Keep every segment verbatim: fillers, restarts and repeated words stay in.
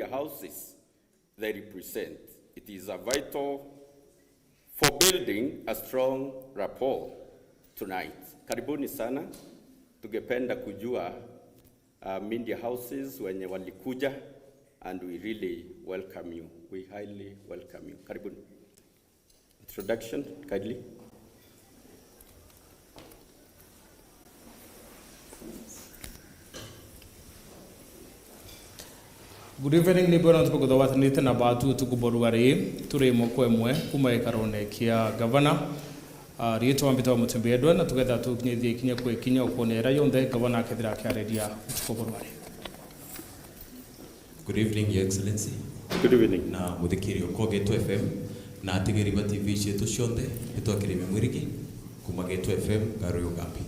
houses they represent. It is a vital for building a strong rapport tonight. Karibuni sana. Tungependa kujua, uh, media houses wenye walikuja, and we really welcome you. We highly welcome you. Karibuni. Introduction, kindly. Good evening, ni bwega ntuku kuthobatanite na batu utuku bwa ruari, turi imwe kwa imwe kuma gikarone kia gavana. Ah, riitwa mbitagwa Mutumbi Edward, na tugetha tukinyithie ikinya kwa ikinya ukwona iria yonthe gavana akethira akiariria utuku bwa ruari. Good evening, Your Excellency. Good evening. Na muthikiri okwa Geto F M, na atigiri ba T V cietu cionthe, nitwa Kirimi Mwirigi, kuma Geto F M, Garu Ugambi.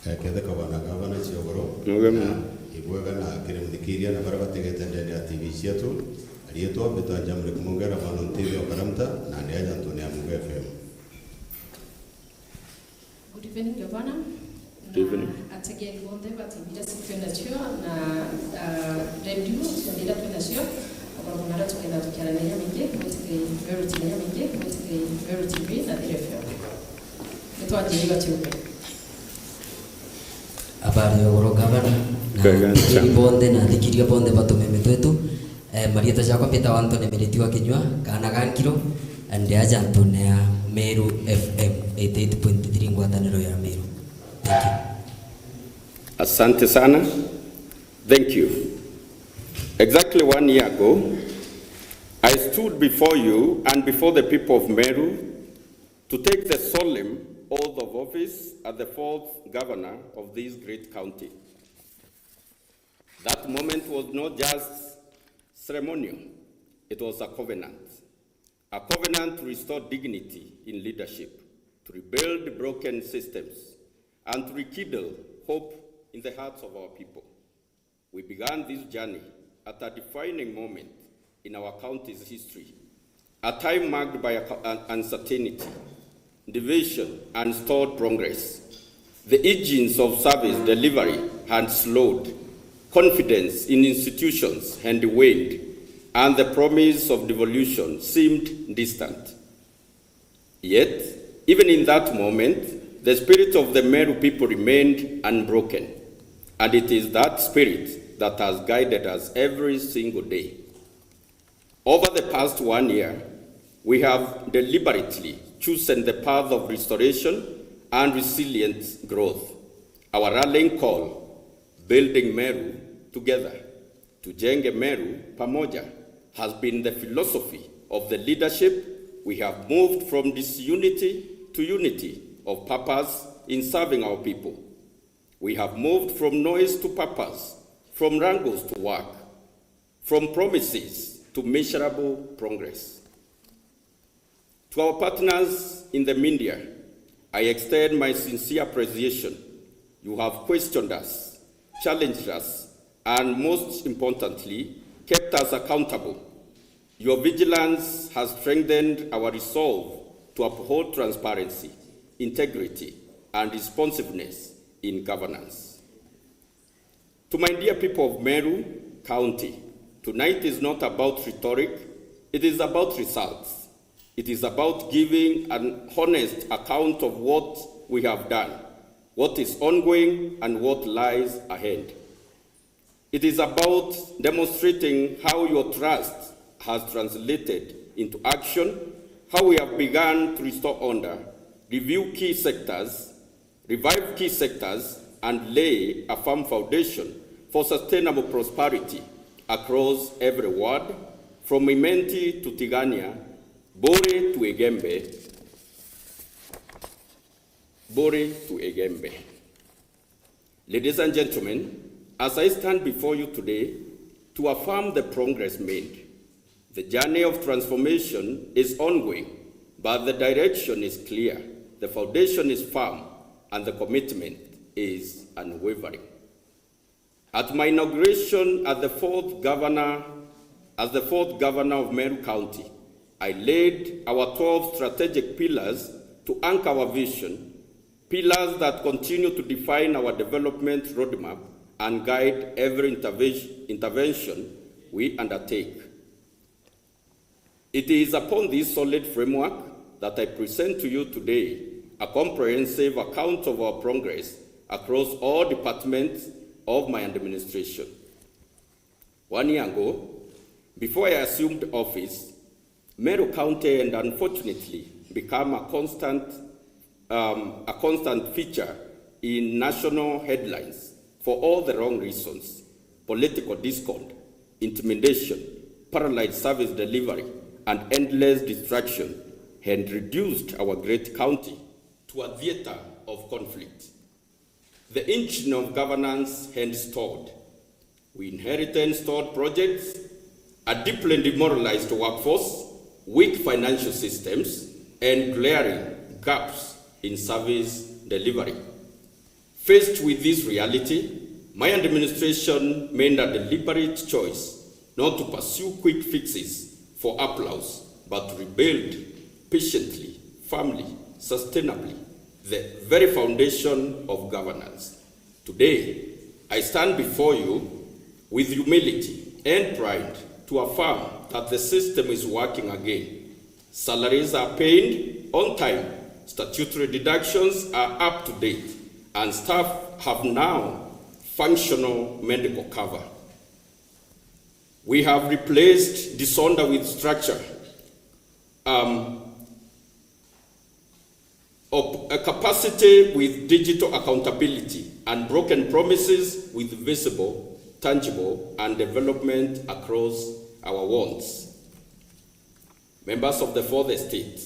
Eh, ketheka bwana gavana ciogoro. Mwega muno. Na ibwega na kiri muthikiria na baria bategete ndene ya T V cietu, arietwa mbitwa Jamrick Mungera, mwana ntibi wa Karamta, na ndi aja ntune ya Mungu F M. Good evening, Gavana. Good evening. Na ategeri bonthe ba T V iria twinacio na, ah, radio cionthe iria twinacio, okoro kuna aria tukenda tukiaraniria maingi, gwitikai Meru tukiaraniria maingi, gwitikai Meru T V na Thiri F M. Nitwanjiriria kiugo. Habari ya ugoro, Gavana, na ategeri bonthe na athikiria bonthe ba tumeme twetu. Eh, marietwa jakwa mbitagwa Anthony Miriti wa Kinyua, kaana ga Nkiro, and ndi aja ntune ya Meru F M eighty eight point three, ngwataniro ya Meru. Thank you. Asante sana. Thank you. Exactly one year ago, I stood before you and before the people of Meru to take the solemn oath of office as the fourth governor of this great county. That moment was not just ceremonial, it was a covenant. A covenant to restore dignity in leadership, to rebuild broken systems, and to rekindle hope in the hearts of our people. We began this journey at a defining moment in our county's history, a time marked by a co-, an uncertainty, division, and stalled progress. The engines of service delivery had slowed, confidence in institutions had waned, and the promise of devolution seemed distant. Yet, even in that moment, the spirit of the Meru people remained unbroken, and it is that spirit that has guided us every single day. Over the past one year, we have deliberately chosen the path of restoration and resilient growth. Our rallying call, Building Meru Together, Tujenge Meru Pamoja, has been the philosophy of the leadership. We have moved from disunity to unity of purpose in serving our people. We have moved from noise to purpose, from wrangles to work, from promises to measurable progress. To our partners in the media, I extend my sincere appreciation. You have questioned us, challenged us, and most importantly, kept us accountable. Your vigilance has strengthened our resolve to uphold transparency, integrity, and responsiveness in governance. To my dear people of Meru County, tonight is not about rhetoric, it is about results. It is about giving an honest account of what we have done, what is ongoing, and what lies ahead. It is about demonstrating how your trust has translated into action, how we have begun to restore order, review key sectors, revive key sectors, and lay a firm foundation for sustainable prosperity across every ward, from Imenti to Tigania, Buri to Igembe, Buri to Igembe. Ladies and gentlemen, as I stand before you today to affirm the progress made, the journey of transformation is ongoing, but the direction is clear, the foundation is firm, and the commitment is unwavering. At my inauguration as the fourth governor, as the fourth governor of Meru County, I laid our twelve strategic pillars to anchor our vision, pillars that continue to define our development roadmap and guide every interve-, intervention we undertake. It is upon this solid framework that I present to you today a comprehensive account of our progress across all departments of my administration. One year ago, before I assumed office, Meru County had unfortunately become a constant, um, a constant feature in national headlines for all the wrong reasons: political discord, intimidation, paralyzed service delivery, and endless distraction had reduced our great county to a theatre of conflict. The engine of governance had stalled. We inherited stalled projects, a deeply demoralized workforce, weak financial systems, and glaring gaps in service delivery. Faced with this reality, my administration made a deliberate choice not to pursue quick fixes for applause, but to rebuild patiently, firmly, sustainably the very foundation of governance. Today, I stand before you with humility and pride to affirm that the system is working again. Salaries are paid on time, statutory deductions are up to date, and staff have now functional medical cover. We have replaced disorder with structure, um, op-, a capacity with digital accountability, and broken promises with visible, tangible, and development across our wards. Members of the Fourth Estate,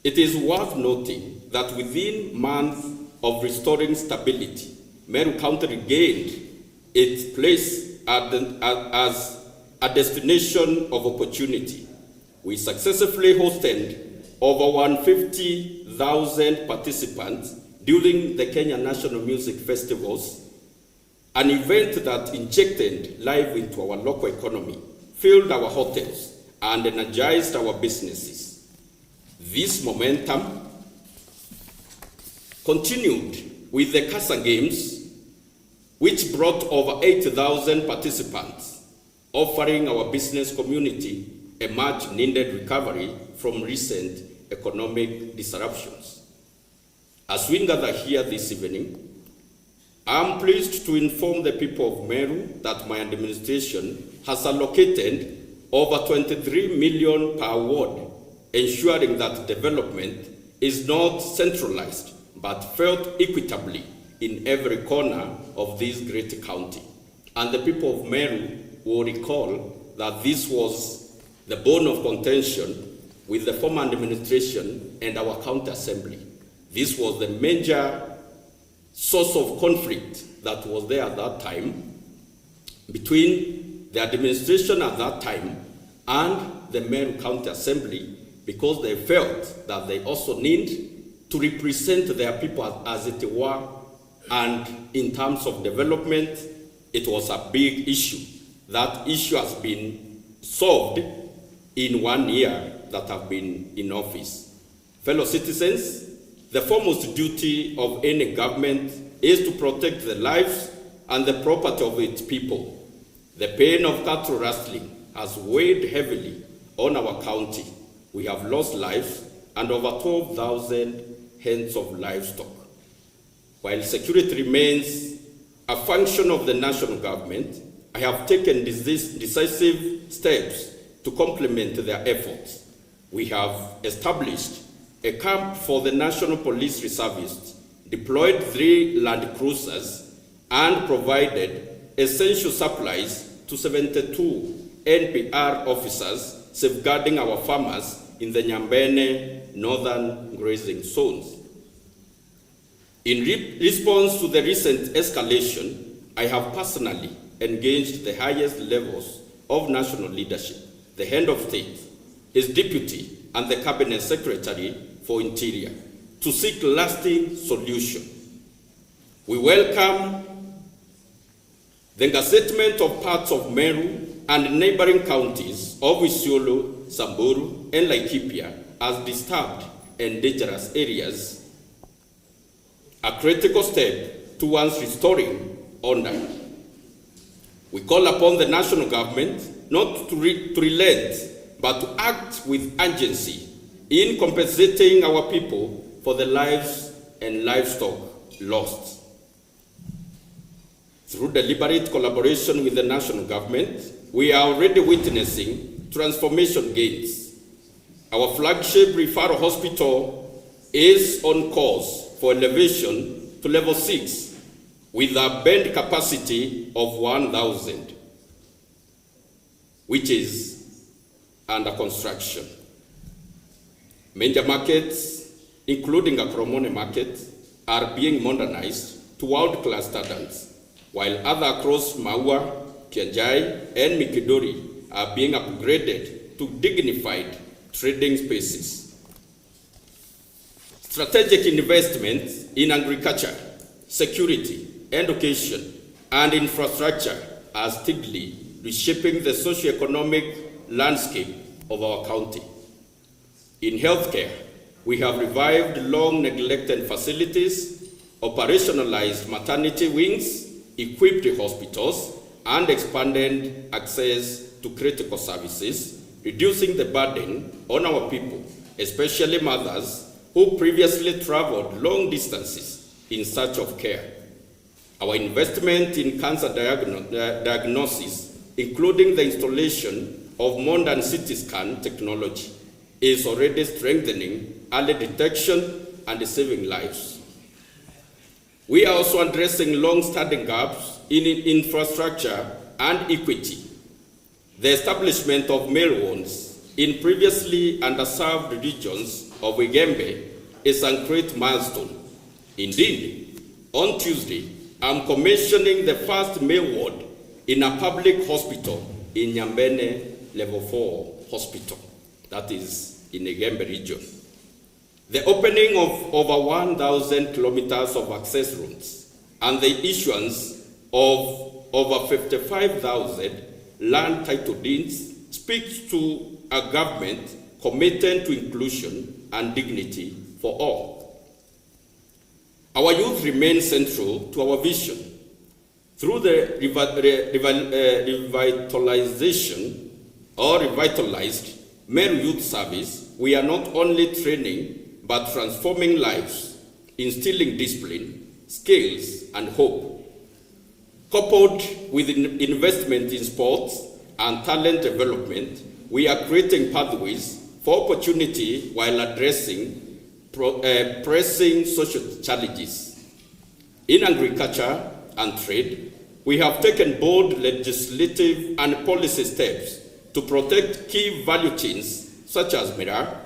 it is worth noting that within months of restoring stability, Meru County regained its place at the, a-, as a destination of opportunity. We successfully hosted over one hundred fifty thousand participants during the Kenya National Music Festivals, an event that injected life into our local economy, filled our hotels, and energized our businesses. This momentum continued with the Kasa Games, which brought over eight thousand participants, offering our business community a much needed recovery from recent economic disruptions. As we gather here this evening, I am pleased to inform the people of Meru that my administration has allocated over twenty-three million per ward, ensuring that development is not centralized but felt equitably in every corner of this great county. And the people of Meru will recall that this was the bone of contention with the former administration and our county assembly. This was the major source of conflict that was there at that time between the administration at that time and the Meru County Assembly, because they felt that they also need to represent their people as, as it were, and in terms of development, it was a big issue. That issue has been solved in one year that I've been in office. Fellow citizens, the foremost duty of any government is to protect the lives and the property of its people. The pain of cattle rustling has weighed heavily on our county. We have lost lives and over twelve thousand heads of livestock. While security remains a function of the national government, I have taken decis-, decisive steps to complement their efforts. We have established a camp for the National Police Reservists, deployed three Land Cruisers, and provided essential supplies to seventy-two N P R officers safeguarding our farmers in the Nyambene northern grazing zones. In re-, response to the recent escalation, I have personally engaged the highest levels of national leadership, the Head of State, his Deputy, and the Cabinet Secretary for Interior to seek lasting solution. We welcome the gazettement of parts of Meru and neighbouring counties of Isiolo, Samburu, and Laikipia as disturbed and dangerous areas, a critical step towards restoring order. We call upon the national government not to, re- to relent, but to act with urgency in compensating our people for the lives and livestock lost. Through deliberate collaboration with the national government, we are already witnessing transformation gains. Our flagship referral hospital is on course for elevation to level six with a bed capacity of one thousand, which is under construction. Major markets, including Akoromone Market, are being modernized to world-class standards, while other across Maua, Kianjai, and Mikinduri are being upgraded to dignified trading spaces. Strategic investments in agriculture, security, education, and infrastructure are steadily reshaping the socio-economic landscape of our county. In healthcare, we have revived long neglected facilities, operationalized maternity wings, equipped hospitals, and expanded access to critical services, reducing the burden on our people, especially mothers who previously traveled long distances in search of care. Our investment in cancer diagno- uh, diagnosis, including the installation of modern C T scan technology, is already strengthening early detection and saving lives. We are also addressing long-standing gaps in infrastructure and equity. The establishment of male wards in previously underserved regions of Igembe is a great milestone. Indeed, on Tuesday, I'm commissioning the first male ward in a public hospital in Nyambene Level four Hospital, that is in Igembe region. The opening of over one thousand kilometers of access roads and the issuance of over fifty-five thousand land title deeds speaks to a government committed to inclusion and dignity for all. Our youth remain central to our vision. Through the revi- re- revi- uh, revitalization or revitalized Meru Youth Service, we are not only training but transforming lives, instilling discipline, skills, and hope. Coupled with in- investment in sports and talent development, we are creating pathways for opportunity while addressing pro- uh, pressing social challenges. In agriculture and trade, we have taken bold legislative and policy steps to protect key value chains such as miraa,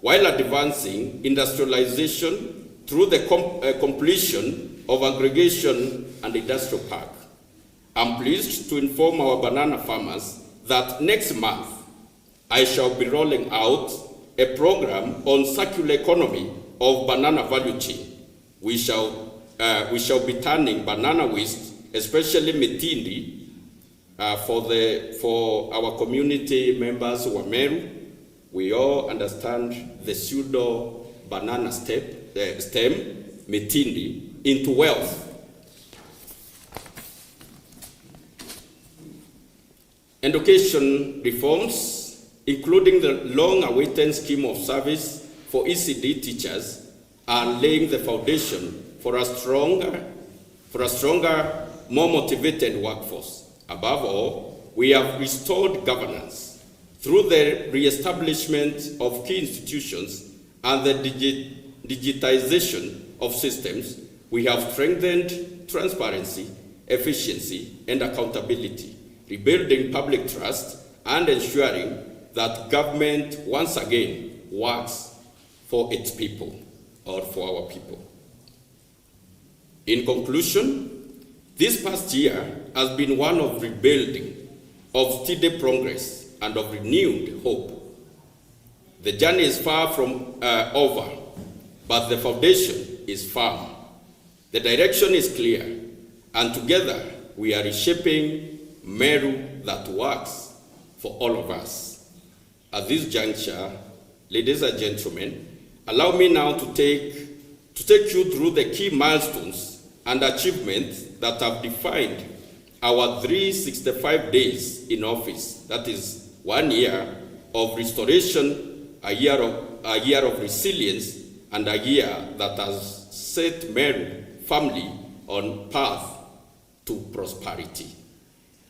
while advancing industrialization through the com- uh, completion of aggregation and industrial park. I'm pleased to inform our banana farmers that next month I shall be rolling out a program on circular economy of banana value chain. We shall, uh, we shall be turning banana waste, especially mitindi, uh, for the, for our community members who are Meru. We all understand the pseudo banana step, uh, stem, mitindi, into wealth. Education reforms, including the long-awaited scheme of service for E C D teachers, are laying the foundation for a stronger, for a stronger, more motivated workforce. Above all, we have restored governance through the re-establishment of key institutions and the digi- digitization of systems. We have strengthened transparency, efficiency, and accountability, rebuilding public trust and ensuring that government once again works for its people or for our people. In conclusion, this past year has been one of rebuilding, of steady progress, and of renewed hope. The journey is far from, uh, over, but the foundation is firm. The direction is clear, and together we are reshaping Meru that works for all of us. At this juncture, ladies and gentlemen, allow me now to take, to take you through the key milestones and achievements that have defined Our three sixty-five days in office, that is one year of restoration, a year of, a year of resilience, and a year that has set Meru firmly on path to prosperity.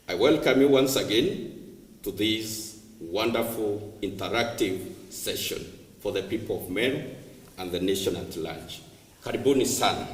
I welcome you once again to this wonderful interactive session for the people of Meru and the nation at large. Karibuni sana.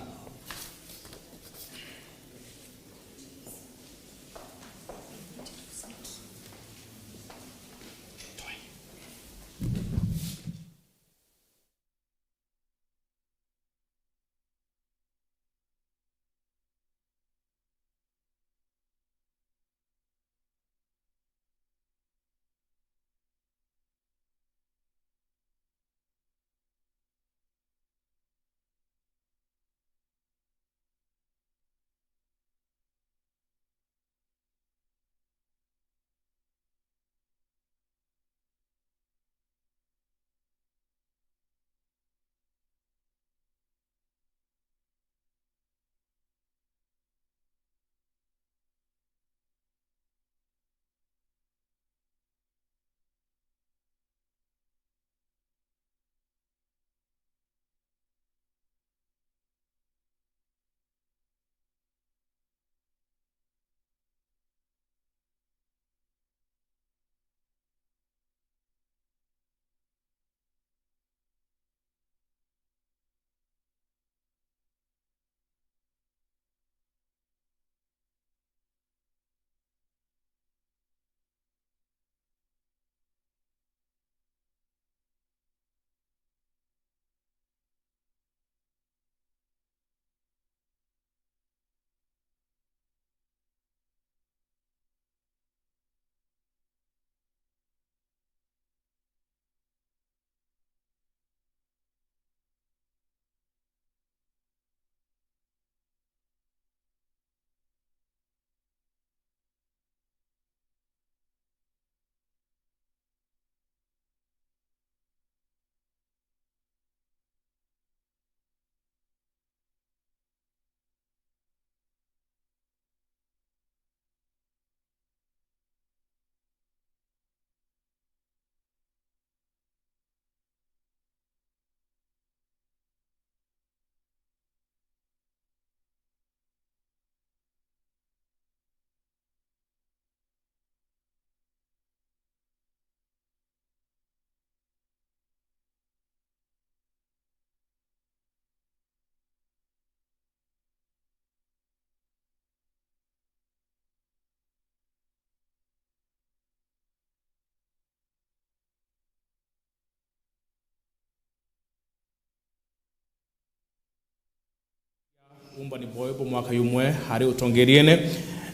Uumbani bwawe bwa mwaka jumwe ari utongeriene,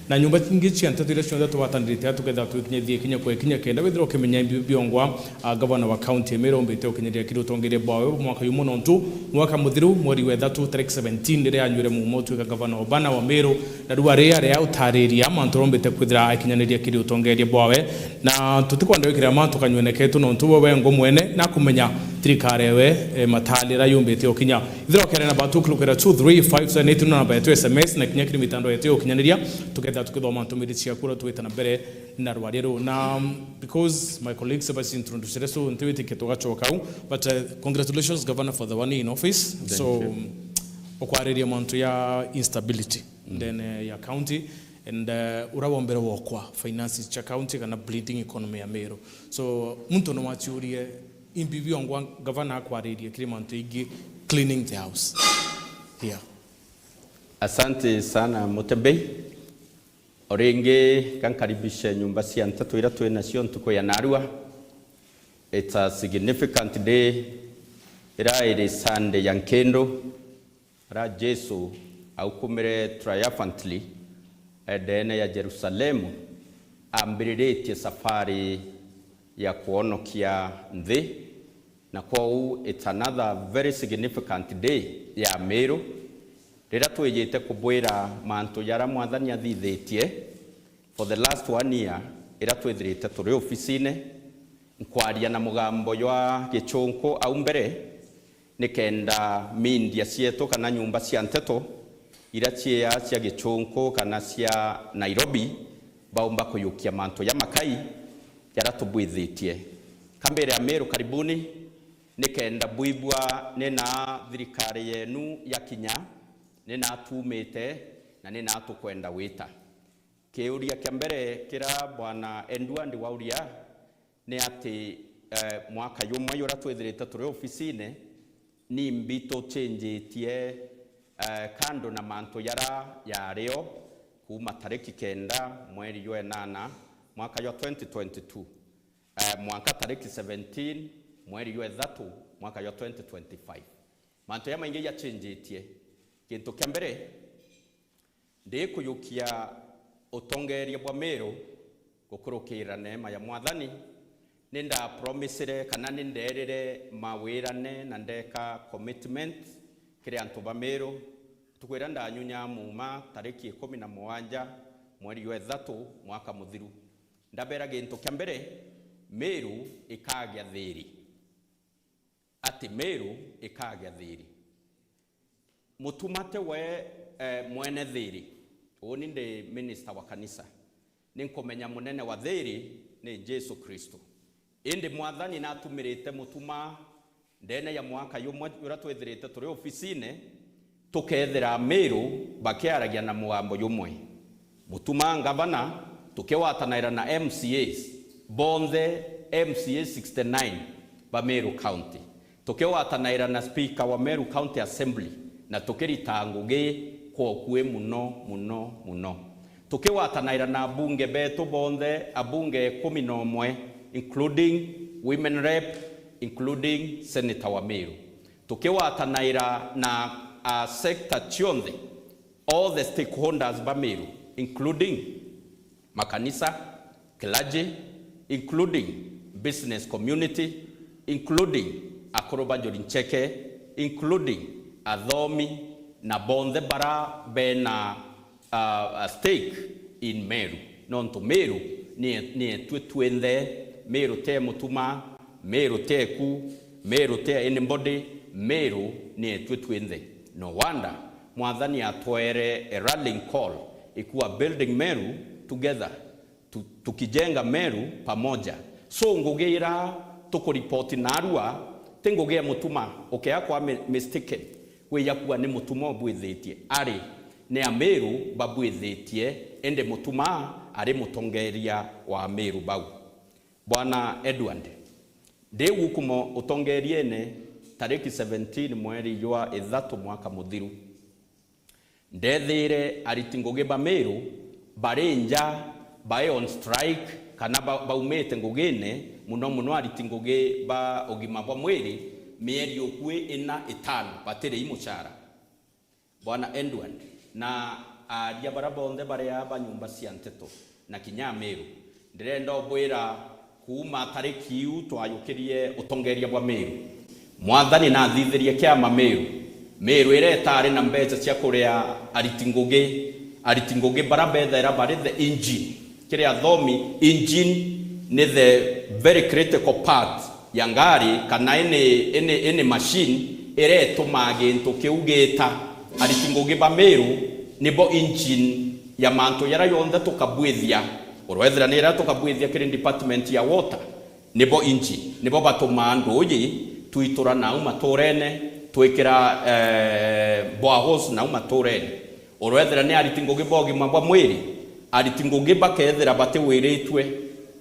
na nyumba ingi cia nteto iria cionthe tugwatanirite tukethira twikinyithia ikinya kwa ikinya, kenda withirwa ukimenya imbi biongwa, a, gavana wa kaunti ya Meru umbite ukinyiria kiri utongeria bwawe bwa mwaka jumwe, nontu mwaka muthiru, mweri wa ithatu, tariki seventeen, riria anyuire muumo utwika gavana wa bana wa Meru, na riu ari aria utariria mantu aria umbite kwithira akinyaniria kiri utongeria bwawe, na tutikwenda gwikira mantu kanyuene ketu, nontu we wengwa mwene na kumenya thirikari ewe, e, mataalira yumbite ukinya. Ithira ukere namba tuklukira two three five seven eight, no namba yetu S M S, na kinya kiri mitandao yetu ya ukinyaniria, tukethira tukithoma ntumiri ciaku uria twita na mbere na rwaria ruu. Na, um, because my colleagues have introduced, so ntiwitikia tugacoka u, but, uh, congratulations, Governor, for the one year in office. Thank you. So, um, ukwariria mantu ya instability ndene ya county, and, uh, uria wa mbere wokwa finances cia county kana bleeding economy ya Meru. So, muntu no waciurie imbi biongwa gavana akwaririe kiri mantu ingi, cleaning the house. Yeah. Asante sana, Mutebei. O ringi, ka nkaribishe nyumba cia nteto iria twi nacio ntuku ya narua. It's a significant day. Ira iri Sunday ya nkindu, ara Jesu aukumire triumphantly endeene ya Jerusalemu, ambiriritie safari ya kwonokia nthi, na kwou it's another very significant day ya Meru, riria twijite kubwira mantu jaria Mwathani athithitie for the last one year, iria twithirite turi ofisine, nkwaria na mugambo jwa Gichunku au mbere, nikenda media cietu kana nyumba cia nteto iria ciea cia Gichunku kana cia Nairobi baumba kuyukia mantu ja makai jaria tubwithitie. Kambere Amiru karibuni, nikenda bwibua ni na thirikari yenu yakinya, ni na tumite na ni na tukwenda wita. Kiuria kia mbere kiria Bwana Edward wauria ni ati, eh, mwaka jumwe juria twithirite turi ofisine, nimbi tuchenjitie, eh, kando na mantu jaria jario kuuma tariki kenda mweri jwa enana mwaka jwa twenty twenty-two, eh, mwanka tariki seventeen mweri jwa ithatu mwaka jwa twenty twenty-five. Mantu jamaingi jachenjitie. Kintu kia mbere, ndikujukia utongeria bwa Miru gukurukira neema ya Mwathani, ni ndapromisire kana ni nderire mawirane na ndeka commitment kiri antu ba Miru, ntuku iria ndanyunya muuma tariki ikumi na mugwanja mweri jwa ithatu mwaka muthiru. Ndabera gintu kia mbere, Miru ikagia thiiri. Ati Miru ikagia thiiri. Mutuma ti we, eh, mwene thiiri. Uuni ndi minister wa kanisa. Ni nkumenya munene wa thiiri ni Jesu Kristo. Indi Mwathani natumirite mutuma ndene ya mwaka jumwe juria twithirite turi ofisine, tukethira Miru bakiaragia na mugambo jumwe. Mutuma ngavana, tukiwatanaira na M C As bonthe, M C A sixty-nine ba Meru County, tukiwatanaira na speaker wa Meru County Assembly, na tukirita ngugi kwa ukui muno, muno, muno. Tukiwatanaira na abunge betu bonthe, abunge ikumi na umwe, including women rep, including senator wa Meru. Tukiwatanaira na, uh, sector cionthe, all the stakeholders ba Meru, including makanisa, clergy, including business community, including akuru ba Njuri Ncheke, including athomi na bonthe bara bena, uh, a stake in Meru. Nontu Meru ni, ni etue twinthe, Meru te Mutuma, Meru te ku, Meru te anybody, Meru ni etue twinthe. No wonder Mwathani atwere a rallying call, ikuwa building Meru together, tu-, tukijenga Meru pamoja. So ngugi ira tukuripoti narua, ti ngugi ya Mutuma, ukea kwa mi-, mistaken, wija kuwa ni Mutuma ubwithitie. Ari, ni Ameru babwithitie, indi Mutuma ari mutongeria wa Ameru bau. Bwana Edward, ndi guku mo-, utongeriene tariki seventeen mweri jwa ithatu mwaka muthiru. Ndethire ariti ngugi ba Meru bari nja, bai on strike, kana ba-, baumite ngugine, muno muno ariti ngugi ba ugima bwa mwiri, mieri ukui ina itano, batiri i muchara. Bwana Edward, na aaria bara bonthe bari aa ba nyumba cia nteto, na kinya Ameru, ndirenda ubwira, kuuma tariki iu twajukirie utongeria bwa Meru, Mwathani nathithirie kiama Meru. Meru iria itari na mbeca cia kuria ariti ngugi, ariti ngugi bara bethaira bari the engine. Kiri athomi, engine ni the very critical part ya ngari, kana any, any, any machine iria itumaa gintu kiu giita. Ariti ngugi ba Meru nibo engine ya mantu jaria jonthe tukabwithia. Urwethira ni iria tukabwithia kiri department ya water, nibo engine, nibo batumaa nduuji twitura nau maturene, twikira, eh, boreholes nau maturene. Urwethira ni ariti ngugi ba ugima bwa mwiri, ariti ngugi bakethira batiwiritue,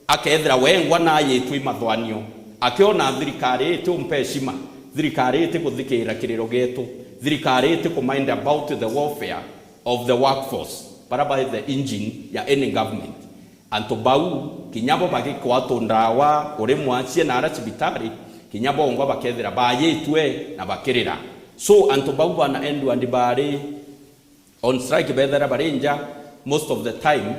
akethira wengwa nayitwe i mathwanio, akiona thirikari iti umpa heshima, thirikari iti kuthikira kiriro gietu, thirikari iti ku mind about the welfare of the workforce, bara bai the engine ya any government. Antu bau, kinya bo bagikwa tundawa, uri mwacie na ara cibitari, kinya bongwa bakethira bayitue na bakirira. So, antu bau bana Edward bari on strike, bethera bari nja most of the time,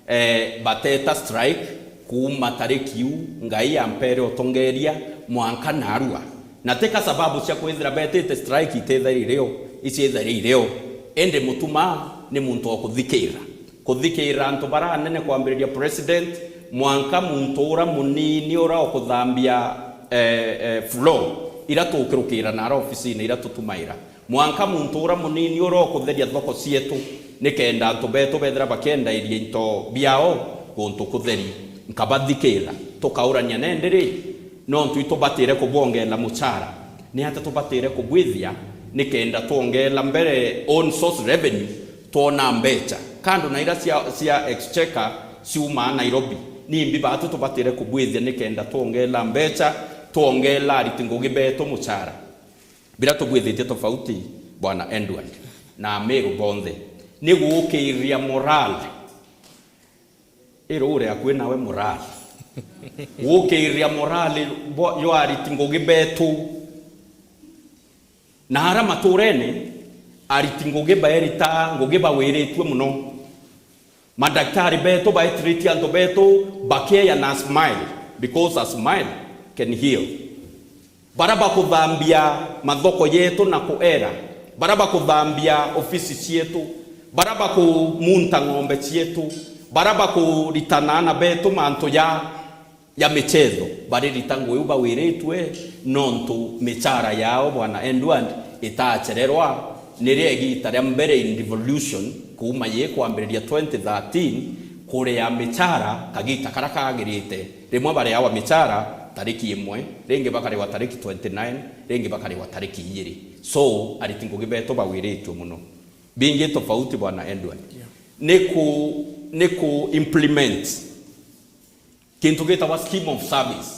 eh, bateta strike kuuma tariki iu Ngai ampere utongeria mwanka narua. Na ti ka sababu cia kwithira betite strike itethira irio, iciethira irio. Indi Mutuma ni muntu wa kuthikira. Kuthikira antu bara anene kwambiriria president, mwanka muntu ura munini ura ukuthambia, eh, eh, floor ira tukirukira nara ofisine ira tutumaira. Mwanka muntu ura munini ura ukutheria thoko cietu, nikenda antu betu bethira bakiendairia into biao guntu kutheri, nkabathikira, tukaurania nandi ri, nontu itubatire kubwongela muchara, ni atia tubatire kubwithia nikenda twongela mbere own source revenue, twona mbecha kando na ira cia, cia exchequer ciumaa Nairobi? Nimbi batu tubatire kubwithia nikenda twongela mbecha, twongela ariti ngugi betu muchara? Biria tubwithitie tofauti, Bwana Edward, na Ameru bonthe, ni gukiria morale. Irure akui nawe morale. Gukiria morale bo-, yo ariti ngugi betu. Na ara maturene, ariti ngugi baerita ngugi bawiritue muno. Madaktari betu baitiritie antu betu bakieya na smile, because a smile can heal. Bara bakuthambia mathoko yetu na kuera, bara bakuthambia ofisi cietu, bara bakumunta ng'ombe cietu, bara bakuritana ana betu mantu ya ya michetho, baririta ngugi iu bawiritue, nontu michara yao, Bwana Edward, itachererwa. Nirio igita ria mbere in devolution, kuuma yi kwambiriria twenty thirteen, kuria michara kagita karia kagirite. Rimwe bariawa michara tariki imwe, ringi bakariwa tariki twenty nine, ringi bakariwa tariki ijiri. So, ariti ngugi betu bawiritue muno. Bingi tofauti, Bwana Edward. Yeah. Ni ku, ni ku implement kintu gitagwa scheme of service,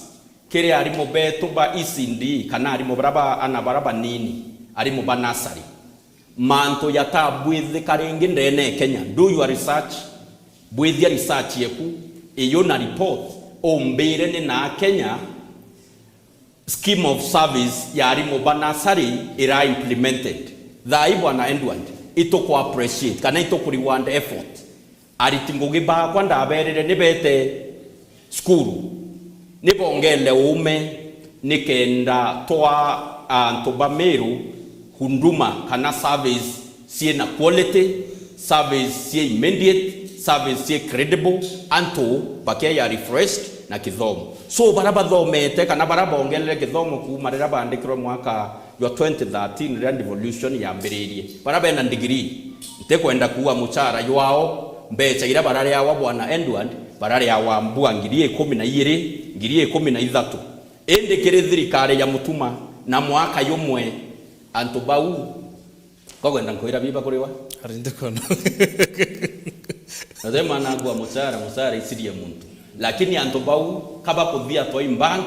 kiri arimu betu ba E C D, kana arimu bara ba ana bara banini, arimu ba nursery. Mantu jatabwithika ringi ndene ya Kenya. Do your research, bwithia research yeku, iyo na report, umbire ni na Kenya scheme of service ya arimu ba nursery ira implemented. Thaa ii, Bwana Edward, ituku appreciate kana ituku reward effort. Ariti ngugi bakwa ndaberire ni bete cukuru, ni bongele uume, nikenda twa antu ba Meru huduma kana service ciina quality, service cia immediate, service cia credible, antu bakeya refreshed na kithomo. So, bara bathomete kana bara bongelere kithomo kuuma riria baandikirwe mwaka jwa twenty thirteen, riria devolution yambiririe, bara bena degree, ntikwenda kuuga muchara jwao, mbecha iria barariawa, Bwana Edward, barariawa mbua ngiri ikumi na ijiri, ngiri ikumi na ithatu. Indi kiri thirikari ya Mutuma, na mwaka jumwe, antu bau, kwagwenda nkwira biba kuriwa? Ari ndikono. Nathe mana agua muchara, muchara isirie muntu. Lakini antu bau, kaba kuthia toi bank,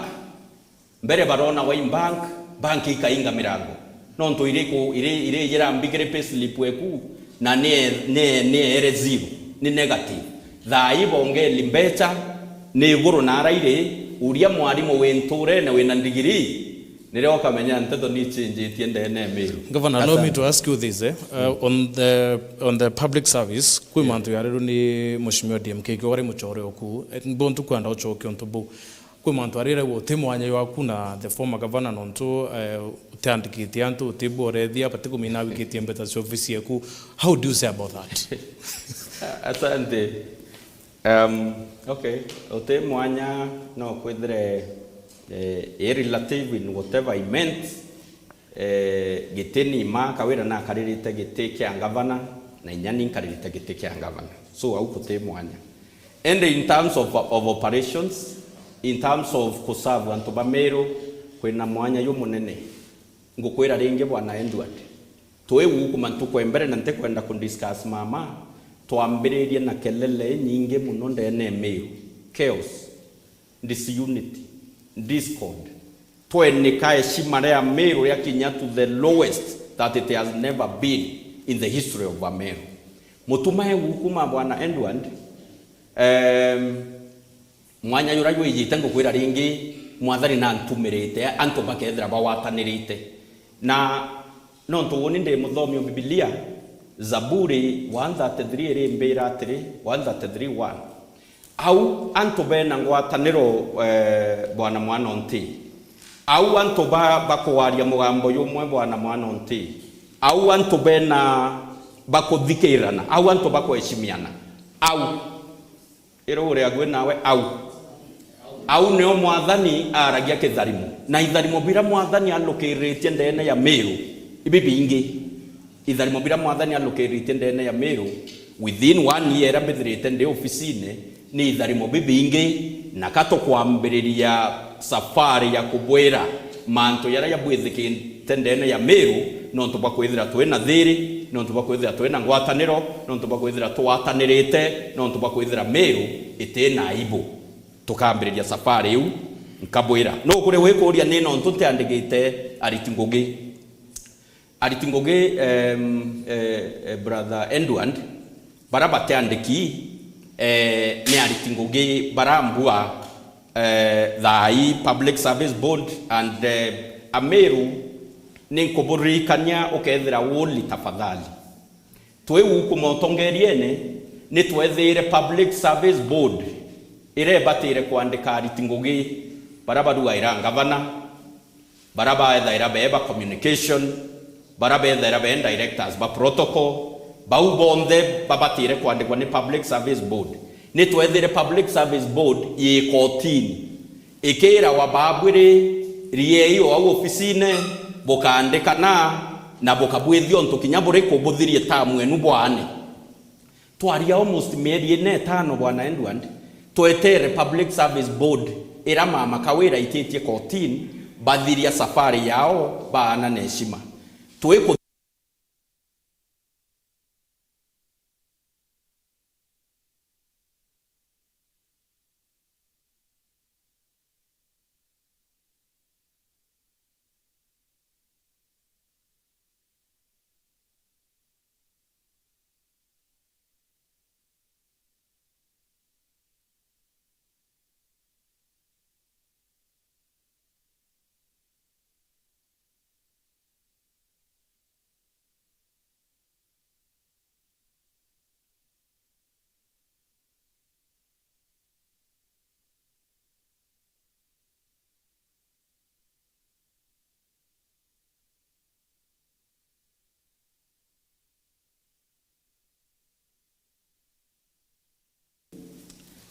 mbere barona wai bank, bank ikainga mirango. Nontu iri ku, iri, iri ijira mbigire payslip eku, na ni, ni, ni ere zero, ni negative. Thaa ii bongeli mbecha, ni iguru na ara iri, uria mwarimu wi nturene wina ndigiri, nirio ukamenya nteto ni ichinjitie ndene ya Meru. Governor, allow me to ask you this, eh? Uh, on the, on the public service, kwi mantu yarirwe ni Mheshimiwa D M K, kiu ari muchore oku. Eh, mbontu kwenda uchoke untu buu. Kwi mantu arira uti mwanya jwaku na the former governor, nontu, eh, utiandikitie antu, utibworethia, batikumina awikitie mbeta cia ofisi yeku. How do you say about that? Asante. Um, okay. Uti mwanya no kwithire, eh, irrelative in whatever I meant. Eh, giti ni ma Kawira nakaririte giti kia ngavana, na inya ni nkaririte giti kia ngavana. So, au guti mwanya. Indi in terms of, of operations, in terms of kuserve antu ba Meru, kwina mwanya jumunene. Ngukwira ringi, Bwana Edward, twi guku mantuku e mbere, na ntikwenda kudiscuss mama, twambiririe na kelele inyingi muno ndene ya Meru. Chaos, disunity, discord. Twenika heshima ria Meru riakinya to the lowest that it has never been in the history of Ameru. Mutuma e guku ma, Bwana Edward, em, mwanya juria jwijite, ngukwira ringi, Mwathani nantumirite antu bakethira bagwatanirite. Na nontu uuni ndi muthomi o Bibilia, Zaburi one thirty-three irimbira atiri, one thirty-three one, au antu bena ngwataniro, eh, Bwana mwana o nti, au antu ba, bakwaria mugambo jumwe, Bwana mwana o nti, au antu bena bakuthikirana, au antu bakuheshimiana, au Ira uria agwe nawe au. Au nio Mwathani aragia kitharimo. Na itharimo bira Mwathani alukiritie ndene ya Meru, Ibi bingi, itharimo biria Mwathani alukiritie ndeene ya Meru, within one year iria mbithirite ndi ofisine, ni itharimo bibingi, na ka tukwambiriria safari ya kubwira mantu jaria jabwithikite ndeene ya Meru, nontu bwa kwithira twi na thiiri, nontu bwa kwithira twi na ngwataniro, nontu bwa kwithira twatanirite, nontu bwa kwithira Meru iti na aibu. Tukambiriria safari iu, nkabwira. Nukuri wikuria ni nontu ntiandikite ariti ngugi. Ariti ngugi, em, eh, eh, brother Edward, baria batiandiki, eh, ni ariti ngugi barambua, eh, thaai Public Service Board and, eh, Ameru, ni nkuburirikania ukethira wuli tafadhali. Twi guku motongeriene, ni twethiire Public Service Board iria ibatire kwandika ariti ngugi baria barugaira ngavana, baria baethaira bee ba communication, baria bethaira bee directors ba protocol, bau bonthe babatire kwandikwa ni Public Service Board. Ni twethire Public Service Board yi kotini, ikirawa babwiri, riei o au ofisine, bukandikana na bukabwithia untu kinya buriku buthirie tamu enu bwaane. Twaria almost mieri ina itano, Bwana Edward, twetere Public Service Board iria Mama Kawira aititie kotini, bathiria safari yao, baana na heshima. Twiku-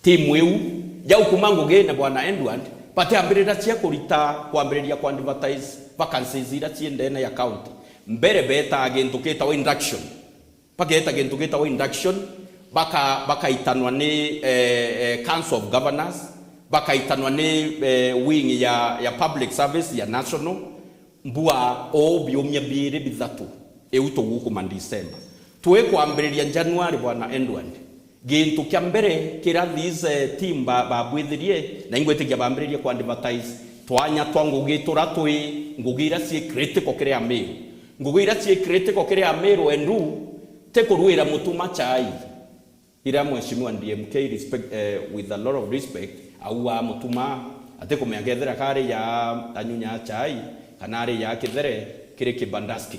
Timu iu, jau kuma ngugine, Bwana Edward, batiambirira cia kurita, kwambiriria ku advertise vacancies iria cii ndeene ya county. Mbere beetaa gintu gitawa induction. Bageeta gintu gitawa induction, baka-, bakaitanwa ni, eh, eh, Council of Governors, bakaitanwa ni, eh, wing ya, ya public service ya national, mbua o biumia biiri bithatu, iu tugukuma December. Twikwambiriria January, Bwana Edward, gintu kia mbere kiria these, eh, team ba-, babwithirie, na ingwitikia bambiririe ku advertise twanya twa ngugi turia twi ngugi iria cii critical kiri Ameru. Ngugi iria cii critical kiri Ameru endu, ti kuruira Mutuma chai. Iria Mheshimiwa D M K respect, eh, with a lot of respect, auaa Mutuma, atikumenya kethira kari ya anyunya chai, kana ari ya kithere kiri kibandaski.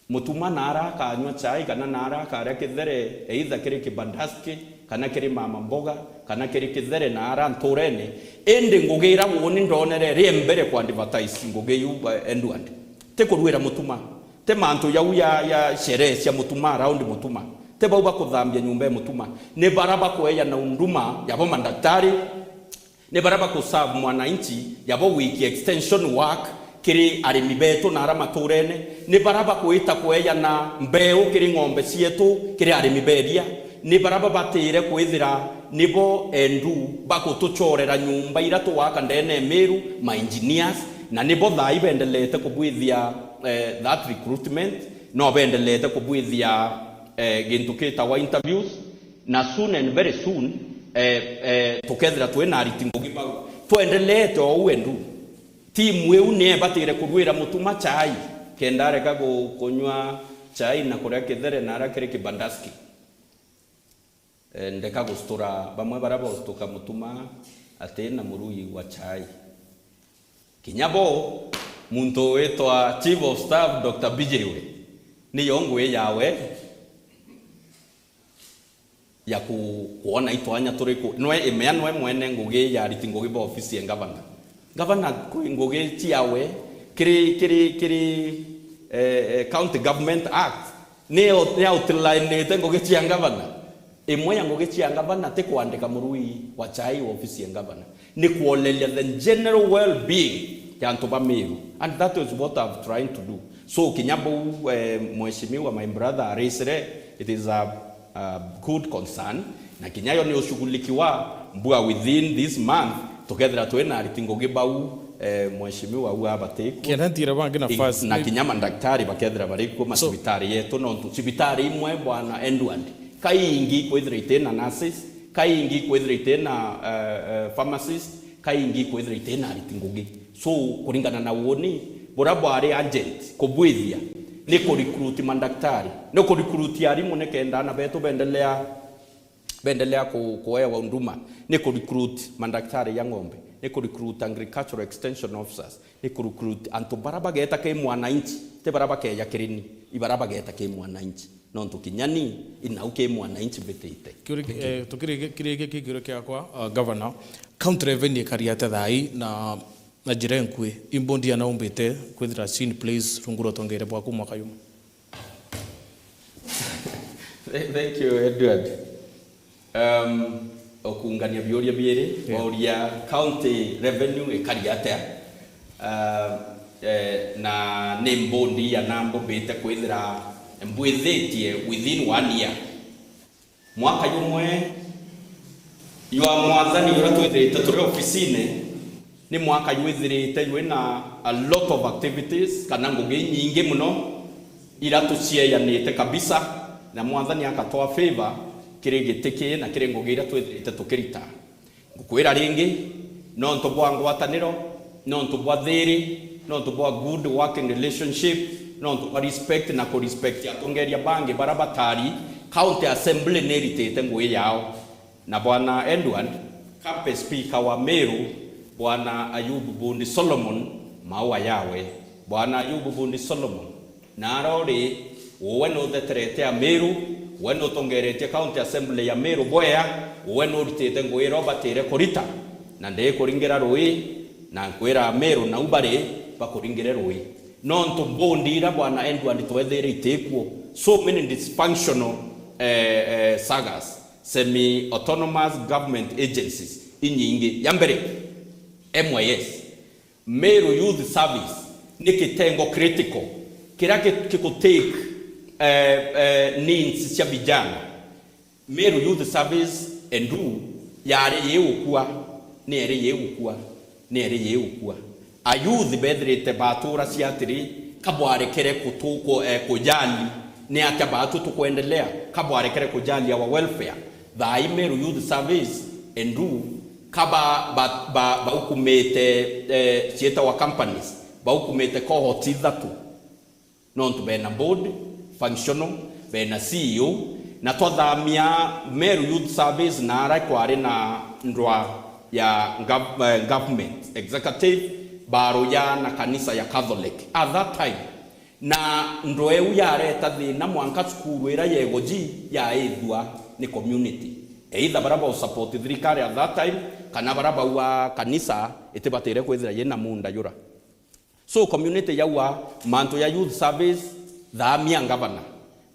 Mutuma naara akanyua chai, kana naara akaria kithere, either kiri kibandaski, kana kiri mama mboga, kana kiri kithere naara nturene. Indi ngugi iria woni ndonere iri mbere ku advertise ngugi iu, eh, Edward, ti kuruira Mutuma. Ti mantu jau ya, ya sherehe cia Mutuma, around Mutuma. Ti bau bakuthambia nyumba ya Mutuma. Ni baria bakuejana huduma ya bo mandaktari, ni baria bakuserve mwananchi ya bo wiki extension work kiri arimi betu na aria maturene, ni baria bakwita kuejana mbeu kiri ng'ombe cietu kiri arimi beria, ni baria babatire kwithira nibo endu bagutuchorera nyumba iria tugwaka ndeene ya Meru, ma engineers, na nibo thaai bendeleete kubwithia, eh, that recruitment, no bendeleete kubwithia, eh, gintu gitawa interviews, na soon and very soon, eh, eh, tukethira twi na ariti ngugi bau. Twendeleete o uu endu. Timu iu ni ebatire kuruira Mutuma chai, kenda areka ku-, kunyua chai na kuria kithere na aria kiri kibandaski. Eh, ndeka gustuka bamwe baria baustuka Mutuma ati na murui wa chai. Kinya bo, muntu witwa Chief of Staff Doctor B J we, niyo ngui yawe ya ku-, kwona itwanya turiku. Nwe imea nwe mwene ngugi ya ariti ngugi ba ofisi ya ngavana. Ngavana kwi ngugi ciawe kiri, kiri, kiri, eh, eh, County Government Act. Ni o-, ni outline-ite ngugi cia ngavana. Imwe ya ngugi cia ngavana ti kwandika murui wa chai wa ofisi ya ngavana. Ni kuoleria the general well-being ya antu ba Meru. And that is what I'm trying to do. So kinya buu, eh, mheshimiwa, my brother, arisire, it is a, a good concern, na kinya yo ni ushughulikiwa mbua within this month, tukethira twina ariti ngugi bau, eh, mheshimiwa, au abatiku. Kenda ntire bangi nafasi. Na kinya mandaktari bakethira bari kuo. So masibitari yetu, nontu cibitari imwe, bwana Edward, kaingi kwithira itina nurses, kaingi kwithira itina, eh, eh, pharmacist, kaingi kwithira itina ariti ngugi. So, kuringana na woni bura bwari urgent kubwithia, ni ku recruit mandaktari, ni ku recruit arimu, nikenda ana betu bendelea, bendelea ku-, kuewa huduma, ni ku recruit mandaktari ya ng'ombe, ni ku recruit agricultural extension officers, ni ku recruit antu bara bageta ki mwananchi, ti bara bakeja kirini, ibara bageta ki mwananchi. Nontu kinya ni inau ki mwananchi mbitite. Kiuri-, eh, tukiriki-, kiriki kikiuria kiakwa, uh, Governor, county revenue ikari atia thaa ii na, na njira inkui, imbondi ana umbite kwithira seen place rungu rwa utongeria bwaku mwaka jumwe? Th-, thank you, Edward. Um, ukungania biuria biiri, yeah, wauria county revenue ikari atia, uh, eh, na ni mbondi ana mbumbite kwithira mbwithitie within one year. Mwaka jumwe jwa mwathani uria twithirite turi ofisine, ni mwaka jwithirite jwina a lot of activities, kana ngugi inyingi mono iria tucieyanite kabisa, na mwathani agatwaa favor kiri giti kii na kiri ngugi iria twithirite tukirita. Ngukwira ringi, nontu bwa ngwataniro, nontu bwa thiri, nontu bwa good working relationship, nontu bwa respect na ku respect atongeria bangi bara batari, county assembly ni iritite ngugi yao. Na bwana Edward, kabe speaker wa Meru, bwana Ayubu Bundi Solomon, maua yawe. Bwana Ayubu Bundi Solomon, naro ri, uwe nutheterete Ameru, uwe nutongeretie County Assembly ya Meru bwea, uwe nuritite ngugi iria ubatire kurita, na ndikuringira rui, na nkwira Ameru nau bari bakuringire rui. Nontu mbondi iria bwana Edward twethire itikuo, so many dysfunctional, eh, eh, sagas, semi-autonomous government agencies inyingi. Ya mbere, M Y S. Meru Youth Service ni kitengo critical kiria ki-, gikutake, eh, eh, needs cia vijana. Meru Youth Service endu yari yigukua, ni eri yigukua, ni eri yigukua. A youth bethirite batura cia atiri, kabwarekere kutu-, ku-, eh, kujali ni atia batu tukwendelea, kabwarekere kujali our welfare. Thaa ii Meru Youth Service endu kaba ba-, ba-, baukumite, eh, cietagwa companies, baukumite cohorts ithatu. Nontu bena board, functional, bena C E O, na twathamia Meru Youth Service na ara kwari na ndwa ya gov-, eh, government, executive, baruya na kanisa ya Catholic. At that time, na ndwa iu yareta thina mwanka cukuru ira ya Egoji yaithua ni community. Either bara bau support thirikari at that time, kana bara baua kanisa itibatire kwithira yina munda jura. So community yaua mantu ya youth service, thamia ngavana.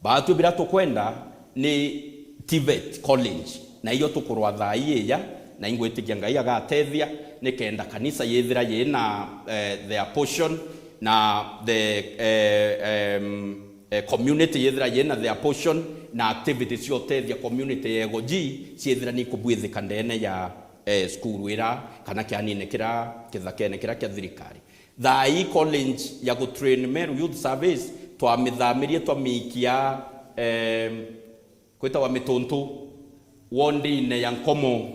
Batu bira tukwenda ni TVET College, na iyo tukurwa thaa ii ija, na ingwitikia Ngai agatethia, nikenda kanisa yithira yina, eh, their portion, na the, eh, em, eh, community yithira yina their portion, na activities cia utethia community ya Egoji ciithira ni kubwithika ndene ya, eh, cukuru ira, kana kianine kira, kithakene kira kia thirikari. Thaa ii college ya gutrain Meru Youth Service twamithamirie twamiikia, em, kwitawa Mituntu, wondine ya Nkomo.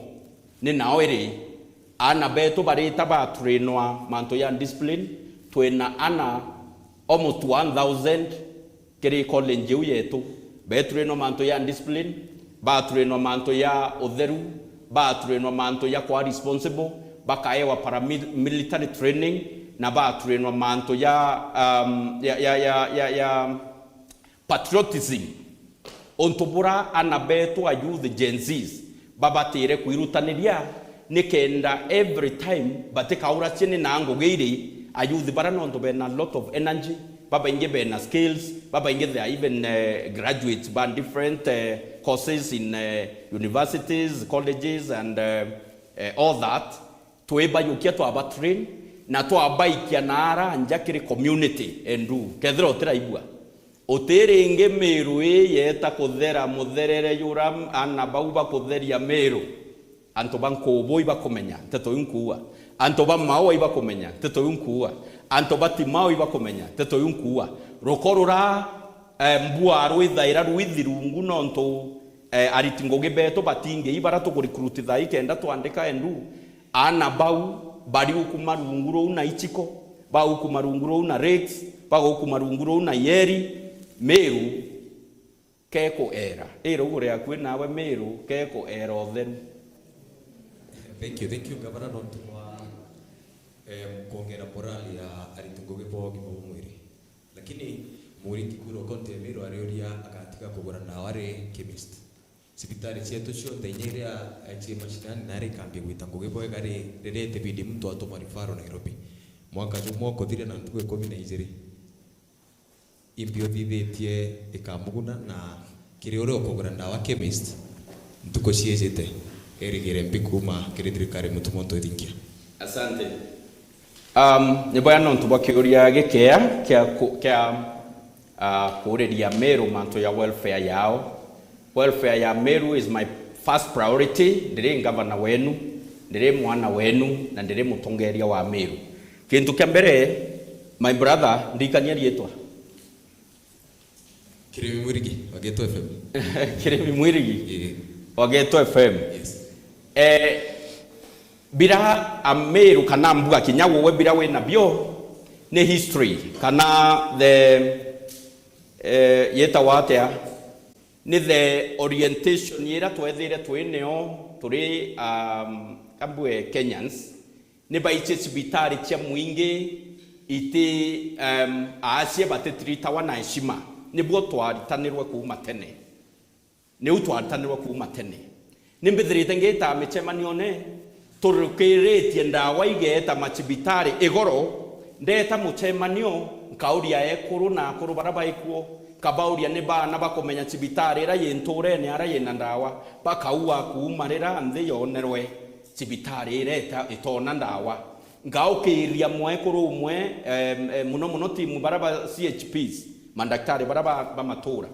Ni nao iri, ana betu barita batrainwa mantu ya discipline. Twina ana almost one thousand kiri college iu yetu. Betrainwa mantu ya discipline, batrainwa mantu ya utheru, batrainwa mantu ya kwa responsible, bakaewa paramilitary training, na batrainwa mantu ya, um, ya, ya, ya, ya, ya patriotism. Untu bura ana betu a youth Gen Zs babatire kwirutaniria, nikenda every time batikaura ciene na ngugi iri a youth bara, nontu bena lot of energy, babaingi bena skills, babaingi they are even, eh, graduates ba different, eh, courses in, eh, universities, colleges and, eh, eh, all that. Twibayukia twaba train, Na twabaikia naara nja kiri community endu, kethira utiraigua. Uti ringi Miru ii yeeta kuthera mutherere jura ana bau bakutheria Miru. Antu ba Nkubu ibakumenya nteto iu nkuuga. Antu ba Maua ibakumenya nteto iu nkuuga. Antu ba Timau ibakumenya nteto iu nkuuga. Ruko ruraa, eh, mbua rwithaira rwithi rungu nontu, eh, ariti ngugi betu batingi ibara tukurecruit thaa ii kenda twandika endu. Ana bau bari ukuma rungu ruu na Ichiko, bagukuma rungu ruu na Rakes, bagukuma rungu ruu na Yeri, Miru kekuera. Ii ruguru riaku nawe Miru kekuera utheru. Thank you, thank you, Gavana, nontu bwa, em, kwongera morale ya ariti ngugi ba ugima bwa mwiri. Lakini Muriki kura o kaunti ya Meru ariuria agatiga kugura ndawa ri chemist. Cibitari cietu cionthe inya iria, eh, cii mashinani na iria ikambia gwita ngugi bwega ri, riria itibidi muntu atuma referral Nairobi. Mwaka jumwe ukuthira na ntuku ikumi na ijiri. Imbi uthithitie ikamuguna na kiri uria ukugura ndawa chemist, ntuku ciijite, irigire mbi kuuma kiri thirikari mutu muntu ithingia. Asante. Um, ni bwega nontu bwa kiuria gikea kia ku-, kia, uh, kuuriria Meru mantu ya welfare yao. Welfare ya Meru is my first priority. Ndiri ngavana wenu, ndiri mwana wenu, na ndiri mutongeria wa Meru. Kintu kia mbere, my brother, ndirikania riitwa. Kirimi Mwirigi wa Geto F M. Kirimi Mwirigi. Ii. Wa Geto F M. Yes. Eh, bira Ameru kana mbuga kinya wowe bira wina bio ni history kana the, eh, yetawa atia? Ni the orientation ira twethire twi nio turi, um, ambue Kenyans. Ni baicie cibitari cia mwingi iti, em, aacia batitiritawa na heshima. Nibuo twaritanirwe kuuma tene. Niu twaritanirwe kuuma tene. Ni mbithirite ngiita micemanione, turukiritie ndawa igeeta macibitari igoro, ndeeta mucemanio, nkauria ekuru na akuru baria baikuo, nkabauria ni baana bakumenya cibitari iria yi ntuurene aria yina ndawa, bakaua kuuma rira nthi yonerwe. Cibitari iria ita-, itoona ndawa. Ngaukiiria mwekuru umwe, em, em, muno muno timu baria ba C H Ps, mandaktari baria ba, ba matuura.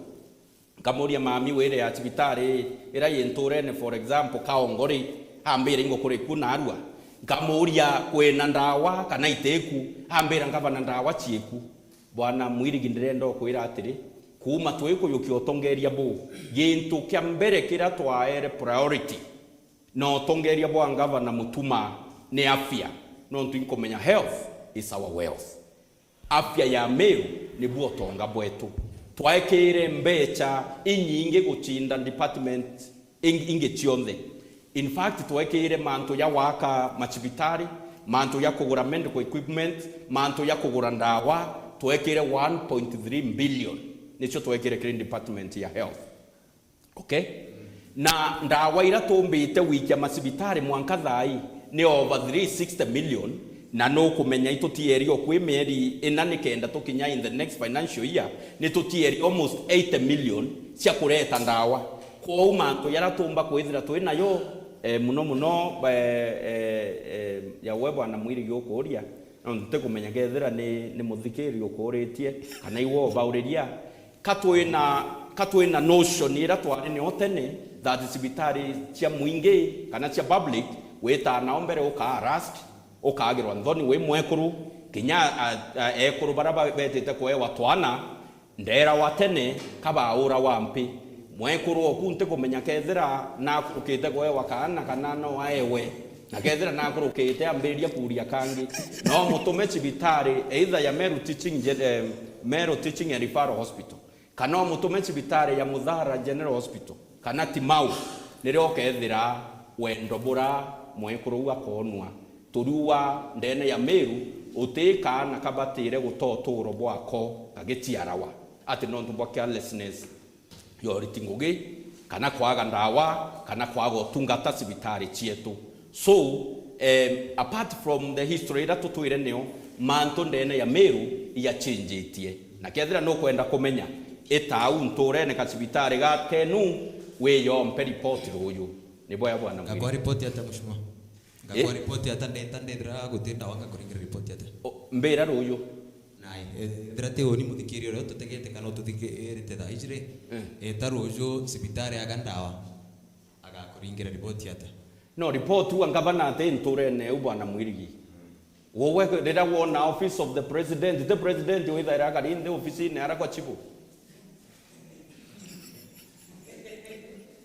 Nkamuria, "Mami, wire ya cibitari iria yi ntuurene, for example, Kaongori?" Ambira, "Ingukuri ku naarua." Nkamuria, "Kwina ndawa kana itiku?" Ambira, "Ngavana, ndawa ciiku." Bwana Mwirigi, ndirenda ukwira atiri, kuuma twikujukia utongeria buu, gintu kia mbere kiria twaere priority na utongeria bwa ngavana Mutuma ni afya, nontu inkumenya health is our wealth. Afya ya Meru nibuo utonga bwetu. Twaekiire mbecha inyingi gucinda department ing-, ingi cionthe. In fact, twaekiire mantu ya gwaka macibitari, mantu ya kugura medical equipment, mantu ya kugura ndawa, twaekiire one point three billion. Nicio twaekiire kiri department ya health. Okay? Na ndawa ira tumbite gwikia macibitari mwanka thaa ii ni over three sixty million, na nukumenya itutieri o kwi mieri ina nikenda tukinya in the next financial year, ni tutieri almost eighty million cia kureta ndawa. Kwou mantu jaria tumba kwithira twi nayo, eh, muno muno, eh, eh, eh, ya we bwana Mwirigi ukuuria, nontu ntikumenya kethira ni, ni muthikiri ukuuritie kana iwe ubauriria, ka twina, ka twina notion ira twari nio tene that cibitari cia mwingi kana cia public witaa nao mbere ukaa rush, ukaagirwa nthoni wi mwekuru, kinya a, a, ekuru baria ba-, betite kuewa twana, ndera wa tene kabaura wa mpi. Mwekuru oku ntikumenya kethira nakurukite kuewa kaana kana no aewe, na kethira nakurukite ambiriria kuuria kangi, no mutume cibitari either ya Meru Teaching Gen-, eh, Meru Teaching and Referral Hospital, kana umutume cibitari ya Muthara General Hospital, kana Timau, nirio ukethira wendo bura mwekuru uu akoonwa. Turiuga ndene ya Meru, uti kaana kabatire guta uturo bwako kagiciarawa, ati nontu bwa carelessness ya uriti ngugi, kana kwaga ndawa, kana kwaga utungata cibitari cietu. So, em, apart from the history iria tutwire nio, mantu ndene ya Meru iyachinjitie. Na kethira nukwenda kumenya, ita au nturene kacibitari ga Tenu, wiyompe ripoti ruyu. Ni bwega bwana Mwirigi. Gakwa ripoti atia, mheshimiwa? Ngakwa report ata ndeta ndethira guti ndawa ngakuringira report ata? O, mbira ruju. Nai, ethira ti uni muthikiria uria ututegete kana ututhikirite thaa ici ri, eh, eta ruju cibitari aga ndawa, agakuringira report ata? No, report wa ngavana ati nturene u bwana Mwirigi. Wowe riria wona office of the president, ti president withaira akari nthi ofisine ara kwa chibu.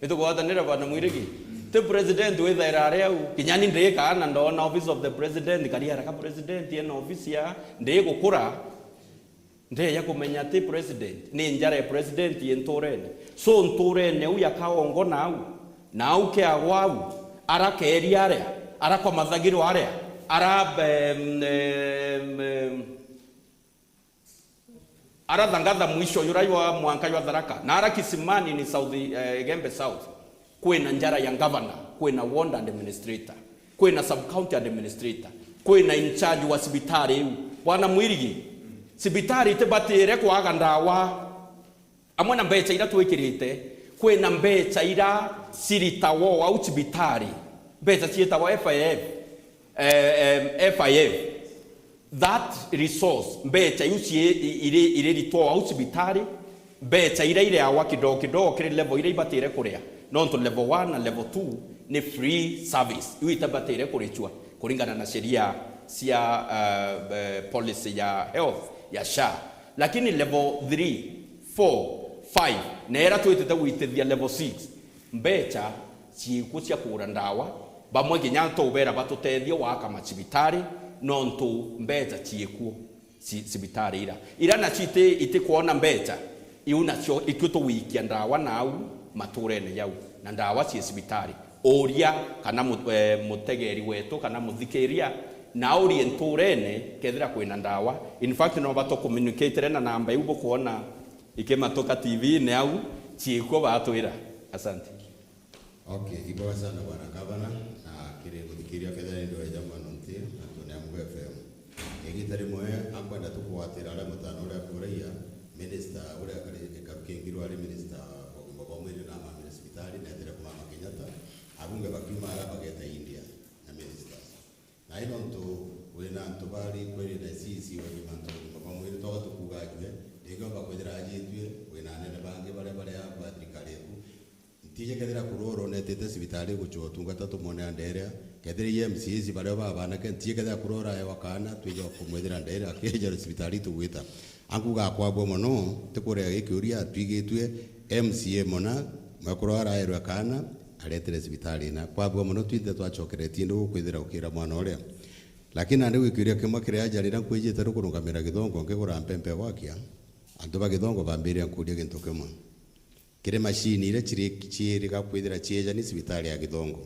Nitukugwatanira bwana Mwirigi. Ti president withaira ari au. Kinya ni ndikaa na ndona office of the president, kari araka president ena office ya, ndigukura, ndeja kumenya ti president. Ni njara ya president i nturene. So nturene u yakaongo nau, nau keagwa au, ara keria aria, ara kwa mathagiro aria, ara, em, em, em, ara Thangatha mwisho jura jwa mwanka jwa Tharaka, na ara Kisimani ni South, eh, Igembe South, kwina njara ya governor, kwina ward administrator, kwina sub county administrator, kwina in charge wa cibitari iu. Bwana Mwirigi, cibitari itibatire kwaga ndawa. Amwe na mbecha iria twikirite, kwina mbecha iria ciritagwo au cibitari, mbecha ciitagwa F I F, eh, em, F I F. That resource, mbecha iu cie-, i-, iri, iriritwo au cibitari, mbecha iria ireagwa kidogo kidogo kiri level iria ibatire kuria, nontu level one na level two ni free service, iu itabatire kurichwa kuringana na sheria cia, eh, eh, policy ya health ya SHA. Lakini level three, four, five, na iria twitite gwitithia level six, mbecha ciikuo cia kugura ndawa, bamwe kinya tubera batutethie gwaka macibitari, nontu mbecha ciikuo ci-, cibitari ira. Ira nacio iti-, itikwona mbecha, iu nacio ikio tugwikia ndawa nau maturene jau, na ndawa cii cibitari. Uria kana mu-, eh, mutegeri wetu kana muthikiria, na aurie nturene kethira kwina ndawa. In fact, no batu communicate na namba iu bukwona ikimatuka T V-ini au, ciikuo batwira. Asante. Okay, ibwega sana bwana gavana, na kiri muthikiria kethira ni ndweja mwana nti, na tuone Amuga F M. Igita rimwe akwenda tu kugwatira aria mutano uria akuragia, minister uria akari gikaru kingi rwari minister wa ugima bwa mwiri na amamire cibitari, na etire ku Mama Kenyatta, abunge bakiuma ara bageta India na ministers. Na ino ntu wina antu bari kwiri na C C wa ugima, antu ugima bwa mwiri, twaga tukuga ajue, ringi omba kwithira ajitue, wina anene bangi baria bari aa ba thirikari eku. Ntiji kethira kurora unetite cibitari guchwa utungata tumwonera nderia, kethira i M C As baria babanake, ntiji kethira kurora ewa kaana, twija kumwithira nderia, akija cibitari tugwita. Ankuga akwabua mono, tikuria gikiuria, twigitue M C A mona, mwekuru araerwe kaana, aretire cibitari na kwabua mono, twinthe twachokeretie ndu gukwithira ukira mwana uria. Lakini nandi gwikiuria kimwe kiri aja, riria nkwijite rukurungamira Githongo, nkigura mpempe gwakia, antu ba Githongo bambiria nkuria gintu kimwe. Kiri mashini iria ciri-, ciiriga kwithira ciejani cibitari ya Githongo,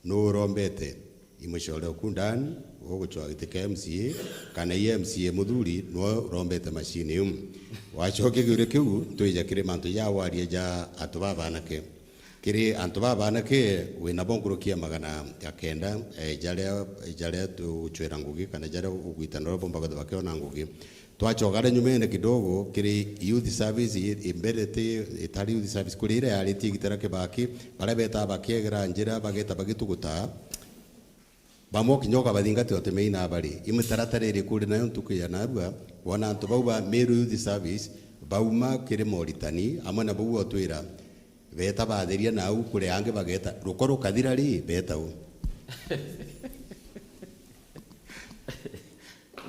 nuu urombete? I mucore uku ndani, ugucwa giti kia M C A, kana i M C A muthuri, nwe urombete mashini iu? Wacokia kiuria kiu, twija kiri mantu ja waria ja antu babanake. Kiri antu babanake, wina bo nkuruki ya magana ja kenda, eh, jaria, jaria tugucwira ngugi, kana jaria ugwitana uria bomba kwithirwa bakiona ngugi. Twacoka aria nyumene kidogo, kiri youth service, i-, imbere ti, itari youth service, kuri iria yaritie igita ria Kibaki, baria betaa bakiegera njira, bageta bagituguta. Bamwe kinya ukabathingatia utimenya ina bari. I mitaratara iriku uri nayo ntuku ya narua, wona antu bau ba Meru Youth Service, bauma kiri moritani, amwe na bau otwira, beta batheria nau, kuri angi bageta, ruko rukathira ri, beta u.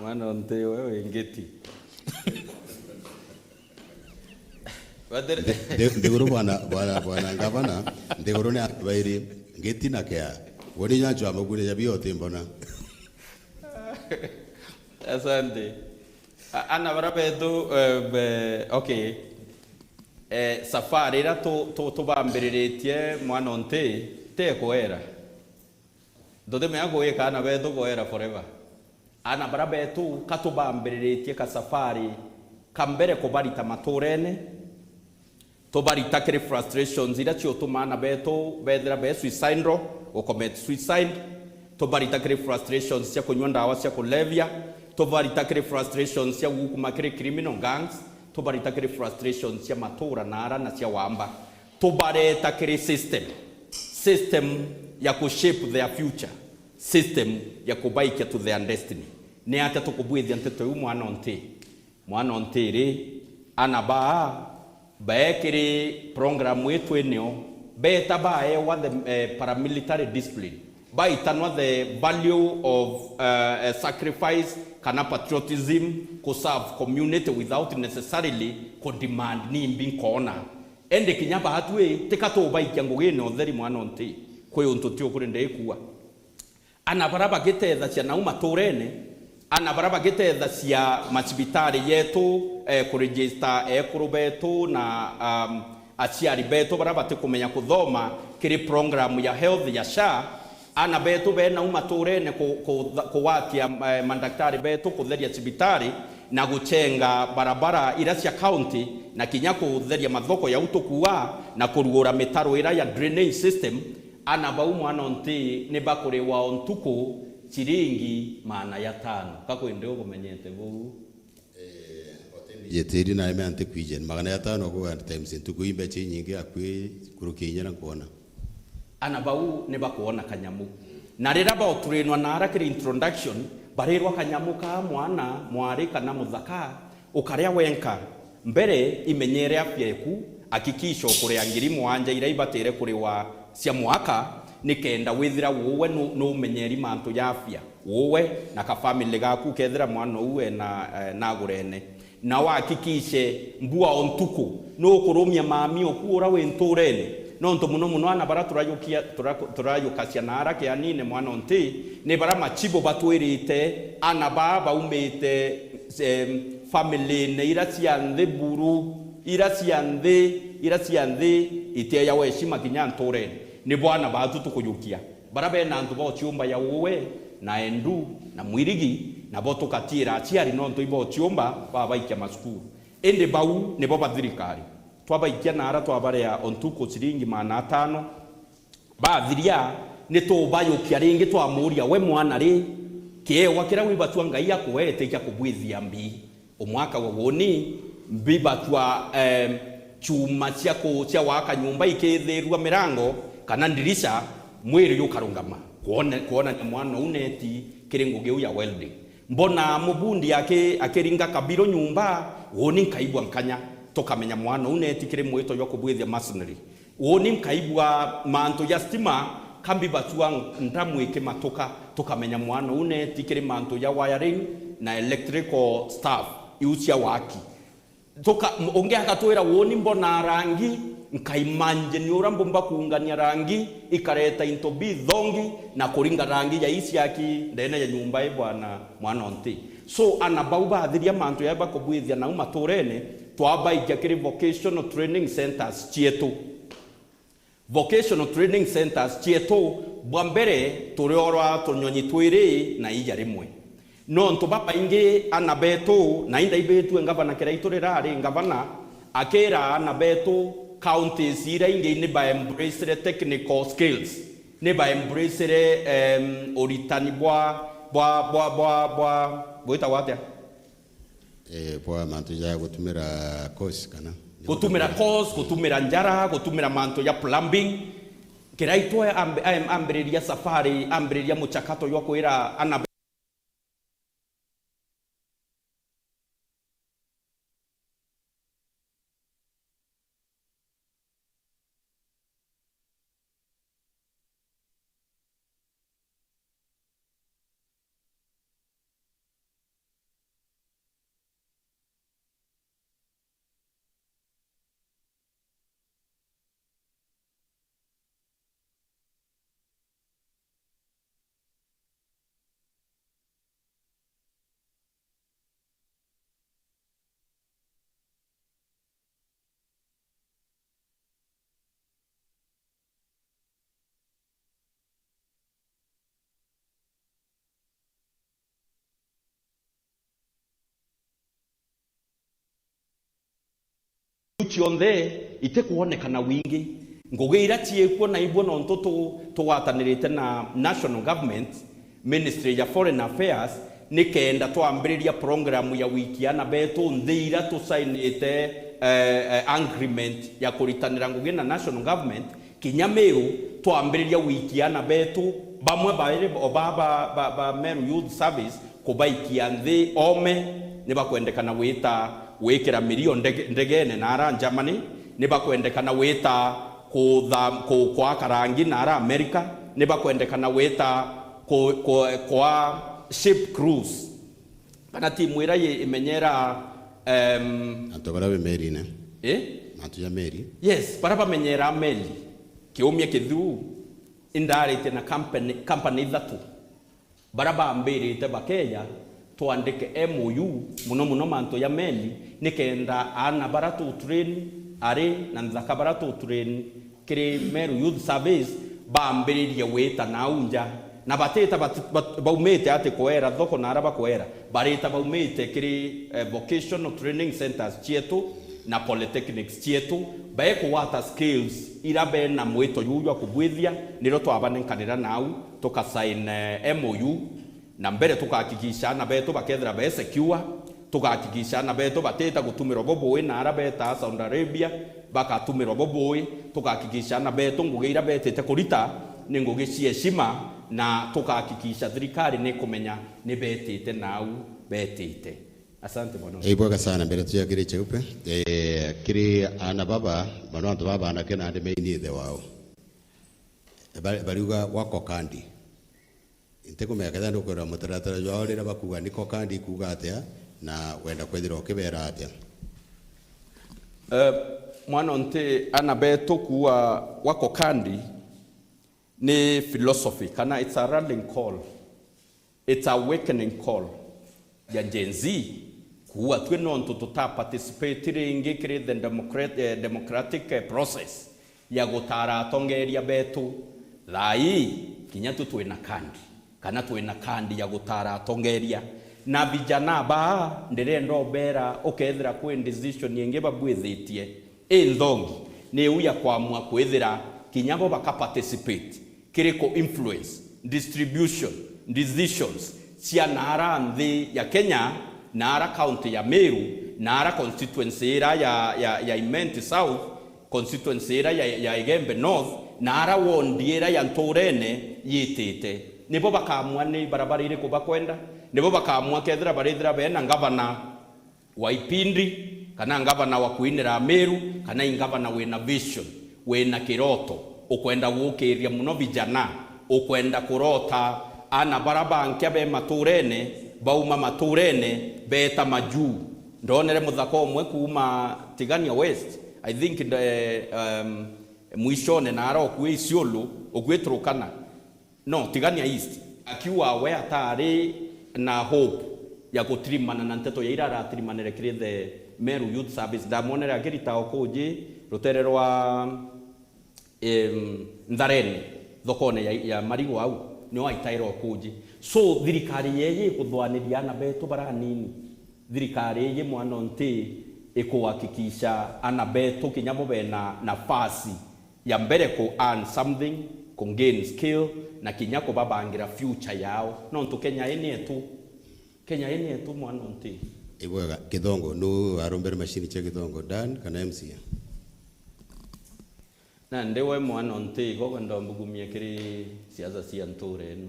Mwana o nti we wi ngiti. Batere- Nthi-, nthi-, nthiguru bwana, bwana, bwana ngavana, nthiguru ni antu bairi, ngiti na kea. Woni nyancho amagune ya bio timbona. Asante. A-, ana bara betu, eh, be-, okay. Eh, safari ira tu-, tu-, tubambiriritie mwana o nti, te kwera. Ntutimenya kuwika ana betu kwera forever. Ana bara betu, ka tubambiriritie ka safari ka mbere kubarita maturene, tubarita kiri frustrations iria ciutuma ana betu bethira be suicidal, gu commit suicide, tubarita kiri frustrations cia kunyua ndawa cia kulevya, tubarita kiri frustrations cia gukuma kiri criminal gangs, tubarita kiri frustrations cia matura na ara na cia wamba. Tubareta kiri system, system ya ku shape their future. system ya kubaikia to their destiny. Ni atia tukubwithia nteto iu, mwana o nti? Mwana o nti ri, ana baa bae kiri program ii twinio, beeta baewa the, eh, paramilitary discipline, baitanwa the value of, eh, eh, sacrifice kana patriotism, ku serve community without necessarily ku demand nimbi nkoona. Indi kinya baatwi tika tubaikia ngugine utheri, mwana o nti, kwi untu ti ukuri ndikua. Ana bara bagiteethacia nau matuurene, ana bara bagiteethacia macibitari yetu, eh, kuregister ekuru betu na, um, aciari betu bara batikumenya kuthoma kiri program ya health ya SHA, ana betu be nau matuurene ku-, ku-, kugwatia, eh, mandaktari betu kutheria cibitari na guchenga barabara ira cia county na kinya kutheria mathoko jau tukua na kuruura mitaro ira ya drainage system. Ana bau, mwana o nti, ni bakuriwa o ntuku ciringi maana ya tano. Ka kwindi ubumenyete buu? Eh, otembije tiri na ime anti kwijeni. Magana ya tano kuga times ntuku imbecha inyingi akwi kurukia inya na nkwona. Ana bau ni bakwona kanyamu. Na riria baoturinwa na ara kiri introduction, barirwa kanyamu ka mwana, mwari kana muthaka, ukaria wenka. Mbere, imenyere afya eku, hakikisha ukuria ngiri mwanja iria ibatire kuriwa cia mwaka, nikenda withira uwe nu-, numenyeri mantu ja afya, uwe na ka family gaku, kethira mwana uu ena, eh, nagurene. Na uhakikishe mbua o ntuku nukurumia mami oku ura wi nturene, nontu muno muno ana bara turajukia-, tura-, turajukacia na ara kianine, mwana o nti, ni bara machibu batwirite ana baa baumite, em, family-ine ira cia nthi buru, ira cia nthi, ira cia nthi itiejawa heshima kinya nturene. Ni bwana baatu tukujukia. Bara bena antu ba uchiumba ya uwe, na endu, na mwirigi, nabo tukatiira aciari nontu ibo uchiumba babaikia macukuru. Indi bau nibo ba thirikari. Twabaikia na ara twabarea o ntuku ciringi maana atano, bathiria, ni tubayukia ringi twamuria, we mwana ri, kiewa kiria wibatua Ngai akuete kia kubwithia mbi? O mwaka wa woni, mbibatua, em, chuma cia ku-, cia gwaka nyumba ikithirua mirango kana ndirisha, mwiri jukarungama, kuone-, kuonania mwana uu neti kiri ngugi iu ya welding. Mbona mubundi aki-, akiringa kabiru nyumba, woni nkaigua nkanya, tukamenya mwana uu neti kiri mwito jwa kubwithia masonry. Uuni nkaigua mantu ja stima, kambi batua ndamu ikimatuka, tukamenya mwana uu neti kiri mantu ja wiring na electrical stuff, iu cia waki. Tuka-, m-, ungi agatwira, uuni mbonaa rangi, nkaimanjini uria mbumba kuungania rangi, ikareta into bi thongi, na kuringa rangi ja ii ciaki ndene ya nyumba ii, bwana, mwana o nti. So, ana bau bathiria mantu ja bakubwithia nau maturene, twabaikia kiri vocational training centers cietu. Vocational training centers cietu, bwa mbere, turiorwa tunyonyi twiri na iija rimwe. Nontu babaingi ana betu, na indaibitue ngavana Kiraitu riria ari ngavana, akira ana betu counties iria ingi ni ba embracere technical skills, ni ba embracere, em, uritani bwa, bwa, bwa, bwa, bwa, bwitagwa atia? Eh, bwa mantu ja gutumira course kana? Gutumira course, gutumira njara, gutumira mantu ja plumbing. Kiraitu ambi-, am-, ambiriria safari, ambiriria muchakato jwa kwira ana Iu cionthe itikwonekana wingi. Ngugi iria ciikuo naibua nontu tu-, tugwatanirite na national government, Ministry ya Foreign Affairs, nikenda twambiriria program ya gwikia ana betu nthi iria tusainite, eh, eh, agreement ya kuritanira ngugi na national government, kinya Meru twambiriria gwikia ana betu Bamwe bairi o ba, ba, ba, ba Meru Youth Service kubaikia nthi ome, ni bakwendekana gwita gwikira mirio ndege-, ndegene na ara Germany, ni bakwendekana gwita kutha-, ku-, kwa karangi na ara America, ni bakwendekana gwita ku-, ku-, kwa ship cruise. Kana timu ira yi-, imenyera, em, antu bara be merine. Eh? Antu ja meri. Yes, bara bamenyera meri. Kiumia kithiu, indaritie na company, company ithatu. Bara bambirite bakeja, twandike M O U, muno muno mantu ya meli, nikenda aana bara tu train, ari na nthaka bara tu train, kiri Meru Youth Service, bambiririe gwita nau nja. Na batita bat-, bat-, baumite ati kwera thoko na ara bakwera. Barita baumite kiri, eh, vocational training centers cietu na polytechnics cietu. Bekugwata skills ira bena mwito juu jwa kubwithia, nirio twabanenkanira nau, tukasign, eh, M O U. Na mbere tukahakikisha aana betu bakethira be secure, tukahakikisha aana betu batita gutumirwa bubui na ara betaa Saudi Arabia, bakatumirwa bubui, tukahakikisha aana betu ngugi ira betite kurita ni ngugi cia heshima, na tukahakikisha thirikari ni kumenya ni betite nau betite. Asante mono. Ibwega sana, mbere tuja kiri Cheupe. Eh, kiri aana baba, bano antu baba anake nandi meini ithe wao. Ba-, bariuga wako kandi. Ntikumenya kethira ndukwirwa mutaratara jwao riria bakuuga niko kandi ikuuga atia, na wenda kwithirwa ukibera atia? Eh, mwana nti ana betu kuua wako kandi ni philosophy, kana it's a rallying call, it's a awakening call ya Gen Z, kuua twi nontu tuta participate ringi kiri the democrat-, eh, democratic, eh, process ya gutaara atongeria betu. Thaa ii, kinya tu twina kandi, kana twina kandi ya gutaara atongeria. Na vijana baa, ndirenda ubera, ukethira kwi decision ingi babwithitie inthongi, ni iu ya kwamua kwithira kinya bo baka participate kiri ku influence distribution decisions cia naara nthi ya Kenya, naara county ya Meru, naara constituency ira ya, ya, ya Imenti South, constituency ira ya, ya Igembe North, naara wondi ira ya Nturene yitite. Nibo bakaamua ni barabara iriku bakwenda, nibo bakaamua kethira barithira bena ngavana wa ipindi, kana ngavana wa kuinira Meru, kana i ngavana wina vision, wina kiroto, ukwenda gukiria muno vijana, ukwenda kurota ana bara bankia be maturene, bauma maturene, beta majuu. Ndonere muthaka umwe kuuma Tigania West, I think, eh, um, mwishone na ara ukui Isiolo, ukui Turkana. No, Tigania East. Akiuga we atari na hope ya gutirimana na nteto ya ira aratirimanire kiri the Meru Youth Service. Ndamwonere akirita okuji rutere rwa, em, Ntharene, thokone ya, ya marigu au, nio aitaire okuji. So, thirikari yeji ikuthwaniria ana betu baranini. Thirikari iji mwana nti ikuhakikisha ana betu kinya bo bena nafasi ya mbere ku earn something, ku gain skill, na kinya kubabangira future yao. Nontu Kenya ii ni yetu. Kenya ii ni yetu mwana nti. Ibwega, Githongo, nu arombere machine cia Githongo, Dan kana M C A? Nandi we mwana nti, igo kwenda mbugumie kiri siasa cia ntura ino.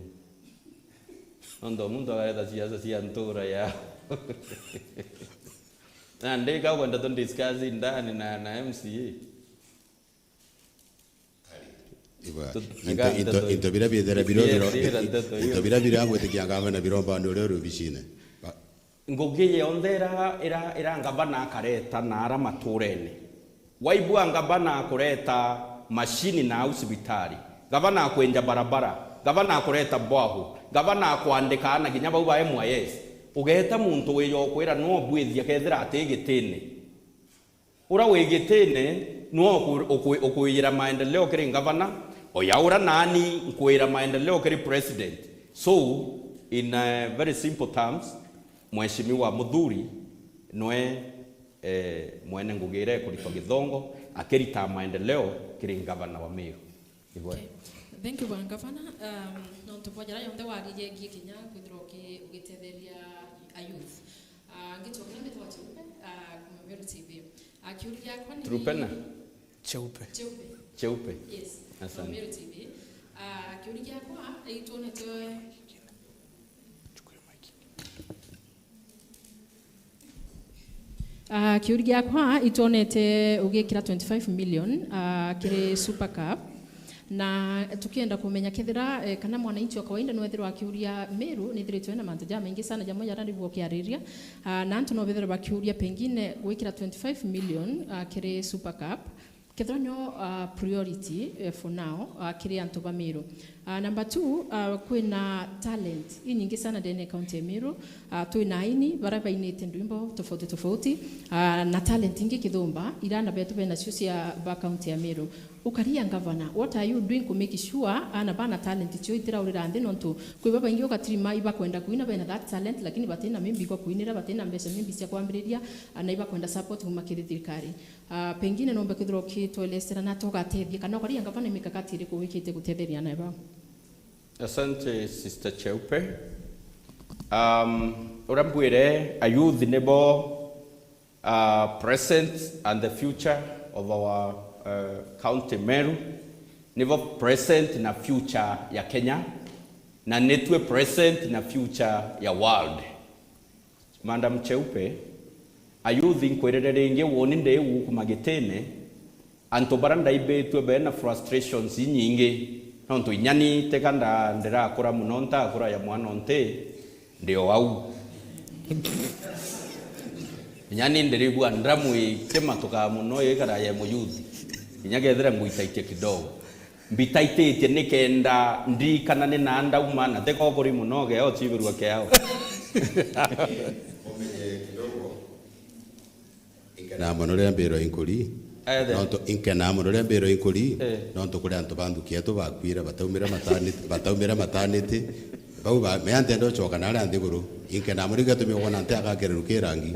Nontu muntu agaetha siasa cia ntura yao. Nandi ka kwenda tu discuss ndani na, na M C A. Iba, tu-, into, ega into, nteto, into bira bithera biro, bithera nteto into iyo. Bira bira gwitikia ngavana biromba ni uria uri obicine. Ba- Ngugi yonthe ira, ira, ira ngavana akareta na ara maturene. Waibua ngavana akureta mashini na au cibitari. Gavana akwenja barabara. Gavana akureta borehole. Gavana akwandika ana kinya bau ba M Y S. Ugeta muntu wija ukwira no bwithia kethira ati gitine. Ura wi gitine nwe uku-, uku-, ukwiyira maendeleo kiri ngavana, oya ura nani nkwiyira maendeleo kiri president. So, in, uh, very simple terms, Mheshimiwa Muthuri nwe, eh, mwene ngugi ira ikuritwa Githongo, akirita maendeleo kiri ngavana wa Meru. Igwe. Okay. Thank you, Bwana Gavana. Um, nontu bwa jara yonthe waririe ngie kinya kwithirwa uki-, ugitetheria a youth. Ah, ngicokera mbitwa Cheupe, ah, kuma Meru T V. Ah, kiuria giakwa ni Trupena? Cheupe. Cheupe. Cheupe. Yes. Asante. Kuma Meru T V. Ah, Kiuria giakwa, itwonete, ah, kiuria giakwa, itwonete ugikira twenty-five million, ah, kiri Super Cup. Na tukienda kumenya kethira, eh, kana mwananchi wa kawaida nwethirwa akiuria Meru, nithiritwe na mantu jamaingi sana, jamwe jara niguo kiariria, ah, na antu no bethirwe bakiuria pengine gwikira twenty-five million, ah, kiri Super Cup. Kethira nio, ah, priority, eh, for now, ah, kiri antu ba Meru. Ah, number two, ah, kwina talent inyingi sana ndene ya county ya Meru. Ah, twina aini bara bainite ndwimbo tofauti tofauti, ah, na talent ingi kithumba, ira ana betu benacio cia ba county ya Meru. Ukaria gavana, what are you doing to make sure ana bana talent cio itiraurira nthi? Nontu kwi babaingi ugatirima ibakwenda kuina, bena that talent, lakini batina mimbi kwa kuinira, batina mbeca mimbi cia kwambiriria, ah, na ibakwenda support kuma kiri thirikari. Ah, pengine nombe kwithirwa ukitwelesera na tugatethia, kana ukaria gavana ni mikakati iriku wikite gutetheria ana bau? Asante, Sister Cheupe. Um, uria mbwire, ayouth nibo, uh, present and the future of our, uh, county Meru. Nibo present na future ya Kenya, na nitwe present na future ya world. Madam Cheupe, ayouth, nkwirire ringi, woni ndi guku magitine, antu bara ndaibitue bena frustrations inyingi, nontu inya ni teka nda-, ndirakura muno, ntakura ya mwana onti, ndi o au. Inya ni ndirigua ndamu ikimatuka muno ikara ya muyouth, inya kethira ngwitaitie kidogo. Mbitaititie nikenda ndirikana ni na ndauma, na tiko kuri muno, geo chibirua kiao. Umenye kidogo. Inkenaa mono riria mbirwa inkuri. Ethe. Nontu, inkenaa mono riria mbirwa inkuri. Eh. Nontu kuri antu ba nthuki yetu bakuire, bataumire mataniti, bataumire mataniti. Bau ba, mea ntenda ucoka naria nthiguru. Inkenaa mono, igatumi wona nti agakereru ki rangi.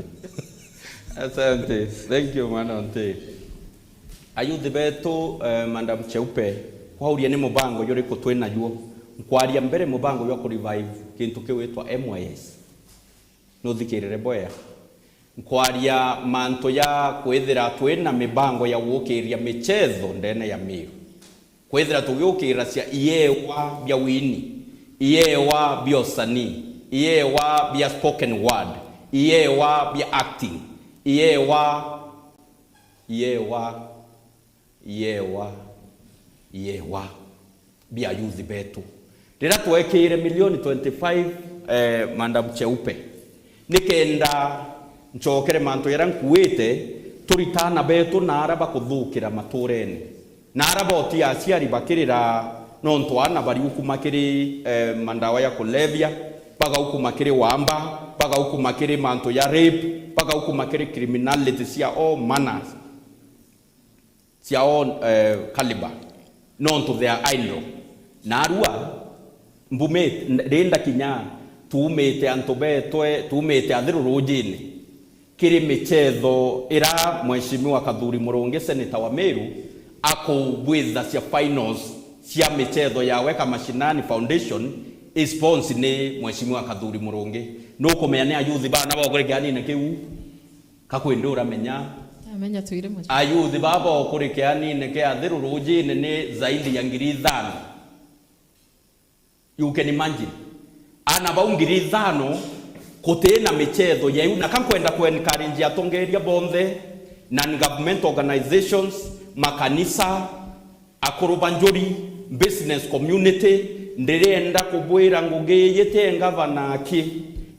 Asante. Thank you, mwana onti. Ayouth betu, eh, Madam Cheupe, kwauria ni mubango juriku twi najuo? Nkwaria mbere mubango jwa ku revive kintu kiwitwa M Y S. Nuthikirire bwea. Nkwaria mantu ja kwithira twi na mibango ya gukiria michetho ndene ya Meru. Kwithira tugiukira cia iewa bia wini, iewa bia usanii, iewa bia spoken word, iewa bia acting, iewa Yewa, yewa, yewa bia youth betu. Riria twekire milioni twenty-five, eh, Madam Cheupe, nikenda ncokere mantu jaria nkuite, turita ana betu na ara bakuthukira maturene, na ara boti aciari bakirira, nontu ana bariukuma kiri, eh, mandawa ya kulevya, bagaukuma kiri wamba, bagaukuma kiri mantu ya rape, bagaukuma kiri criminality cia all manners cia all, eh, caliber, nontu they are idle. Narua, mbumite, rinda kinya, tuumite antu betwe, tuumite athi rurujine, kiri michetho ira Mheshimiwa Kathuri Murungi, senator wa Meru, akubwitha cia finals cia michetho yawe Kamashinani Foundation, sponsor ni Mheshimiwa Kathuri Murungi. Nukumenya ni ayuthi bana bokuri kianine kiu? Ka kwindi uramenya? Ndamenya twire mwe. Ayuthi baba okuri kianine kia athi rurujine ni zaidi ya ngiri ithano. You can imagine. Ana bau ngiri ithano kutina michetho yeu, na ka nkwenda ku encourage atongeria bonthe, non-government organizations, makanisa, akuru ba njuri, business community, ndirenda kubwira ngugi yite ngavana aki,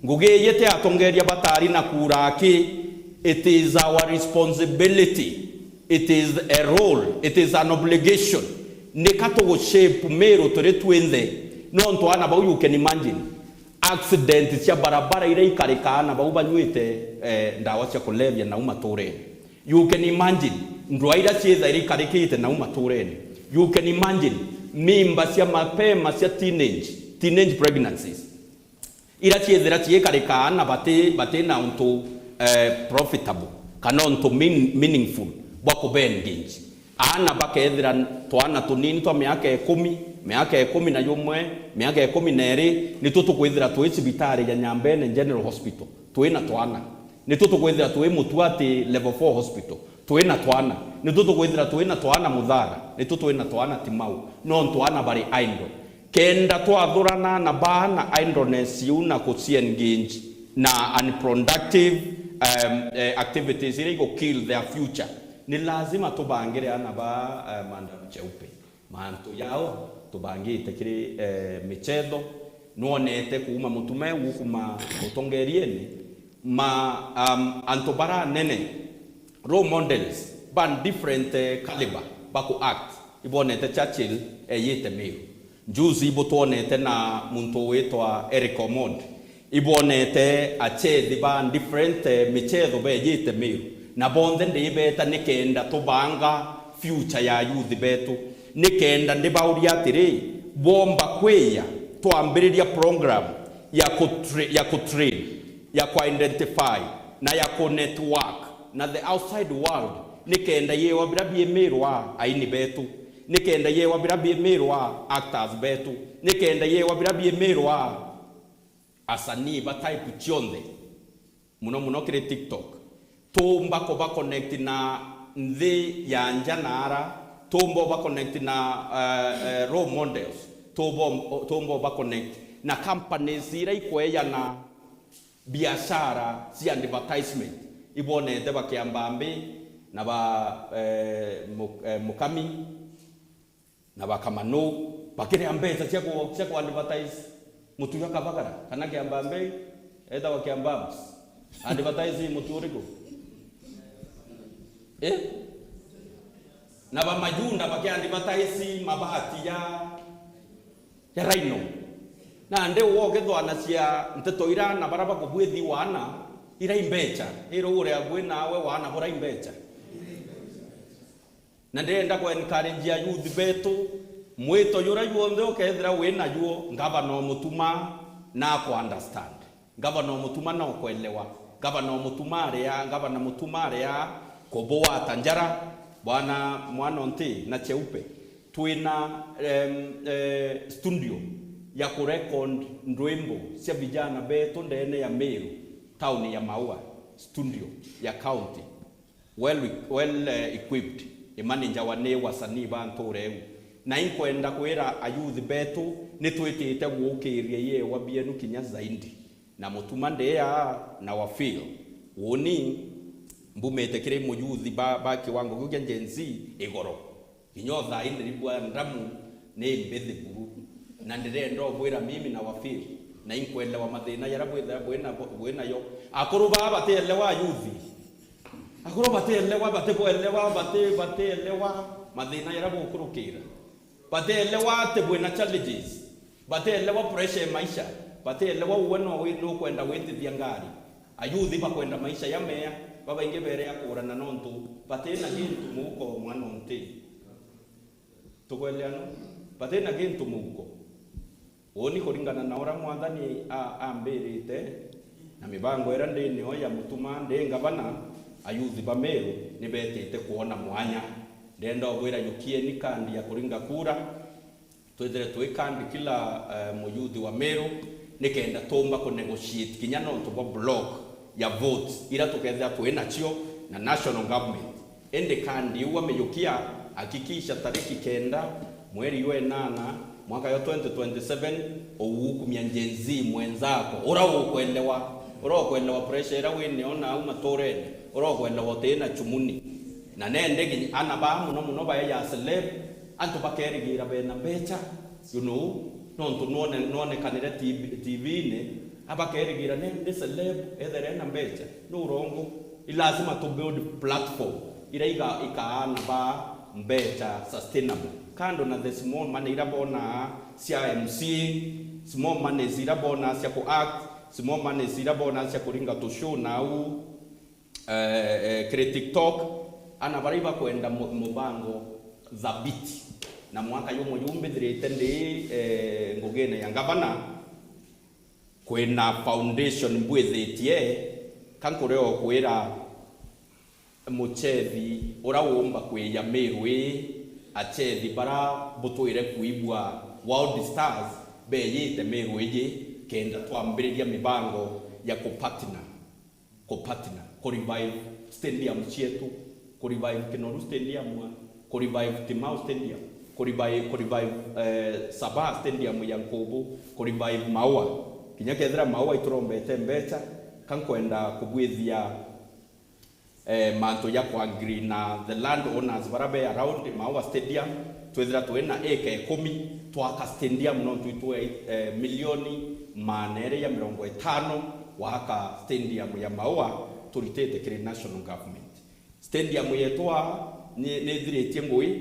ngugi yite atongeria batari na kura aki, it is our responsibility, it is a role, it is an obligation. Nika tugu shape Meru turi twinthe, nontu ana bau, you can imagine, accident cia barabara iria ikarikaa ana bau banywite, eh, ndawa cia kulevya nau maturene. You can imagine, ndwaa iria ciithaira ikarikite nau maturene. You can imagine, mimba cia mapema cia teenage, teenage pregnancies, iria ciithira ciikarikaa ana bati, bati na untu, eh, profitable, kana untu mean-, meaningful bwa kube engage. Ana bakethira twana tunini twa miaka ikumi, miaka ikumi na jumwe, miaka ikumi na iri, nitwo tukwithira twi cibitari ya Nyambene General Hospital, twina twana. Nitwo tukwithira twi Mutuati Level four Hospital, twina twana. Nitwo tukwithira twina twana Muthara, nitwo twina twana Timau, nontu ana bari idle. Kenda twathurana na baa na idleness iu na kuciengage na unproductive, um, eh, activities iria igu kill their future, ni lazima tubangire ana baa, eh, Madam Cheupe. Mantu yao tubangite kiri, eh, michetho. Nwonete kuuma mutume gukuma utongeriene, ma, um, antu baranene, role models ba different, eh, caliber ba ku act. Ibonete Churchill eyite Meru. Juzi ibutwonete na muntu witwa Eric Omondi. Ibonete achethi ba different, eh, michetho beyite Meru. Na bonthe ndibeta nikenda tubanga future ya youth betu. Nikenda ndibauria atiri, bwomba kwiya twambiriria program ya kutra-, ya kutrain, ya kuidentify, na ya kunetwork na the outside world, nikenda yewa bira biemirwa aini betu, nikenda yewa bira biemirwa actors betu, nikenda yewa bira biemirwa asanii ba type cionthe, muno muno kiri TikTok. Tuumba kuba connect na nthi ya nja na ara, tuumba uba connect na, eh, eh, role models, tuumba, tuumba uba connect na companies ira ikweyana biashara cia advertisement. Ibonete ba Kiambambi na ba, eh, Mu-, eh, Mukami na ba Kamanu bakiria mbeca cia ku-, cia ku advertise mutu jwa Kabagara kana Kiambambi, etawa Kiambams. Advertise mutu uriku? Eh? Na ba Majunda baki advertise mabati ya ya Rhino. Nandi ugokethwanacia nteto ira na bara bakubwithi wana, ira imbecha. Ira ugure akui nawe wana bura imbecha. Na ndirenda ku encourage ayouth betu, mwito jura juonthe ukethira wi najuo, ngavana o Mutuma na ku understand. Ngavana o Mutuma na ukwelewa. Ngavana o Mutuma aria, ngavana Mutuma aria kubwata njara, bwana mwana o nti na Cheupe. Twina, em, eh, studio ya kurecord ndwimbo cia vijana betu ndene ya Meru, town ya Maua, studio ya county, well, well, eh, equipped, imanagerwa ni wasanii ba ntura iu. Na inkwenda kwira ayouth betu, nitwitite guukiria yewa bienu kinya zaidi. Na Mutuma ndia na wa feel. Uuni mbumite kiri muyuthi ba, ba kiwango kiu kia Gen Z igoro. Kinya o thaa ii ndiribua ndamu ni mbithi buru. Na ndirenda ubwira mimi na wa feel. Na inkwelewa mathina jaria bwithira bwina, bwinayo. Akuru baa batielewa ayuthi. Akuru batielewa, batibwelewa, bati-, batielewa mathina jaria bukurukira. Batielewa ati bwina challenges. Batielewa pressure ya maisha. Batielewa uwe no wi-, nukwenda gwitithia ngari. Ayuthi bakwenda maisha ya mea, babaingi bere ya kuurana nontu batina gintu muhuko mwana o nti. Tukwelewa no? Batina gintu muhuko. Uuni kuringana na uria Mwathani a-, ambirite, na mibango iria ndi nio ya Mutuma ndi ngavana, ayuthi ba Meru ni betite kwona mwanya. Ndenda ubwira, yukieni kandi ya kuringa kura, twithire twi kandi kila, eh, muyuthi wa Meru, nikenda tumba ku negotiate kinya nontu bwa block ya votes ira tukethira twi nacio na national government. Indi kandi iu amiyukia, hakikisha tariki kenda mweri jwa inana mwaka jwa twenty twenty-seven, ugukumia Gen Z mwenzako, ura ukwelewa, ura ukwelewa pressure ira winio nau maturene, ura ukwelewa utina chumuni. Na nende nginya ana baa muno muno baeja celeb, antu bakerigira bena mbecha, you know, nontu nwone-, nwonekanire T V, T V-ini, abakerigira nende celeb ethere ena mbecha, ni urongo. I lazima tu build platform ira iga-, ikaana ba mbecha sustainable. Kando na the small money ira bonaa cia M C, small monies ira bonaa cia ku act, small monies ira bonaa cia kuringa tu show nau, eh, eh, kiri TikTok, ana baria ibakwenda mu-, mubango thabiti. Na mwaka jumwe ju mbithirite ndi, eh, ngugine ya ngavana, kwina foundation mbwithitie, ka nkuria o kwira muchethi uria uumba kwija Meru ii, achethi baria butwire kwigua World Stars beyite Meru iji, kenda twambiriria mibango ya kupartner, kupartner, kurevive stadium cietu, kurevive Kinoru Stadium, kurevive Timau Stadium. ku revive, ku revive, eh, Sabah Stadium ya Nkubu, ku revive Maua. Kinya kethira Maua iturombete mbecha, ka nkwenda kubwithia, eh, mantu ja ku agree na the land owners bara be around Maua Stadium, twithira twina eka ikumi, twaka stadium, no twitwe, eh, milioni maana eri ya mirongo itano gwaka stadium ya Maua turitite kiri national government. Stadium yetu aa ni, ni ithiritie ngui,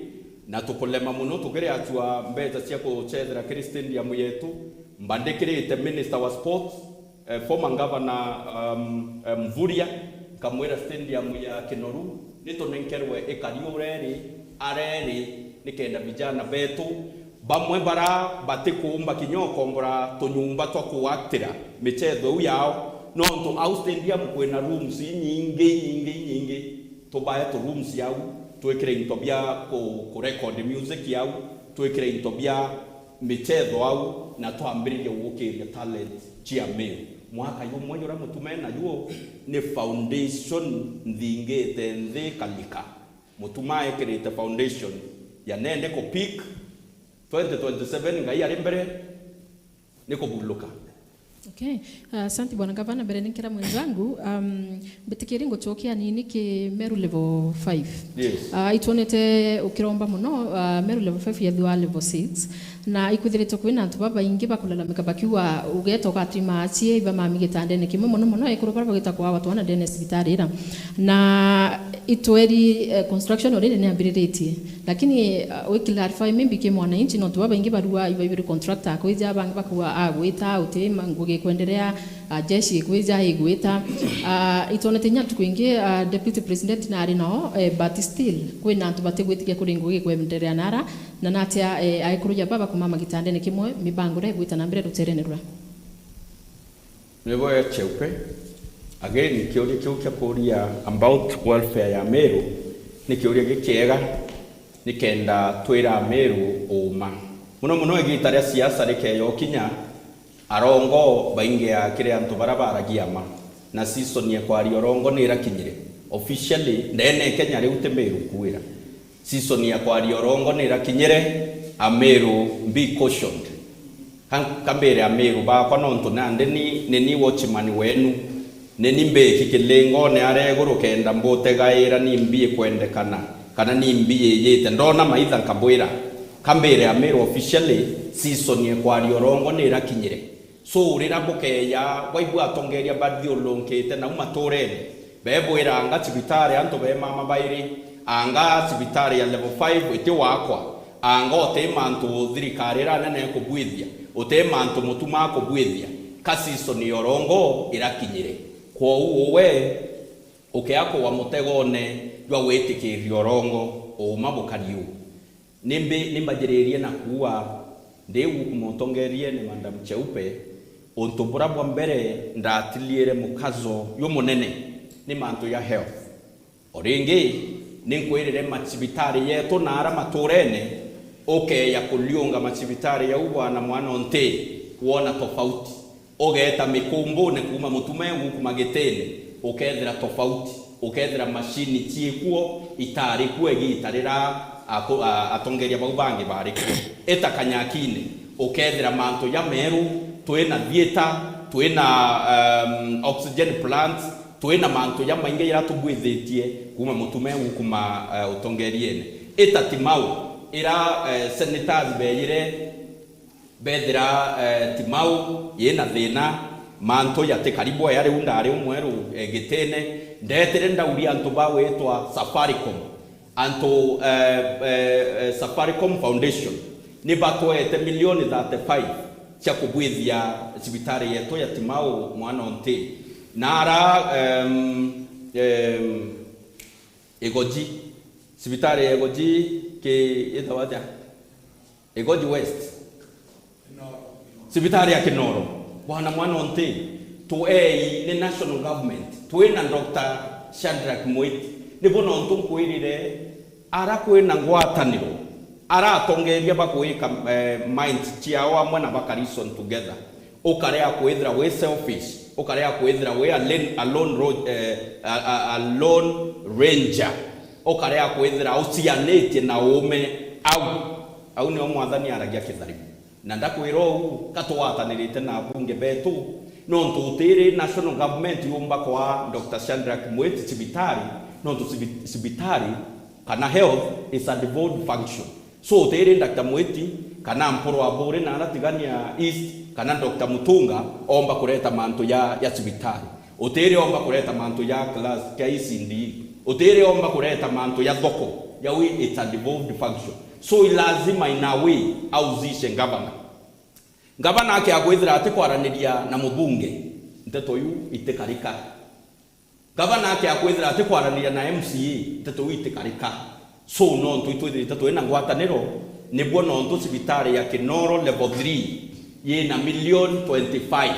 na tukulema mono tukiri atua mbeca cia kucethera kiri stadium yetu. Mbandikirite Minister wa Sports, eh, former Governor, um, eh, Mvurya, nkamwira stadium ya Kinoru ni tunenkerwe ikari uria iri, aria iri, nikenda vijana betu, bamwe bara batikuumba kinya ukombora tunyumba twa kuaktira michetho iu yao, nontu au stadium kwina rooms inyingi, inyingi, inyingi. Tubae tu rooms au, twikire into bia ku, ku record music au, twikire into bia michetho au, na twambiririe gukiria talent cia Meru. Mwaka jumwe juria Mutuma ena juo ni foundation nthingite nthi kalika. Mutuma ekirite foundation ya nende ku peak. Twenty twenty-seven Ngai ari mbere, ni kubuluka. Okay. Ah, asante Bwana Gavana. Mbere ninkira mwenzangu, um, mbitikirie ngucokia nini ki Meru level five. Yes. Ah, itwonete ukiromba muno, ah, Meru level five yathua level six. Na ikwithiritwe kwina antu babaingi bakulalamika bakiuga ugeta ugatrima aciari bamami gitandene kimwe, muno muno ekuru bara bagita kwawa twana ndene ya cibitari ira. Na itweri, eh, construction already ni ambiriritie. Lakini, uh, we clarify maybe ki mwananchi, nontu babaingi barua ibaibiri contractor akwija, bangi bakua agwita, uti ma-, ngugi ikwenderea, uh, jeshi ikwija igwita. Uh, itwonete inya ntuku ingi, uh, deputy president nari nao, eh, but still kwina antu batigwitikia kuri ngugi ikwenderea nara, na natia, eh, aikuru ja baba kumama gitandene kimwe, mibango ria igwita na mbere ruterene rura. Ni bwega Cheupe. Again, kiuria kiu kia kuria about welfare ya Meru ni kiuria gikiega, nikenda twira Ameru uma. Muno muno igita ria siasa rikeyokinya, arongo baingia kiri antu bara baragia ma, na season ya kwaria urongo ni irakinyire. Officially, ndene Kenya riu ti Meru nkuwira. Season ya kwaria urongo ni irakinyire, Ameru, be cautioned. Ka, kambire Ameru bakwa, nontu nandi ni, ni ni watchman wenu. Ni ni mbiki kilingone aria iguru kenda mbutegaira ni mbi ikwendekana, kana ni mbi iyite. Ndona maitha nkabwira, kambire Ameru officially, season ya kwaria urongo ni irakinyire. So, rira bukeya bwaigua atongeria bathiurunkite nau maturene, bebwira anga cibitari antu be mama bairi, anga cibitari ya level five iti wakwa, anga uti mantu thirikari iranene kubwithia, uti mantu Mutuma akubwithia, ka season ya urongo irakinyire. Kwou uwe ukea kugwa mutegone jwa gwitikiria urongo, uuma bukari uu. Nimbi-, nimbajiririe na kuuga, ndi guku mutongeeriene, Madam Cheupe, untu bura bwa mbere ndatiliire mukazo jumunene ni mantu ja health. O ringi, ninkwirire macibitari yetu na ara maturene, ukeeja kuriunga macibitari jau bwana mwana o nti, wona tofauti. Ugeeta mikumbune kuuma Mutuma guku Magitene, ukethira tofauti, ukethira mashini ciikuo itaari kuo igiita rira aku-, a-, atongeria bau bangi baari kuo. Ita Kanyakine, ukethira mantu jameeru, twina theatre, twina, um, oxygen plants, twina mantu jamaingi jaria tubwithitie kuuma Mutuma guku ma, eh, utongeriene. Ita Timau, ira, eh, senators beejire, bethira, eh, Timau yina thina, mantu jati karibu aya, riu ndari umweru, eh, Gitene, ndetire ndauria antu ba gwitwa Safaricom, antu, eh, eh, eh, Safaricom Foundation, ni batwete milioni thirty-five cia kubwithia cibitari yetu ya Timau mwana o nti. Na ara, em, em, Igoji, cibitari ya Igoji ki, yitagwa atia? Igoji West. Cibitari ya Kinoro. Bwana mwana o nti, tuei ni national government. Twina Doctor Shadrack Mwiti. Ni bo nontu nkwirire, ara kwina ngwataniro, ara atongeria bagwika, eh, minds ciao amwe na baka reason together. Ukarega kwithira wi selfish, ukarega kwithira wi a lane-, a lone ro-, eh, a, a, a lone ranger, ukarega kwithira ucianitie na uume au. Au nio Mwathani aragia Kitharimu. Na ndakwira uu, ka tugwatanirite na abunge betu, nontu utiri national government yumba kwa Doctor Shadrack Mwiti cibitari, nontu cibi-, cibitari kana health is a devolved function. So utiri Doctor Mwiti, kana Mpuru Aburi na ara Tigania East, kana Doctor Mutunga omba kureta mantu ya, ya cibitari. Utiri omba kureta mantu ya class kia E C D E. Utiri omba kureta mantu ya thoko. Ya wi, it's a devolved function. So i lazima in a way auzishe ngavana. Ngavana akia kwithira ati kwaraniria na mubunge, nteto iu itikarika. Ngavana akia kwithira ati kwaraniria na M C A, nteto iu itikarika. So nontu itwithirite twina ngwataniro, nibwo nontu cibitari ya Kinoro level three yina million twenty-five.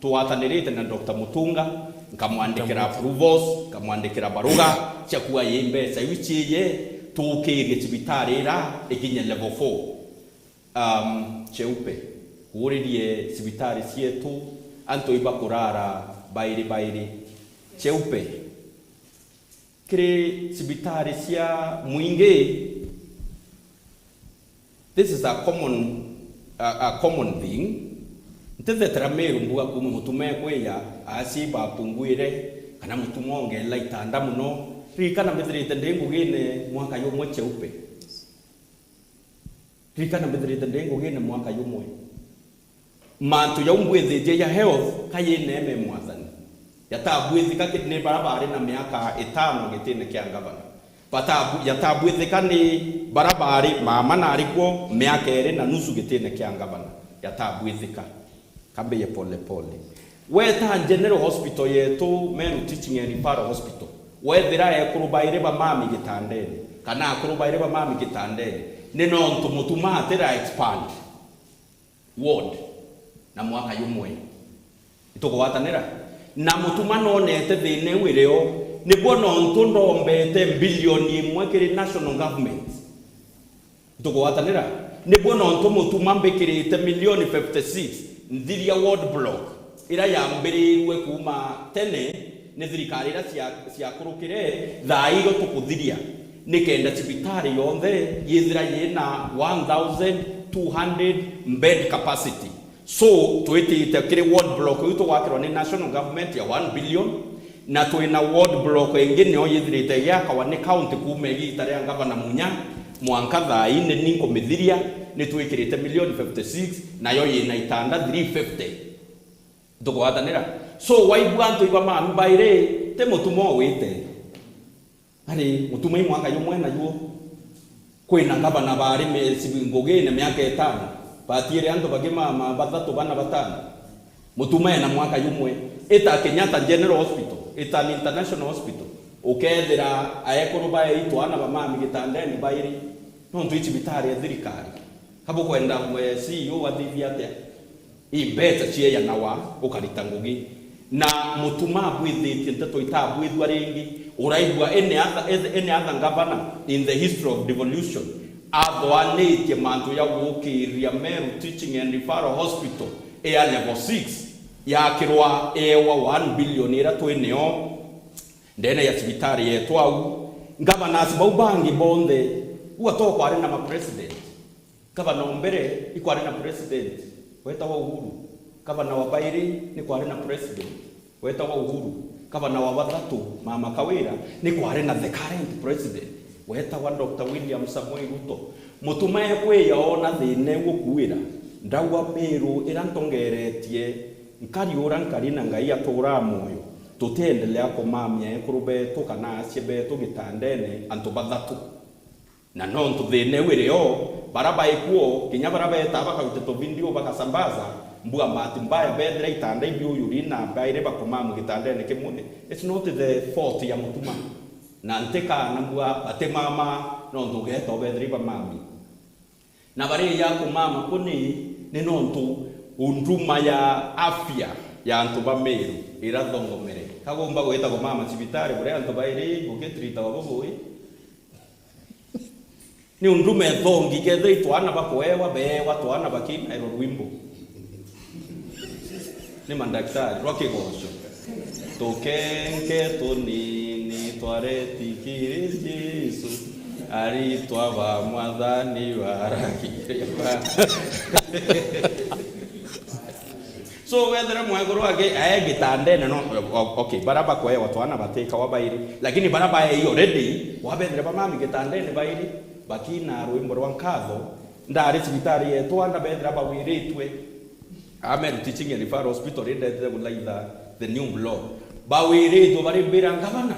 Tugwatanirite na Doctor Mutunga, nkamwandikira approvals, nkamwandikira baruga cia kuuga ii mbeca iu ciiye tuukirie cibitari ira ikinye level four. Um, Cheupe, kuuririe cibitari cietu antu ibakurara bairi bairi. Cheupe, kiri cibitari cia mwingi, this is a common, a, a common thing. Ntithetera Meru mbuga kuuma Mutuma ekwija, aciari bapunguire, kana Mutuma ongeela itanda mono. Ririkana mbithirite ndi ngugine mwaka jumwe Cheupe. Ririkana mbithirite ndi ngugine mwaka jumwe. Mantu jau mbwithitie ja health ka yi neeme Mwathani. Jatabwithika ki-, ni bara bari na miaka itano gitine kia ngavana. Batabu-, jatabwithika ni bara bari mama nari kuo miaka iri na nusu gitine kia ngavana. Jatabwithika. Kambie pole pole. Weta General Hospital yetu, Meru Teaching and Referral Hospital, wethira ekuru bairi ba mami gitandene, kana akuru bairi ba mami gitandene, ni nontu Mutuma atira expand ward na mwaka jumwe. Itukugwatanira? Na Mutuma nonete thina iu irio, nibwo nontu ndombete bilioni imwe kiri national government. Itukugwatanira? Nibwo nontu Mutuma mbikirite milioni fifty six nthiria ward block, ira yambirirue kuuma tene ni thirikari ira cia-, ciakurukire, thaa irio tukuthiria, nikenda cibitari yonthe yithira yina one thousand two hundred bed capacity. So, twitite kiri ward block iu tugwakirwa ni national government ya one billion, na twina ward block ingi nio yithirite igiakawa ni county kuuma igiita ria ngavana Munya mwanka thaa ii ni ni nkumithiria, ni twikirite milioni fifty six, nayo yina itanda three fifty. Tukugwatanira? So, waigua antu iba mami bairi, ti Mutuma ugwite. Ari Mutuma i mwaka jumwe najuo. Kwina ngavana bari me-, sibi-, ngugine miaka itano. Batiire antu bangi mama bathatu, bana, batano. Mutuma ena mwaka jumwe. Ita Kenyatta General Hospital, ita an international hospital. Ukethira aekuru bae itwana ba mami gitandene bairi. Nontu i cibitari ya thirikari. Ka bukwenda mwe C E O athithie atia? I mbeca cieyanawa ukarita ngugi. Na Mutuma abwithitie nteto itabwithua ringi. Uraigua any other, any other governor in the history of devolution athwanitie mantu ya gukiria Meru Teaching and Referral Hospital ya level six yakirwa ewa one billion ira twinio ndene ya cibitari yetu au. Governors bau bangi bonthe, ua to kwari na ma president. Gavana o mbere ikwari na president wetagwa Uhuru. Gavana wa bairi ni kwari na president wetagwa Uhuru. Gavana wa bathatu, Mama Kawira, ni kwari na the current president wetagwa Doctor William Samoei Ruto. Mutuma ekwiya ona thina igukuira, ndauga Meru ira ntongeretie, nkari ura nkari na Ngai aturaa mwoyo, tutiendelea kumamia ekuru betu kana acie betu gitandene antu bathatu. Na nontu thina iu iri o, bara baikuo, kinya bara betaa bakaruta tuvindio bagasambaza, mbuga bahati mbaya bethira itanda ibiuyuri na bairi bakumamu gitandene kimwe, it's not the fault ya Mutuma. Na ntikana mbuga batimama, nontu ugeeta ubethira ibamami. Na baria ya kumama kuni, ni nontu unduma ya afya ya antu ba Meru irathongomere. Kagumba gwita kumama cibitari buria antu bairi, bugitiritawa bubui. Ni undu methongi kethira itwana bakuewa, beewa twana bakinairwa rwimbo ni mandaktari rwa kigoco. Tukenke tunini twareti kiri Jesu. Aritwa ba Mwathani baragiria ba. So, wethira mwekuru ake ae gitandene, no, o-, okay, bara bakwewa twana batikawa bairi, lakini bara baei already, wabethira bamami gitandene bairi, bakina rwimbo rwa nkatho, ndari cibitari yetu, anda bethira bawiritwe. Amen. Teaching and Referral Hospital indetire guthaitha the new block. Bawiritwe bari mbira, "Ngavana,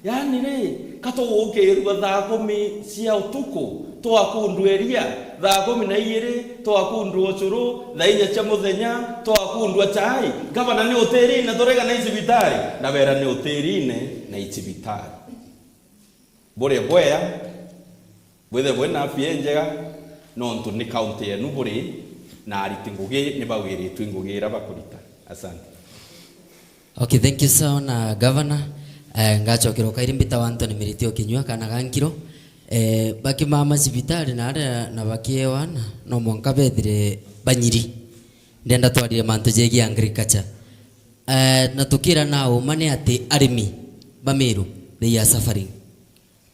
yani ri, ka tugukirua thaa kumi cia utuku, twakundua iria, thaa kumi na iiri, twakundua ucuru, thaa inya cia muthenya, twakundua chai. Ngavana, ni utirine turega na icibitari?" Ndabera, "Ni utirine na icibitari." Buri bwea, bwithe bwina afya injega, nontu ni kaunti yenu buri, na ariti ngugi ni bawiritwe ngugi iria bakurita. Asante. Okay, thank you sana, Governor. Eh, ngacokera ukairi mbita wa Anthony Miriti o kinyua kana ga nkiro. Eh, bakimama cibitari na aria na bakiewana, no mwanka bethire banyiri. Ndenda twarire mantu jegie agriculture. Eh, na tukira na uma ni ati arimi ba Meru, they are suffering.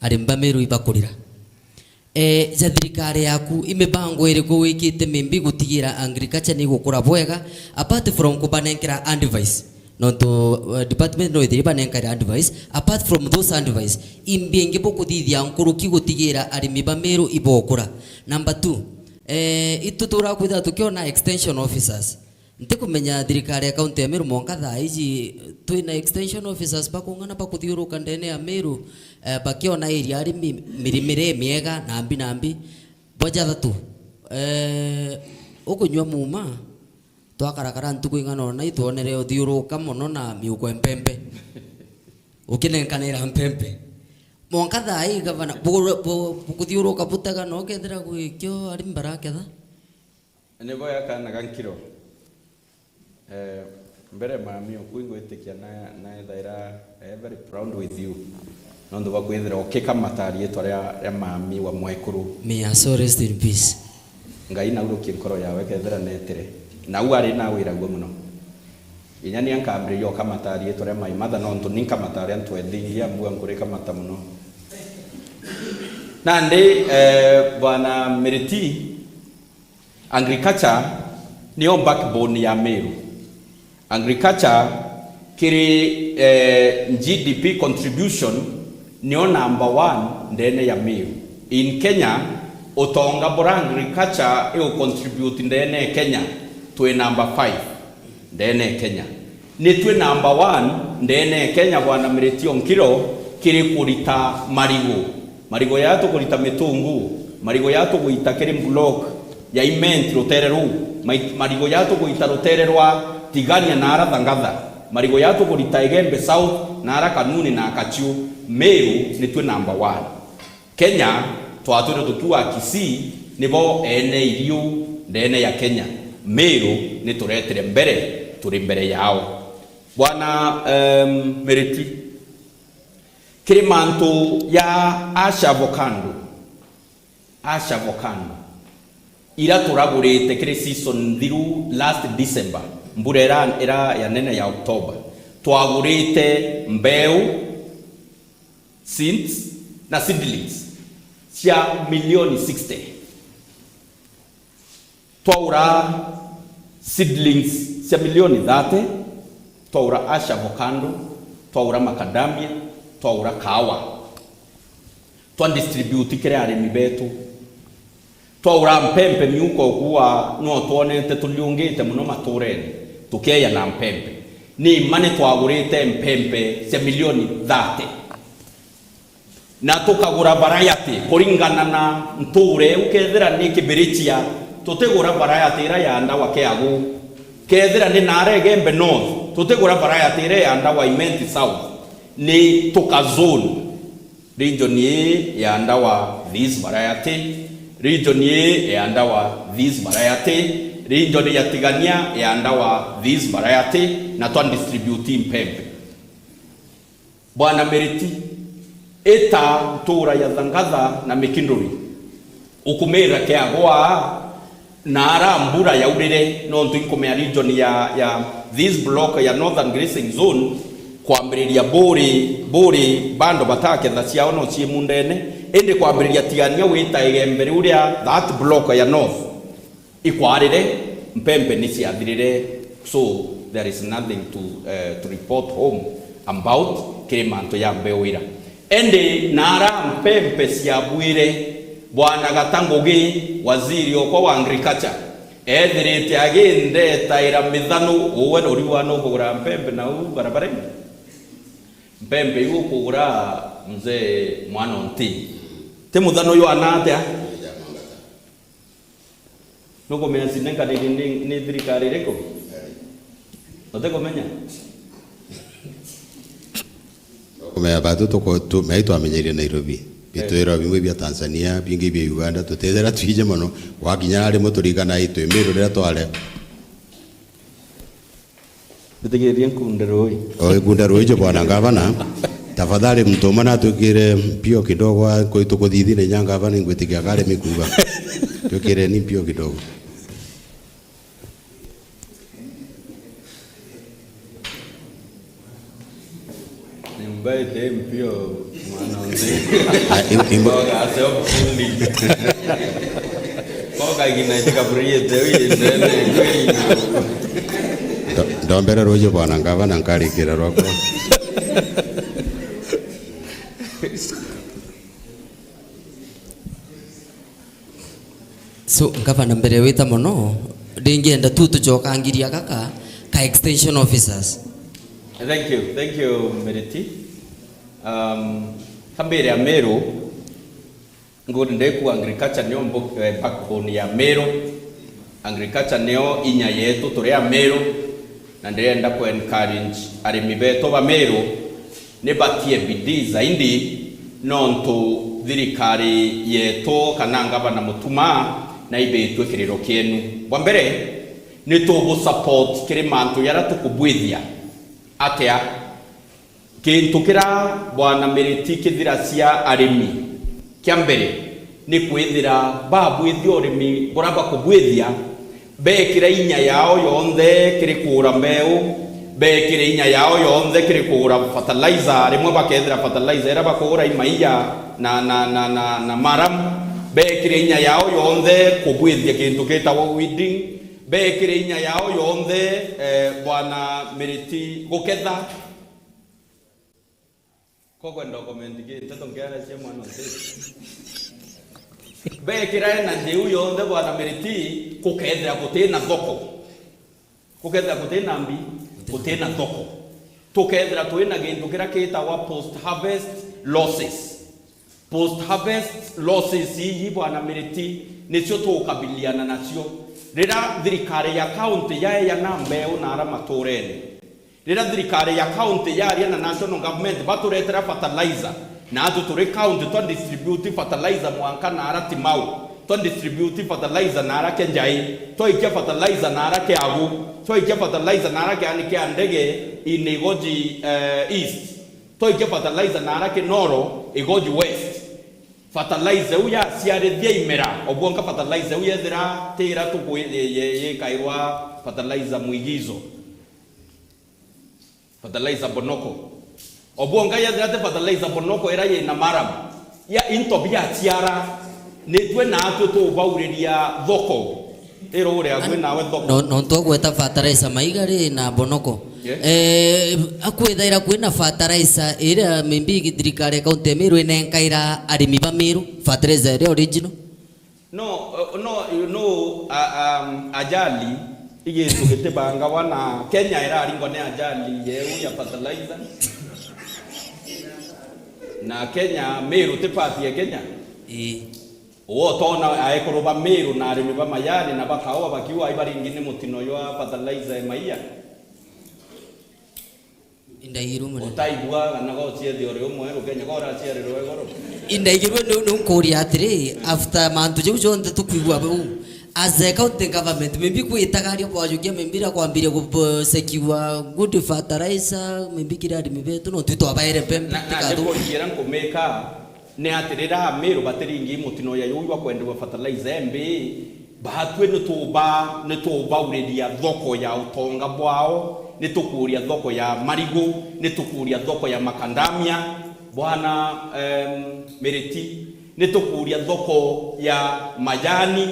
Arimi ba Meru ibakurira. Eh, ja thirikari yaku, imibango iriku wikite mimbi gutigira agriculture ni igukura bwega, apart from kubanenkera advice? Nontu, eh, department no ithiri banenkaire advice. Apart from those advice, imbi ingi bukuthithia nkuruki gutigira arimi ba Meru ibokura? Number two, eh, itu turakwithira tukiona extension officers. Ntikumenya thirikari ya kaunti ya Meru mwanka thaa iji twina extension officers bakung'ana bakuthiuruka ndene ya Meru, eh, bakiona area ari mi-, mirimire miega nambi nambi. Bwa jathatu, eh, ukunyua muuma, twakarakara ntuku ing'ana ona itwonere uthiuruka mono na miuko ya mpempe. Ukinenkanira mpempe. Mwanka thaa ii, gavana, bu-, bu-, bukuthiuruka butega na ukethira gwikio ari mbaraketha? Ni boya kana ga nkiro. Eh, mbere mami oku ingwitikia na, na ethaira, eh, very proud with you. Nontu bwa kwithira ukikamata riitwa ria, ria mami wa mwekuru. May her soul rest in peace. Ngai naurukie nkoro yawe kethira netire. Nau ari na wiragua mono. Inya ni ankambiriria ukamata riitwa ria my mother, nontu ni nkamata ria ntwethingia mbua nkurikamata mono. Nandi, eh, Bwana Miriti, agriculture niyo backbone ya Meru. Agriculture kiri, eh, G D P contribution niyo number one ndene ya Meru. In Kenya, utonga bura agriculture iu contribute ndene ya Kenya, twi number five ndene ya Kenya. Nitwi number one ndene ya Kenya, Bwana Miriti Onkiro, kiri kurita marigu. Marigu ya tukurita mitungu, marigu ya tugwita kiri block ya Imenti rutere ruu, mai-, marigu ya tugwita rutere rwa Tigania na ara Thangatha, marigu ya tugurita Igembe South na ara Kanuni na Kachiu. Meru nitwi number one. Kenya, twatwire tukiuga Kisii nibo ene iriu ndene ya Kenya. Meru nituretire mbere, turi mbere yao. Bwana, em, Miriti, kiri mantu ya Asha Avocado, Asha Avocado, ira turagurite kiri season nthiru last December, mbura ira, ira ya nene ya October, twagurite mbeu, seeds na seedlings cia milioni sixty. Twaura seedlings cia milioni thirty, twaura Asha Avocado, twaura macadamia, twaura kaawa. Twa distribute kiri arimi betu. Twaura mpempe miuko kuwa no twonete tuliungite mono maturene, tukieya na mpempe. Ni mma ni twagurite mpempe cia milioni thirty. Na tukagura variety kuringana na ntuura iu, kethira ni Kibirichia, tutigura variety ira yandawa Kiagu. Kethira ni naara Igembe North, tutigura variety ira yandawa Imenti South. Ni tuka zone. Region ii yandawa this variety, region ii yandawa this variety, region ya Tigania yandawa this variety, na twa distribute mpempe. Bwana Miriti, ita ntuura ya Thangatha na Mikinduri, ukumira Kiagwa, na ara mbura yaurire, nontu inkumea region ya, ya this block ya Northern Grazing Zone, kwambiriria Buri, Buri bando bataketha ciao no cii mundene, Indi kwambiriria Tigania wita Igembe riu ria that block ya north, ikwarire, mpempe ni ciathirire, so there is nothing to, eh, to report home about kiri mantu ya mbeu ira. Indi nara mpempe ciabuire, Bwana Gata Ngugi, waziri okwa wa agriculture, ethirite agindetaira mithanu, uwe nuriwa nukugura mpempe na u barabarani? Mpempe iu ukugura, mzee, mwana onti. Ti muthano uyu ana atia? Nukumenya cinenkaniri ni, ni thirikari iriku? Utikumenya? Kumenya batu tuko-, tu-, mai twamenyeire Nairobi. Bitwirwa bimwe bia Tanzania, bingi bia Uganda, tutethera twije mono. Wakinya rimwe turikana i twi Meru riria tware. Mbitigirie nkunde rui. O, ikunde rui jo, bwana ngavana. Tafadhali, mtu umwe natwikire mpio kidogo, a, kwi tukuthithire nya ngavana, ingwitikia kari mikuga. Twikireni mpio kidogo. Nyumba ite mpio, mwana onti. Ah, im-, im- Koga ase obufundi. Koga igina itikaburiete, uyu ndene, kweli. Ndo-, ndombere ruuji bwana ngavana, nkarikira rwakwa. So, ngavana, mbere wita mono, ndingienda tu tucokangiria gaka ka extension officers. Thank you, thank you, Meriti. Um, kambere ya Meru, nguri ndeku agriculture niyo mbo-, eh, backbone ya Meru. Agriculture niyo inya yetu turi a Meru, na ndirenda ku encourage arimi betu ba Meru ni batie bidii zaidi, nontu thirikari yetu kana ngavana Mutuma naibitue kiriro kienu. Bwa mbere, ni tubu support kiri mantu jaria tukubwithia. Atia? Kintu kiria bwana Miriti kithira cia arimi, kia mbere ni kwithira babwithia urimi buria bakubwithia, bekire inya yao yonthe kiri kugura mbeu, bekire inya yao yonthe kiri kugura fertilizer. Rimwe bakethira fertilizer iria bakugura i maiya na, na, na, na, na maramu, bekire inya yao yonthe kubwithia kintu gitagwa weeding, bekire inya yao yonthe, eh, bwana Miriti guketha. Kokwenda ukomenti ki nteto nkiara cia mwana uti. Bekira energy iu yonthe bwana Miriti, gukethira guti na thoko. Gukethira guti na mbi, guti na thoko. Tukethira twi na gintu kiria kitagwa post harvest losses. Post harvest losses ii bwana Miriti nicio tukabiliana nacio. Riria thirikari ya county yaeyana mbeu na ara maturene, riria thirikari ya county yaria na national government baturetera fertilizer, na atu turi county twa distribute fertilizer mwanka na ara Timau, twa distribute fertilizer na ara Kenjai, twaikia fertilizer na ara Kiagu, twaikia fertilizer na ara kiani kia ndege in Igoji, eh, East, twaikia fertilizer na ara Kinoro, Igoji West. Fertilizer iu yaciarithia imera, obwonka fertilizer iu yethira tira tuku-, ye-, ye-, yikairwa fertilizer mwigizo. Fertilizer bonoko. Obwonka yethira ti fertilizer bonoko ira yina maramu. Ya into biaciara, nitwe naatwe tubauriria thoko. Ira uria gwi nawe thoko. No, nontu agweta fertilizer maiga ri na bonoko. Yes. Eh, akwithaira kwina fertilizer iria maybe thirikari ya kaunti ya Meru inenkaira arimi ba Meru, fertilizer iria original? No, uh, no, you know, uh, um, ajali igintu gitibangawa na Kenya iraringwa ni ajali yeu ya fertilizer. Na Kenya, Meru ti part ya Kenya. Ii. Uwe utona aekuru ba Meru na arimi ba majani na ba kaua bakiuga ai baringi ni mutino jwa fertilizer ya maiya? Indaigirwe munene. Utaigua kana gociethia uri umwe rukenya ko uraciarirwe iguru? Indaigirwe ni, ni nkuria atiri, after mantu jau jonthe tukwigua bau, as a county government, maybe kwitaga aria bwajukia, maybe ira kwambiria gu-, secure good fertilizer, maybe kiri arimi betu, no tu twabaere mpempe, Na, na tikathu- ndikuringira nkumika, ni ati riria Amiru batiringi mutino ya yuu jwa kwenderwa fertilizer embi, batwi nituba-, nitubauriria thoko ya utonga bwao, nitukuuria thoko ya marigu, nitukuuria thoko ya macadamia. Bwana, em, Miriti, Ni tukuuria thoko ya majani.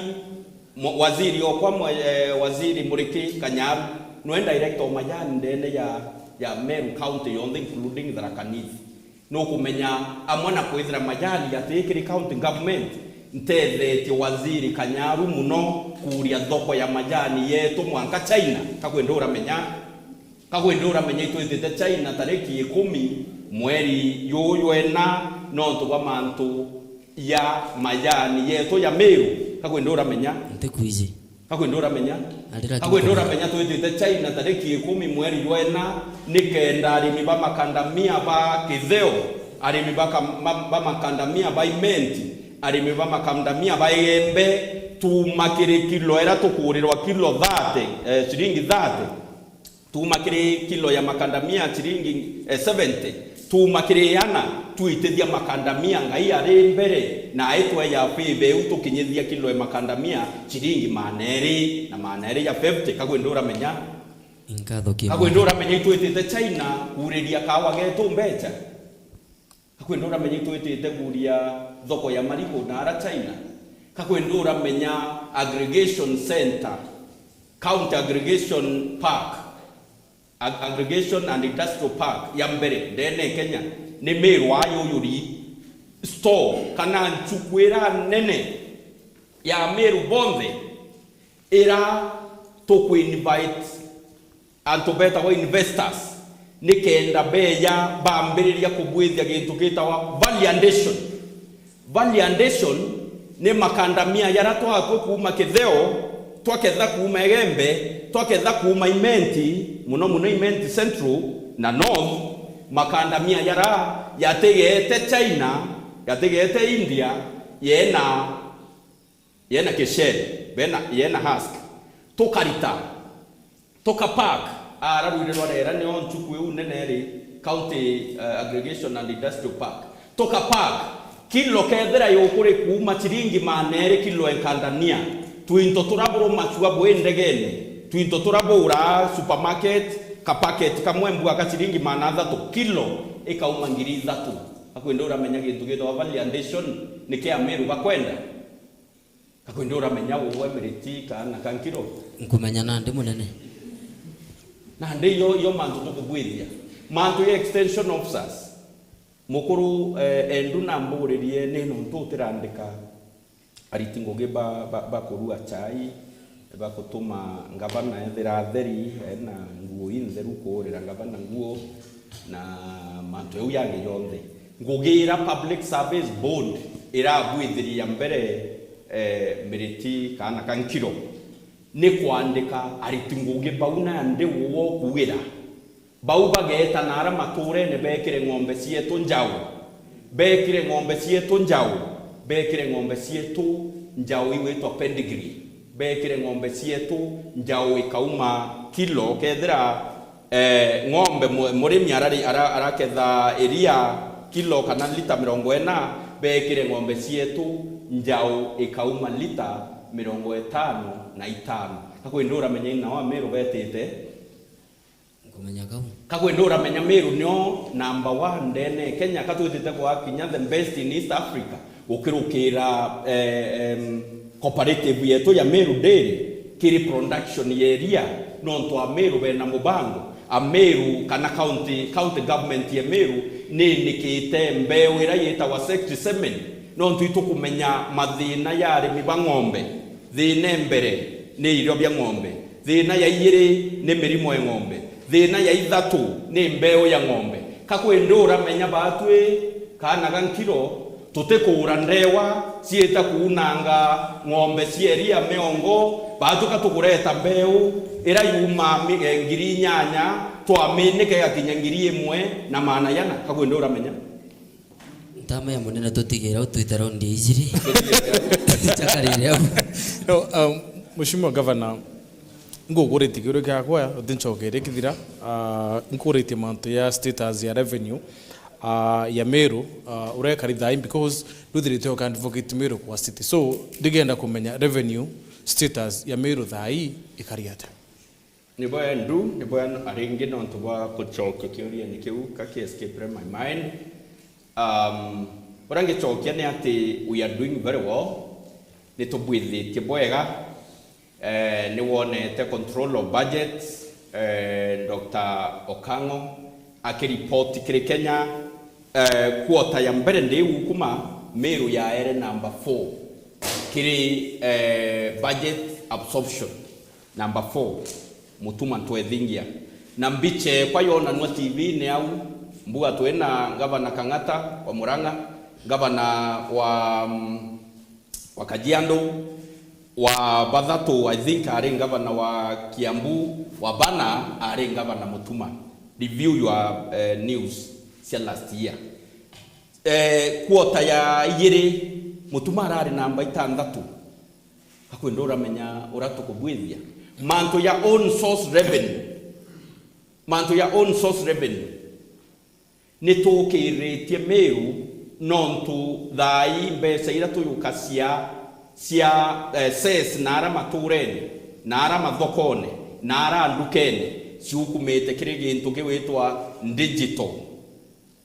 Mo-, waziri okwa mwe-, eh, waziri Muriki Kanyaru, nwe director wa majani ndene ya, ya Meru County yonthe, including Tharaka Nithi. Nukumenya, amwe na kwithira majani yati kiri county government, ntethetie waziri Kanyaru muno kuuria thoko ya majani yetu mwanka China. Kakwenda uramenya? Kakwenda uramenya itwitite China tariki ikumi mweri juju jwa ina nontu bwa mantu ya majani yetu ya Meru? Kakwenda uramenya? Ntikwiji. Kakwenda uramenya? Arira Kakwenda kiukombe. Uramenya twitite China tariki ikumi mweri jwa ina nikenda arimi ba makandamia ba kitheo, arimi ba kam-, ba, ba makandamia ba imenti, arimi ba makandamia ba iembe, tuuma kiri kilo ira tukuurirwa kilo thirty, eh, ciringi thirty. Tuuma kiri kilo ya makandamia ciringi, eh, seventy, tuuma kiri iana, twitithia makandamia Ngai ari mbere, na aitweja favor iu tukinyithia kilo ya makandamia ciringi maana eri na maana eri ya fifty. Kakwenda uramenya? Nkatho ki Kakwenda uramenya itwitite China kuuriria kawa getu mbecha? Kakwenda uramenya itwitite kuuria thoko ya marigu na ara China? Kakwenda uramenya aggregation center, county aggregation park, ag-, aggregation and industrial park ya mbere ndene Kenya ni Meru ayuyuri store kana nchuku ira nene ya Meru bonthe ira tukuinvite antu betagwa investors, nikenda beja bambiriria kubwithia gintu gitagwa value addition. Value addition ni makandamia jaria twatwe kuuma kitheo, twaketha kuuma Igembe, twaketha kuuma Imenti, muno muno Imenti Central na North, makandamia jaria jatigete China, jatigete India, yena, yena kisheri, bena, yena husk. Tukarita, tukapack, ara rwire rwa rera nio nchuku iu nene ri, County, eh, Aggregation and Industrial Park. Tukapack, kilo kethira yukuri kuuma ciringi maana eri kilo enkandania, twinto turia buru macua bwi ndegene, twinto turia buraa supermarket, kapaketi kamwe mbua ka ciringi maana athatu, kilo ikauma ngiri ithatu. Akwenda uramenya gintu gitagwa value addition ni kia Meru bakwenda? Kakwenda uramenya uu Emiriti kaana ka nkiro? Nkumenya nandi munene. Nandi iyo, iyo mantu tukubwithia. Mantu ya extension officers. Mukuru, eh, Endu namburirie ni nontu utirandika ariti ngugi ba, ba, ba kurua chai, ba kutuma ngavana ethira atheri, ena nguo intheru kuurira ngavana nguo, na mantu jau jangi jonthe. Ngugi ira Public Service Board irabwithiria mbere, eh, Miriti kaana ka nkiro, ni kwandika ariti ngugi bau nandi wo kuugira. Bau bageeta na ara maturene beekire ng'ombe cietu njau. Beekire ng'ombe cietu njau. Beekire ng'ombe cietu njau igwitwa pedigree. Beekire ng'ombe cietu njau ikauma kilo. Kethira, eh, ng'ombe mu-, murimi arari-, ara-, araketha iria kilo kana lita mirongo ina, beekire ng'ombe cietu njau ikauma lita mirongo itano na itano. Kakwenda uramenya ina wa Meru betite? Nkumenya kau. Kakwenda uramenya Meru nio number one ndene Kenya, katwitite gwakinya the best in East Africa, gukirukira, eh, em, cooperative yetu ya Meru Dairy kiri production ya iria, nontu Ameru bena mubango, Ameru kana county, county government ya Meru ninikite mbeu ira yitagwa sexy semen, nontu itukumenya mathina ya arimi ba ng'ombe. Thina e mbere ni irio bia ng'ombe. Thina ya iiri ni mirimo ya ng'ombe. Thina ya ithatu ni mbeu ya ng'ombe. Kakwenda uramenya baatwi kaana ga nkiro, tutikuura ndewa ciita kuunanga ng'ombe cia iria miongo, baatwi ka tukureta mbeu ira yumaa mi-, eh, ngiri inyanya, twaminika igakinya ngiri imwe na maana jana. Kakwenda uramenya? Ntama ya munene tutigira u twita raundi ya ijiri. Tutichakarire au. No, um, Mheshimiwa Governor, ngukuritie kiuria giakwa, utinchokerie kithira. Ah, nkuritie mantu ya status ya revenue, ah, ya Meru, ah, uria ikari thaa ii, because nuthirite uka advocate Meru kwa city. So, ndigenda kumenya revenue status ya Meru thaa ii ikari atia? Ni bwega Ndu, ni bwega aringi nontu bwa kucokia kiuriani kiu, ka ki escape my mind. Um, Uria ngicokia ni ati we are doing very well, ni tubwithitie bwega. Eh, ni wonete control of budget, eh, Doctor Okang'o akiripoti kiri Kenya, eh, quarter ya mbere ndi gukuma, Meru yaere number four kiri, eh, budget absorption. Number four, Mutuma Ntwethingia. Na mbicha ekwa yonanua T V-ini au, mbuga twina Gavana Kang'ata wa Murang'a, gavana wa, mm, wa Kajiado, wa bathatu, I think, ari gavana wa Kiambu, wa bana ari gavana Mutuma. Review your, eh, news cia last year. Eh, quarter ya igiri, Mutuma arari namba itanthatu. Akwenda uramenya uria tukubwithia. Mantu ya own source revenue. Mantu ya own source revenue. Ni tukiritie Meru nontu thaa ii mbeca iria tuyukacia cia, eh, cess na ara maturene, na ara mathokone, na ara ndukene, ciukumite kiri gintu gigwitwa digital.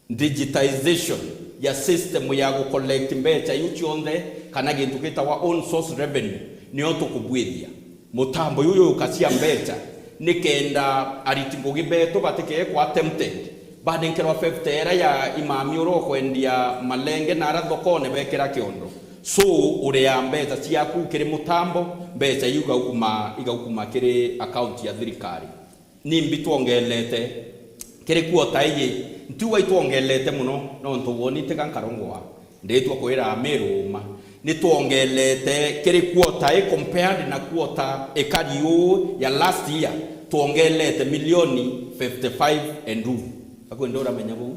Digitization ya system ya gu collect mbeca iu cionthe, kana gintu gitagwa own source revenue, nio tukubwithia. Mutambo uyu yukacia mbeca, nikenda ariti ngugi betu batikee kwa tempted, banenkerwa fifty era ya imami uria ukwendia malenge na ara thokone bekira kiondo. So, uria mbeca ciaku kiri mutambo, mbeca iu igaukuma, igaukuma kiri account ya thirikari. Nimbi twongelete kiri quarter iji? Ntiuga itwongelete mono, nontu woni tiga nkarongwa, nditua kwira Amiru uma. Ni twongelete kiri quarter ii compared na quarter ikari uu ya last year, twongelete milioni fifty-five and two. Akwenda uramenya buu?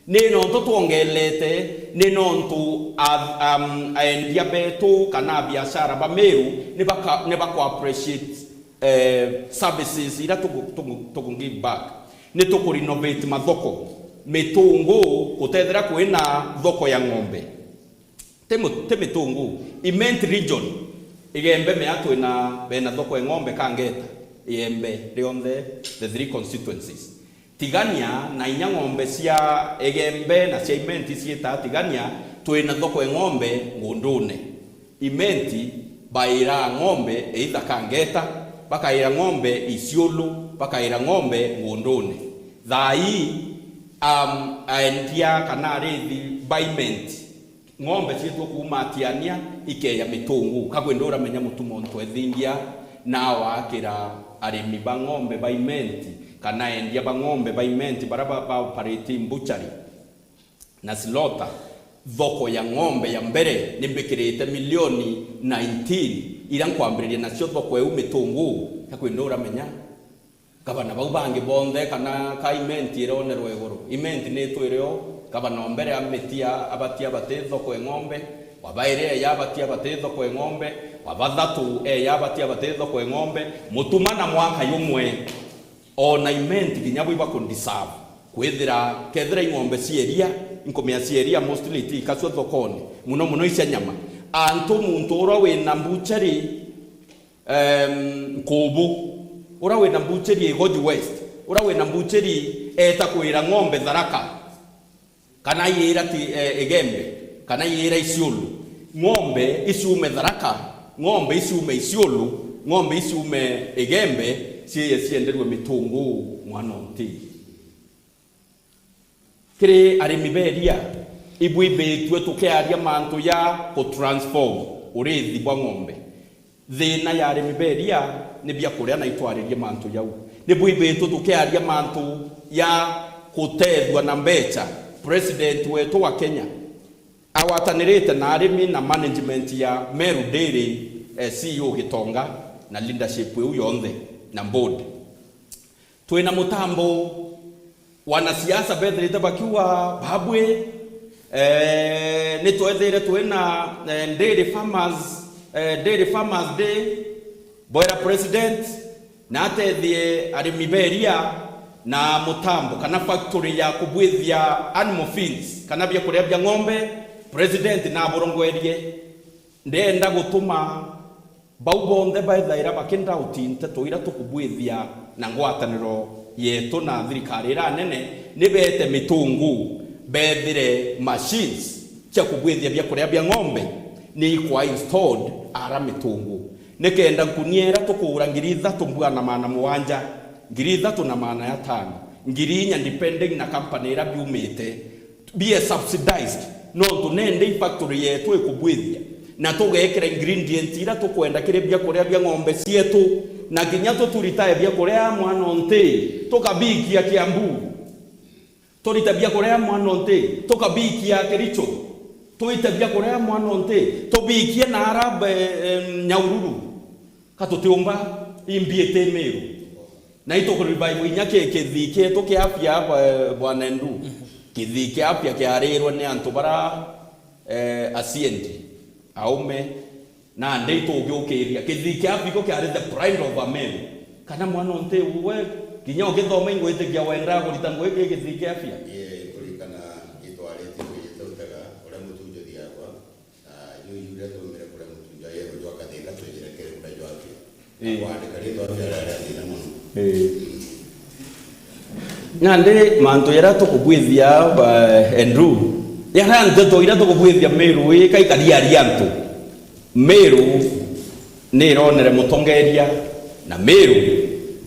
Ni nontu twongelete, ni nontu a-, um, aendia betu kana abiashara ba Meru ni baka-, ni baku appreciate, eh, services iria tuku-, tuku-, tuku give back. Ni tuku renovate mathoko. Mitungu, gutethira kwina thoko ya ng'ombe. Ti mu-, ti Mitungu. Imenti region, Igembe mea twina, bena thoko ya ng'ombe Kangeta, Igembe rionthe, the three constituencies. Tigania na inya ng'ombe cia Igembe na cia Imenti ciitaa Tigania, twina thoko ya ng'ombe Ngundune. Imenti baira ng'ombe either Kangeta, bakaira ng'ombe Isiolo, bakaira ng'ombe Ngundune. Thaa ii, um, aendia kana arithi ba Imenti, ng'ombe ciitwe kuuma Tiania ikeeja Mitungu. Kakwenda uramenya Mutuma Ntwethingia na waakira arimi ba ng'ombe ba Imenti, kana endia ba ng'ombe ba Imenti, baria ba, ba operate butchery na slaughter, thoko ya ng'ombe ya mbere ni mbikirite milioni nineteen, iria nkwambiriria nacio thoko iu Mitungu. Kakwenda uramenya gavana bau bangi bonthe, kana ka Imenti ironerwe iguru. Imenti ni itwire o, gavana o mbere amitia abatia bati thoko e ng'ombe, wa bairi eya abatia bati thoko e ng'ombe, wa bathatu eya abatia bati thoko e ng'ombe. Mutuma na mwaka jumwe, ona Imenti kinya bwi baku deserve kwithira kethira ing'ombe cia iria, inkumia cia iria mostly ti ikacua thokone, muno muno icia nyama. Antu muntu uria wina mbuchari, em, Nkubu, uria wina mbuchari Igoji West, uria wina mbuchari eeta kwira ng'ombe Tharaka, kana yira ti, eh, Igembe, kana yira Isiolo, ng'ombe iciume Tharaka, ng'ombe iciume Isiolo, ng'ombe iciume Igembe, ciiye cienderwe Mitungu mwana o nti. Kiri arimi ba iria, ibwibitue tukiaria mantu ja ku transform urithi bwa ng'ombe. Thina ya arimi ba iria ni biakuria, na itwaririe mantu jau. Ni bwibitue tukiaria mantu ja kutethua na mbecha. President wetu wa Kenya agwatanirite na arimi na management ya Meru Dairy, eh, C E O Gitonga na leadership iu yonthe na board. Twina mutambo, wanasiasa bethirite bakiuga, babwe, eh, ni twethire twina, eh, dairy farmers, eh, dairy farmers day, bwera president na atethie arimi ba iria na mutambo kana factory ya kubwithia animal feeds kana biakuria bia ng'ombe. President na aburongwerie, ndenda gutuma bau bonthe baithaira bakindauti nteto iria tukubwithia na ngwataniro yetu na thirikari iria nene, ni beete Mitungu, bethire machines cia kubwithia biakuria bia ng'ombe ni ikwa installed ara Mitungu, nikenda nkunia ira tukugura ngiri ithatu mbua na maana mugwanja, ngiri ithatu na maana ya tano, ngiri inya, depending na company ira biumite, bie subsidized, nontu nende i factory yetu ikubwithia, na tugekira ingredients ira tukwenda kiri biakuria bia ng'ombe cietu, na kinya tuturitae biakuria mwana o nti, tukabikia Kiambu. Turite biakuria mwana o nti, tukabikia Kericho. Tuite biakuria mwana o nti, tubikie na ara, eh, eh, Nyahururu. Ka tutiumba, imbi iti Meru. Na itu revive inya ki-, kithii kietu kia afya, bwa-, bwana Endu. Kithii kia afya kiarirwe ni antu bara, eh, asiendi, aume, nandi itugiukiria. Kithii kia afya iko kiari the pride of a man. Kana mwana o nti uwe, kinya ukithoma ingwitikia wenda kurita ngugi ki kithii kia afya. Ii, ikurikana itwaritie twijite utega uria mutunjo thiagwa. Na iu iria twaumire kuria mutunjo yeru jwa kathina, twijire kiri kuria jwa afya. Ii. Kwandika ritwa afya riaria thina mono. Ii. Nandi mantu jaria tukubwithia, ba, Andrew, jaria nteto iria tukubwithia Meru ii, ka ikariaria antu. Meru ni ironere mutongeria, na Meru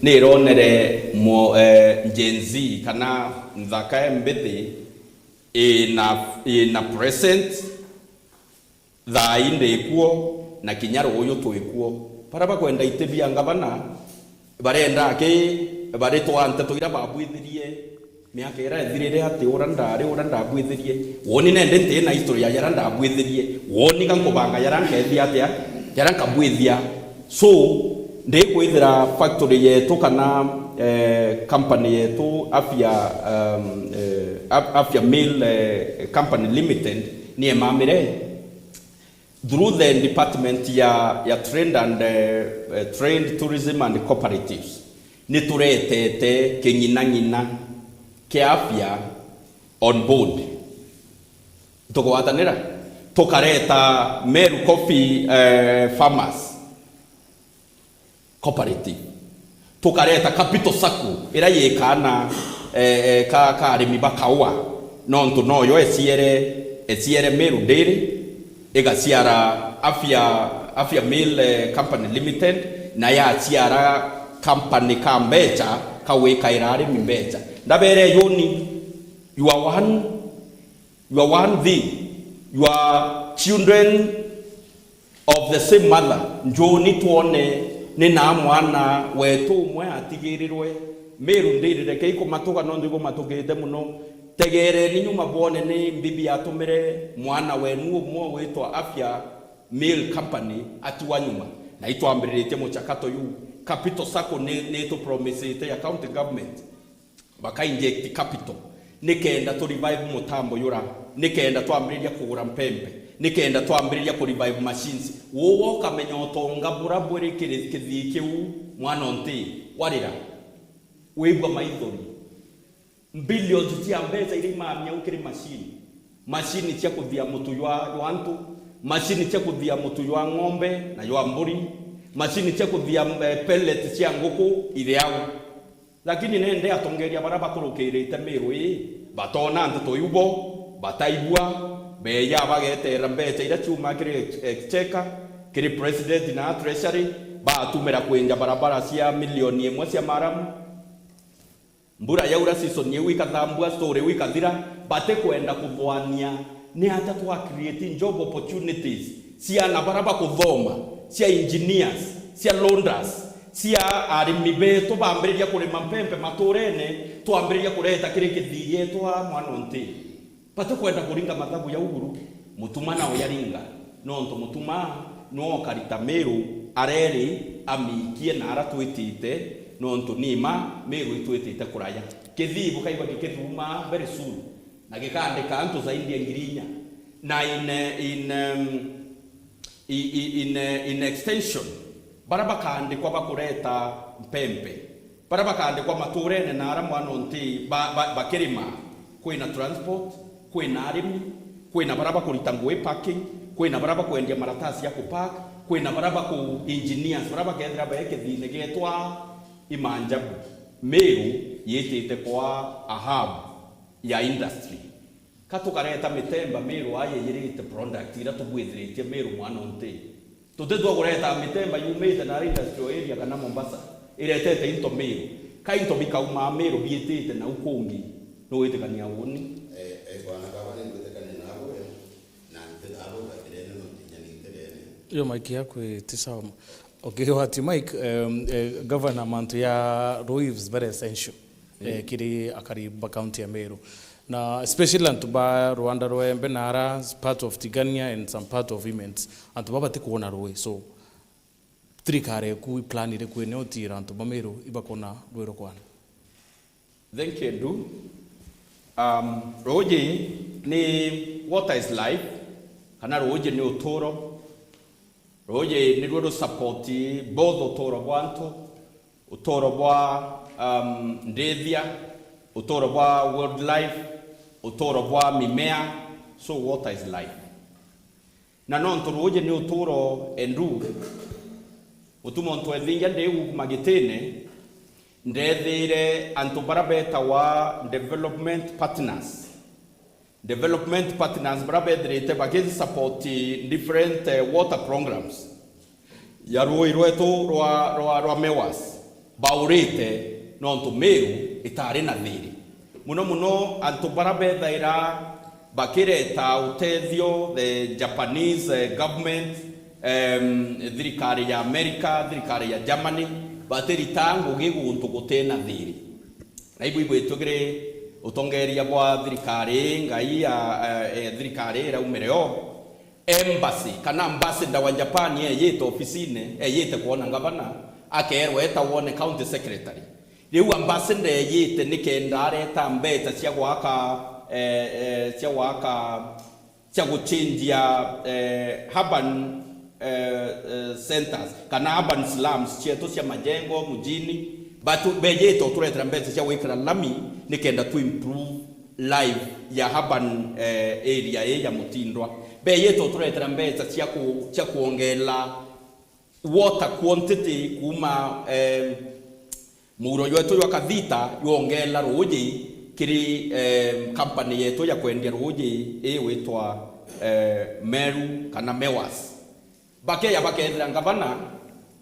ni ironere mo-, eh, Gen Z, kana nthaka e mbithi ina, ina present. Thaa ii ndikuo, na kinya ruuju twikuo. Baria bakwenda iti bia ngavana, barenda aki, baritwa nteto iria babwithirie miaka iria ithirire, ati uria ndari, uria ndabwithirie. Woni nende nti na history ya jaria ndabwithirie. Woni ka nkubanga jaria nkethia atia, jaria nkabwithia. So, ndikwithira factory yetu kana, eh, company yetu, Afya, um, eh, Af-, Afya Mill, eh, Company Limited, ni emamire through the department ya, ya trade and, eh, eh, trade, tourism and cooperatives, ni turetete king'inang'ina kia afya on board. Tukugwatanira, tukareta Meru Coffee, eh, Farmers Cooperative. Tukareta Capital Sacco, iria yikaa na, eh, eh, ka, ka arimi ba kaua, nontu noyo eciere, eciere Meru Dairy, igaciara Afya, Afya Mill, eh, Company Limited, na yaciara company ka mbecha, ka gwikaira arimi mbecha. Ndabere yuni, you are one, you are one thing, you are children of the same mother. Njuni twone ni na mwana wetu umwe atigirirwe. Meru Dairy, reke ikumatuka, nontu ikumatukite mono. Tegereni nyuma bwone ni mbibi atumire mwana wenu umwe witwa Afya Mill Company atigwa nyuma. Na itwambiriritie muchakato yu. Capital Sacco ni, ni itupromisite ya county government baka inject capital, nikenda tu revive mutambo yura, nikenda twambiriria kugura mpempe, nikenda twambiriria ku revive machines. Uwe ukamenya utonga bura buri kiri kithii kiu, mwana o nti, warira, wigua maithori. Billions cia mbeca iria imamia u kiri machine. Machine cia kuthia mutu jwa, jwa antu, machine cia kuthia mutu jwa ng'ombe na jwa mburi, machine cia kuthia, eh, pellet cia nguku iria au. Lakini nende atongeria baria bakurukirite Meru ii, batona nteto iu bo, bataigua, beeja bageterera mbecha iria ciumaa kiri ex-, exchequer, kiri president na treasury, batumira kwinja barabara cia milioni imwe cia maramu. Mbura yaura, season iu ikathambua, story iu ikathira, batikwenda kuthwania ni atia twa create job opportunities, ciana baria bakuthoma, cia engineers, cia launders, cia arimi betu bambiriria kurima mpempe maturene, twambiriria kureta kiri kithii gietu a mwana o nti. Batikwenda kuringa mathabu jau buru. Mutuma nao yaringa, nontu Mutuma nwe ukarita Meru areri amikie na ara twitite, nontu ni ma Meru itwitite kuraya. Kithii bukaigua gikithuma very soon. Na gikaandika antu zaidi ya ngiri inya. Na in, in, um, i, i, in, eh, in extension, baria bakaandikwa bakureta mpempe, baria bakaandikwa maturene na aria mwana o nti ba, ba, bakirima, kwina transport, kwina arimi, kwina baria bakurita ngui parking, kwina baria bakwendia maratasi ya kupark, kwina baria baku engineers, baria bakethira be kithine geetwa Imanjabu. Meru yitite kwa a hub ya industry. Ka tukareta mitemba Meru aa yeyirite product iria tubwithiritie Meru mwana unti. Tutitwa kureta mitemba yumite na industrial area kana Mombasa, iretete into Meru. Ka into bikaumaa Meru biitite nau kungi, nuwitikania uuni? Eh, eh, bwana Gavana, ningwitikania nawe, na ntithabukathirene no tinya nintirene. Iyo mic yaku iti sawa. Okay, wati mic, um, eh, Governor, mantu ya rui is very essential, eh, kiri akari ba county ya Meru. Na especially antu ba Rwanda rwa Embe na ara part of Tigania and some part of Iments, antu baba batikwona rui. So, thirikari eku plan iriku ine utiira antu ba Meru ibakona rui rukwana? Thank you, Edu. Um, ruuji ni, water is life, kana ruuji ni uturo. Ruuji niruo ru support both uturo bwa antu, uturo bwa, um, ndithia, uturo bwa wildlife, uturo bwa mimea. So water is life. Na nontu ruuji ni uturo, Edu, utuma untu ethingia ndi gukuma gitine, ndethire antu bara betawa development partners. Development partners bara bethirite baki support different, eh, water programs ya ruui rwetu rwa, rwa, rwa Mewas baurite nontu Meru itari na thiri. Muno muno antu bara bethaira bakireta utethio, the Japanese, eh, government, em, thirikari ya America, thirikari ya Germany, batirita ngugi guntu gutina thiri. Na ibu ibwitwe kiri utongeria bwa thirikari ngai ya, eh, eh, thirikari iraumire o. Embassy kana ambassador wa Japan eyite ofisine, eyite kwona ngavana, akeerwa eta wone county secretary. Riu ambassador eyite nikenda areta mbeca cia gwaka, eh, eh, cia gwaka, cia guchenjia, eh, urban, eh, eh, centers kana urban slums cietu cia majengo mujini. Batu beyite uturetera mbeca cia gwikira lami nikenda tu improve life ya urban, eh, area ii ya Mutindwa. Beyite uturetera mbeca cia ku-, cia kuongela water quantity kuuma, eh, muuro jwetu jwa Kathita, yongela ruuji kiri, eh, company yetu ya kwendia ruuji ii witwa, eh, Meru kana Mewas. Bakeja bakethira ngavana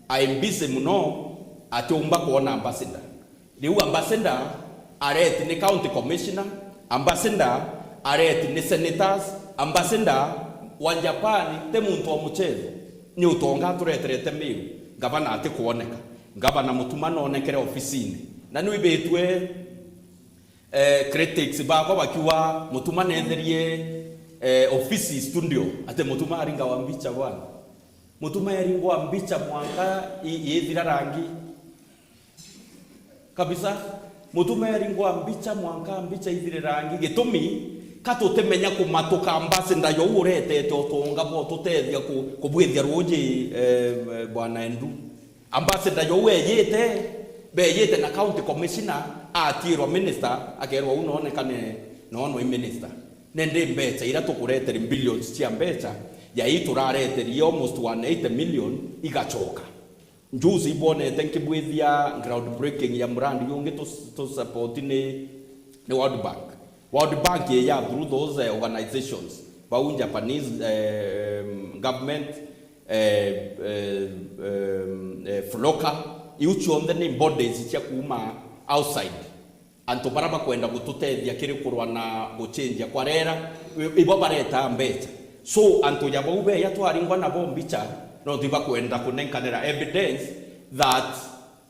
ai busy muno, atiumba kwona ambassador. Riu ambassador areti ni county commissioner, ambassador areti ni senators, ambassador wa Japan ti muntu wa muchezo. Ni utonga atureterete Meru, ngavana atikwoneka. Ngavana Mutuma noonekere ofisine. Na nwibitwe, eh, critics bakwa bakiuga Mutuma neetherie, eh, ofisi studio, ati Mutuma aringawa mbicha bwana. Mutuma eringwa mbicha mwanka i-, yithira rangi. Kabisa. Mutuma eringwa mbicha mwanka mbicha ithire rangi. Gitumi, ka tutimenya kumatuka ambassador jou uretete utonga bwa ututethia ku-, kubwithia ruuji, eh, bwana Endu. Ambassador jou ejite, bejite na county commissioner, atiirwa minister, akeerwa, "Uu noonekane, noonwe i minister." Nindi mbecha iria tukuretere billions cia mbecha, yai turareterie almost one eighty million igachoka. Juzi ibwonete nkibwithia groundbreaking ya murandi jungi tu, tu support ni, ni World Bank. World Bank ya through those, eh, organizations, bau Japanese, eh, government, eh, eh, eh, eh, Floka, iu cionthe ni bodies cia kuuma outside. Antu bara bakwenda gututethia kiri kurwa na guchenjia kwa rera, i-, ibo baretaa mbecha. So, antu ja bau beya twaringwa nabo mbicha, nontu ibakwenda kunenkanira evidence that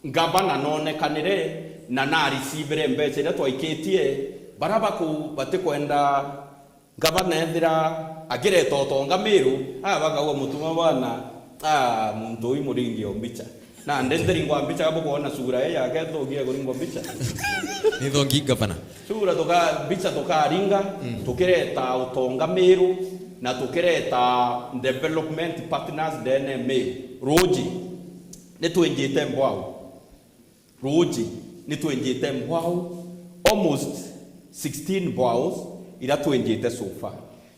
ngavana noonekanire na narecivire mbecha iria twaikitie. Bara baku batikwenda ngavana ethira akireta utonga Meru, aya bakauga Mutuma bwana, ah, muntu uyu muringi o mbicha. Nandi ntiringwa mbicha, ka bukwona sura ii yake ithukie kuringwa mbicha? Ni thongi ngavana. Sura tuka-, mbicha tukaringa, tukireta utonga Meru, na tukireta development partners ndene Meru. Ruuji, ni twinjite mbwau. Ruuji, ni twenjite mbwau, almost sixteen mbwau iria twenjite so far.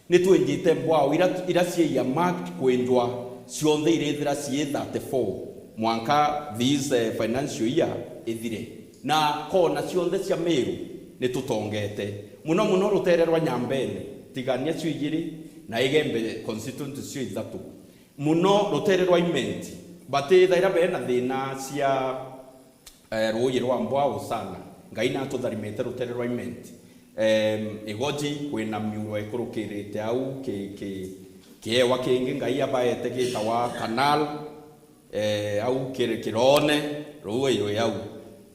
Ni twenjite mbwau iria, iria cia earmarked kwenjwa, cionthe irithira cii thirty-four mwanka this, eh, financial year ithire. Na kona cionthe cia Meru, ni tutongete. Muno muno rutere rwa Nyambene, tigania cio ijiri na Igembe constituency cio ithatu. Muno rutere rwa Imenti, batithaira bena thina cia, eh, ruuji rwa Mbwau sana. Ngai natutharimite rutere rwa Imenti. Em, Igoji kwina miuro ikurukirite au ki, ki, kiewa kingi Ngai abaete gitawa canal, eh, au kiri Kirone, ruuji rwi au.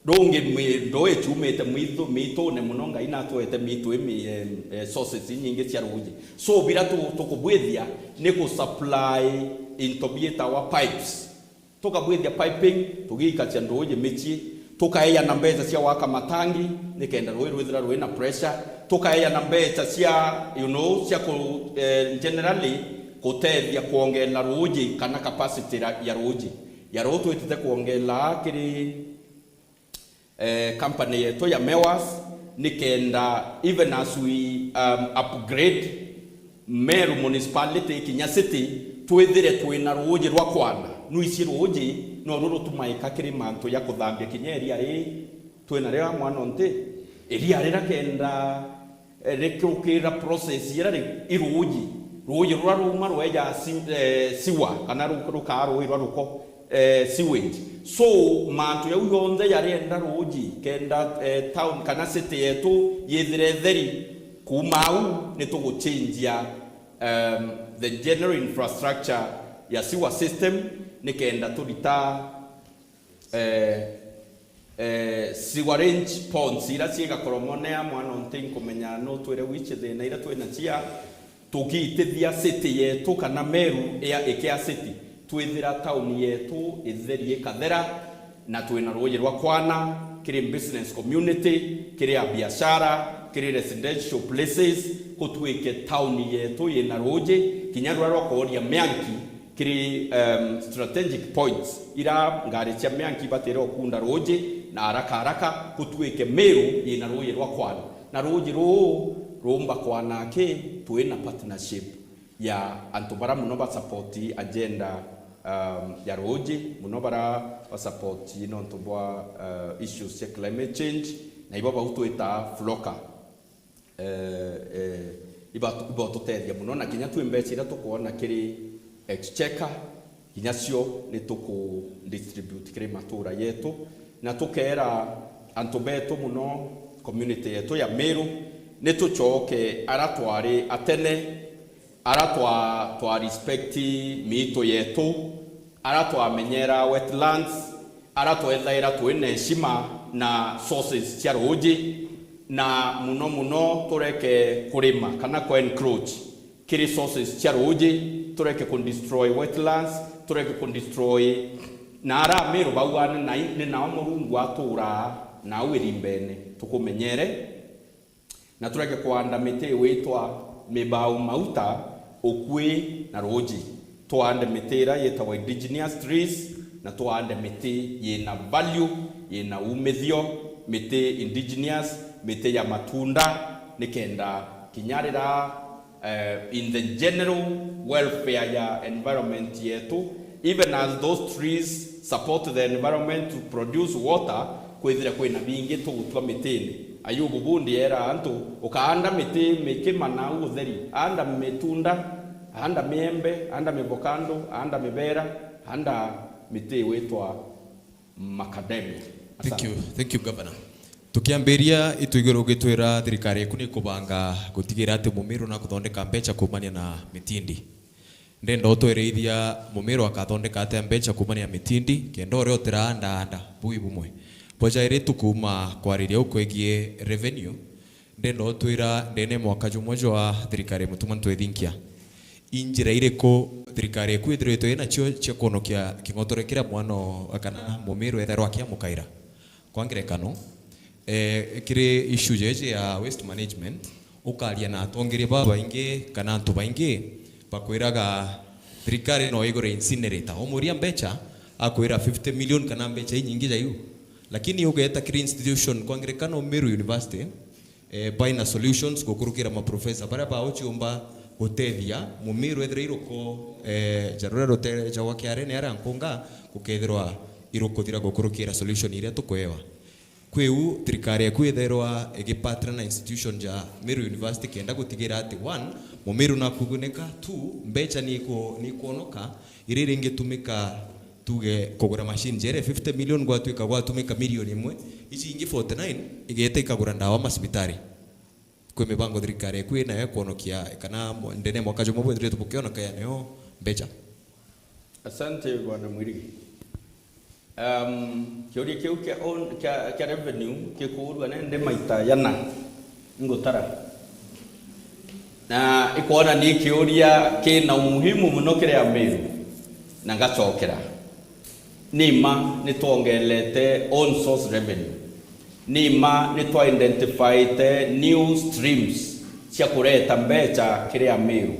Rungi mwi-, ndui ciumite mwithu-, miitune muno, Ngai natwete miitu imi, em, eh, sources inyingi cia ruuji. So, bira tu-, tukubwithia ni ku supply into biitawa pipes. Tukabwithia piping, tugiikacia nduuji micii, tukaeana mbeca cia gwaka matangi, nikenda ruuji rwithira rwi na pressure, tukaeana mbeca cia, you know, cia ku, eh, generally kutethia kwongeera ruuji kana capacity ra-, ya ruuji. Ya ruu twitite kwongeera kiri, eh, company yetu ya Mewas, nikenda even as we, um, upgrade Meru municipality kinya city, twithire twina ruuji rwa kwana. Nwiji ruuji noru rutumaika kiri mantu ja kuthambia kinya iria ri twina rio mwana nti. Iria rira kenda, eh, rikurukira process ira ri-, i ruuji. Ruuji rura ruuma rweja si-, eh, sewer, kana ru-, rukaa ruuji rwa ruko, eh, sewage. So, mantu jau jonthe jarienda ruuji, kenda, eh, town kana city yetu yithire theri, kuuma au ni tuguchenjia, um, the general infrastructure ya sewer system, nikenda turita eh, eh, sewerage ponds ira ciiga koromonea mwana nti nkumenya no twire wichi thina ira twina cia tugiitithia city yetu kana Meru ya ikia city, twithira town yetu itheri ikathera, na twina ruuji rwa kwana kiri business community, kiri a biashara, kiri residential places, kutwike town yetu yina ruuji kinya ruria rwa kooria mianki kiri, um, strategic points ira ngari cia mianki ibatire ukunda ruuji na haraka haraka, kutwike Meru yina ruuji rwa kwana. Na ruuji ruu ruumba kwana aki twina partnership ya antu bara muno ba support agenda, um, ya ruuji, muno bara ba support nontu bwa, uh, issues cia climate change, na ibo bau twita floka. Eh, eh, ibatu-, ibotutethia muno, na kinya twi mbeca iria tukwona kiri exchequer, kinya cio ni tuku distribute kiri matura yetu, na tukera antu betu muno, community yetu ya Meru, ni tucoke ara twari atene, ara twa, twa respect miitu yetu, ara twamenyera wetlands, ara twethaira twina heshima na sources cia ruuji, na muno muno tureke kurima kana ku encroach kiri sources cia ruuji, tureke ku destroy wetlands, tureke ku destroy na ara Amiru bauga ni nai-, ni nao Murungu aturaa nau irimbene, tukumenyere. Na tureke kwanda miti iwitwa mibau mauta, ukui na ruuji. Twande miti iria yitagwa indigenous trees, na twande miti yina value, yina umithio, miti indigenous, miti ya matunda, nikenda kinya riria, eh, in the general welfare ya environment yetu, even as those trees support the environment to produce water, kwithire kwina bingi tugutua mitini. Ayubu bundi era antu, ukaanda miti mikima nau utheri, anda mitunda, anda miembe, anda mivokando, anda mibera, anda miti witwa macadamia. Thank you. Asante. Thank you, Governor. Tukiambiria, itu iguru ugitwira thirikari yaku ni kubanga gutigira ati Mumiru na kuthondeka mbeca kuumania na mitindi. Ndenda utwereithia Mumiru akathondeka atia mbeca kuumania na mitindi, kenda uria utiraandaanda bui bumwe. Bwa jairi tukuuma kwariria ukwegie revenue, ndenda utwira ndene mwaka jumwe jwa thirikari ya Mutuma Ntwethinkia, i njira iriku thirikari yaku ithiritwe inacio cia kwonokia king'otore kiria mwana o-, kana Mumiru ethirwa akiamukaira? Kwa ngerekano, eh, kiri issue jeje ya waste management, ukaria na atongeria babaingi kana antu baingi bakwiraga thirikari no igure incinerator. Umuria mbeca, akwira fifty million kana mbeca inyingi jaiu. Lakini ugeeta kiri institution, kwa ngerekano Meru University, eh, baina solutions gukurukira maprofesa baria bao ciumba gutethia Mumiru ethira iruko, eh, ja ruria rutere ja gwa Kiarene aria nkunga gukethirwa irukuthira gukurukira solution iria tukuewa. Kwiu thirikari eku ithairwa igipartner na institution ja Meru University kenda gutigira ati, one, Mumiru nakugunika, two, mbecha ni iku-, ni ikwonoka, iria iringitumika tuge kugura machine jere fifty million, gwatuika gwatumika milioni imwe, ici ingi forty nine igeta ikagura ndawa macibitari. Kwi mibango thirikari eku inayo kwonokia kana mwa-, ndene ya mwaka jumwe bwithiritwe bukionokia nayo mbecha? Asante, Bwana Mwirigi. Um, kiuria kiu kia on-, kia, kia revenue gikuurua nende maita yana ngutara. Na ikwona ni kiuria kina umuhimu muno kiri Amiru, na ngacokera. Ni mma ni twongerete own source revenue. Ni mma ni twa identifyte new streams cia kureta mbecha kiri Amiru.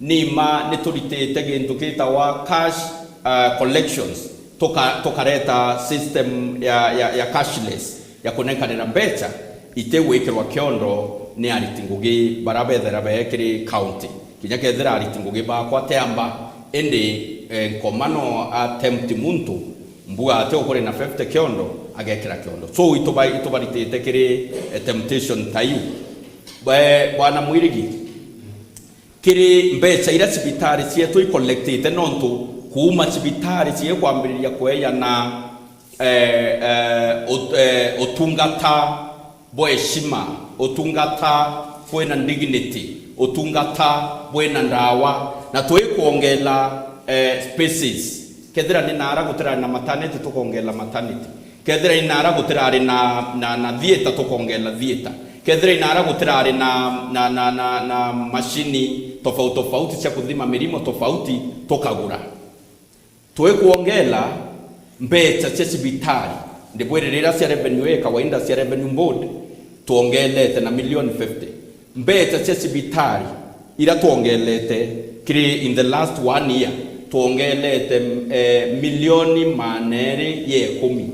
Ni mma ni turitite gintu gitagwa cash, uh, collections, tuka-, tukareta system ya, ya, ya cashless ya kunenkanira mbecha itigwikirwa kiondo ni ariti ngugi bara bethera be kiri county. Kinya kethira ariti ngugi bakwa ti amba, indi, eh, Nkoma no attempt muntu, mbua ati ukuri na fifty kiondo, agekira kiondo. So, ituba-, itubaritite kiri, eh, temptation ta iu. Bwe-, Bwana Mwirigi, kiri mbecha iria cibitari cietu icollectite, nontu kuuma cibitari ciekwambiriria kweeyana, eh, eh, ut-, eh, utungata bwa heshima, utungata bwina dignity, utungata bwina ndawa, na twikwongela, eh, spaces. Kethira ni naara gutirari na maternity, tukongela maternity. Kethira ni naara gutirari na, na, na theatre, tukongela theatre. Kethira ni naara gutirari na, na, na, na, na mashini tofauti tofauti cia kuthima mirimo tofauti, tukagura. Twikwongela mbecha cia cibitari, ndibwire riria cia revenue ya kawaida cia revenue board, twongelete na milioni fifty. Mbecha cia cibitari iria twongelete kiri in the last one year, twongelete, eh, milioni maana eri ya ikumi.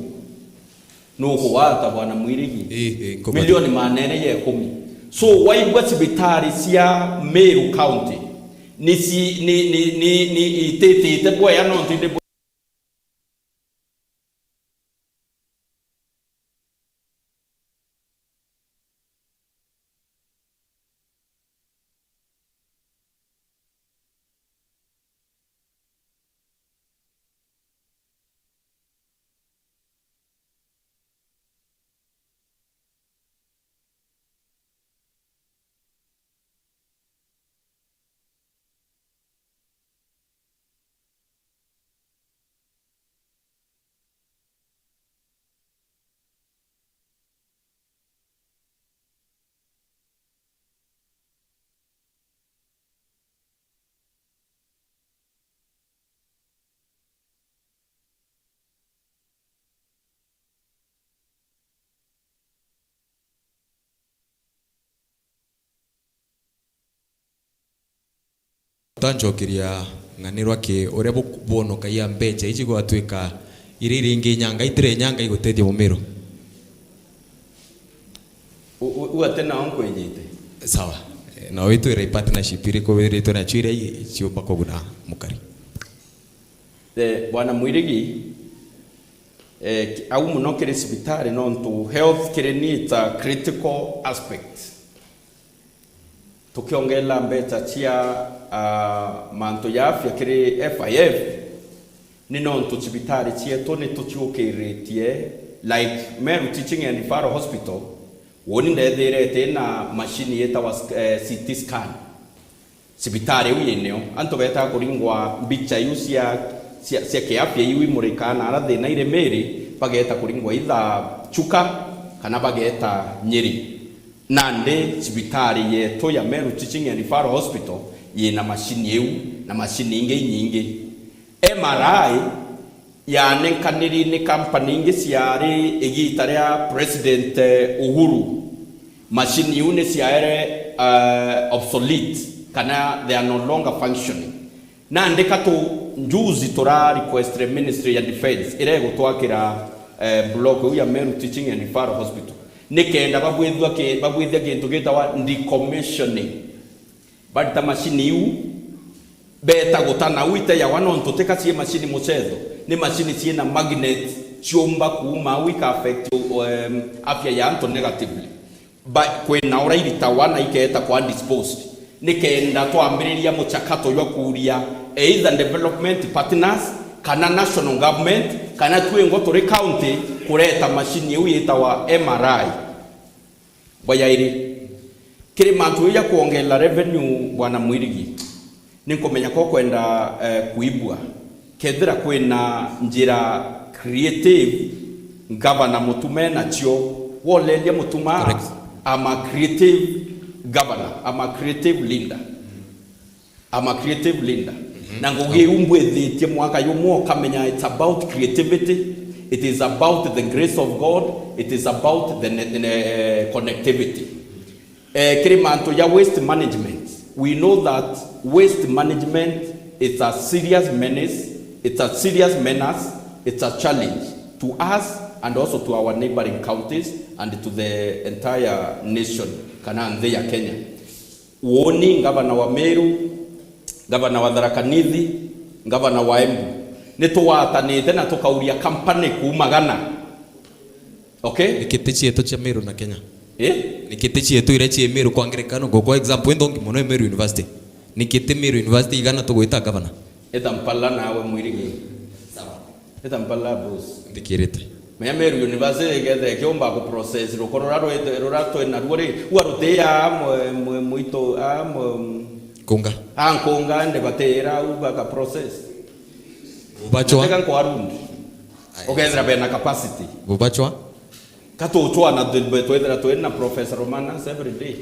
Nukugwata, Bwana Mwirigi? Ii, ii, nkugwata. Milioni maana eri ya ikumi. So, waigua cibitari cia Meru County ni ci-, ni, ni, ni, ni ititite bwea, nontu indi bwe- Tancokeria ng'anirwa ki uria bu-, bwonokagia mbecha iji gwatuika iria iringi inyanga itire inyanga igutethia Mumiru. U-, u-, u ati nao nkwijite. Sawa. Eh, na witwire partnership iriku wiritwe nacio iria i-, ciumba kuguna mukari? Eh, Bwana Mwirigi, eh, ki-, au muno kiri cibitari, nontu health kiri ni it's a critical aspect. Tukiongerera mbecha cia, ah, mantu ya afya kiri F I F, ni nontu cibitari cietu ni tuciukiritie, like Meru Teaching and Referral Hospital, woni ndethirite na mashini yetawa sc-, eh, C T scan. Cibitari iu yinio, antu betaga kuringwa mbicha iu cia, cia, cia kiafya iu imurikaa na ara thina iri miri, bageta kuringwa either Chuka kana bageta Nyeri. Nandi cibitari yetu ya Meru Teaching and Referral Hospital yina mashini iu na mashini ingi inyingi. M R I yanenkaniri ni company ingi ciari igita ria President, eh, Uhuru. Mashini iu ni ciaere, eh, obsolete, kana they are no longer functioning. Nandi ka tu, njuzi tura requestire Ministry ya Defence iria igutwakira, eh, block iu ya Meru Teaching and Referral Hospital, nikenda babwithua ki-, babwithia kintu gitawa decommissioning. Barita mashini iu, beta guta nau iteyagwa, nontu tika cii mashini mucetho, ni mashini ciina magnet, ciumba kuuma au ika affect, um, afya ya antu negatively. Ba-, kwina ura iritawa na ikeeta kwa disposed. Nikenda twambiriria muchakato jwa kuuria either development partners, kana national government, kana twingwa turi county, kureta machine iu yitawa M R I. Bwa yairi, kiri mantu ja kwongerera revenue, Bwana Mwirigi, ni nkumenya ko kwenda, eh, kuibua. Kethira kwina njira creative, Governor Mutuma enacio, woleria Mutuma, correct, I'm a creative governor, I'm a creative leader. I'm a creative leader. Mhm. Na ngugi iu mbwithitie mwaka jumwe ukamenya it's about creativity, it is about the grace of God, it is about the ne-, ne-, eh, connectivity. Eh, kiri mantu ja waste management, we know that waste management is a serious menace, it's a serious menace, it's a challenge to us and also to our neighboring counties and to the entire nation, kana nthi ya Kenya. Uuni, ngavana wa Meru, ngavana wa Tharaka Nithi, ngavana wa Embu, ni tugwatanite na tukauria company kuuma Ghana. Okay? Ni kiti cietu cia Meru na Kenya. Eh? Ni kiti cietu iria cie Meru kwa ngerekano, ngukwa example inthongi mono ya Meru University. Ni kiti Meru University igana tugwita gavana? Eta mpala nawe Mwirigi. Sawa. Eta mpala boss. Nthikirite. Menya Meru University igethe kiumba ku process rukoro rura rwite-, rura twina ruo ri, ua rutia mwe, mwe, mwito, a, mwe, Nkunga. A nkunga ndi batira au baka process. Bubachwa. Teka nkwarund. Aya. Ukethira bena capacity. Bubachwa. Katuchwa na twi-, twethira twina Professor Romanus every day.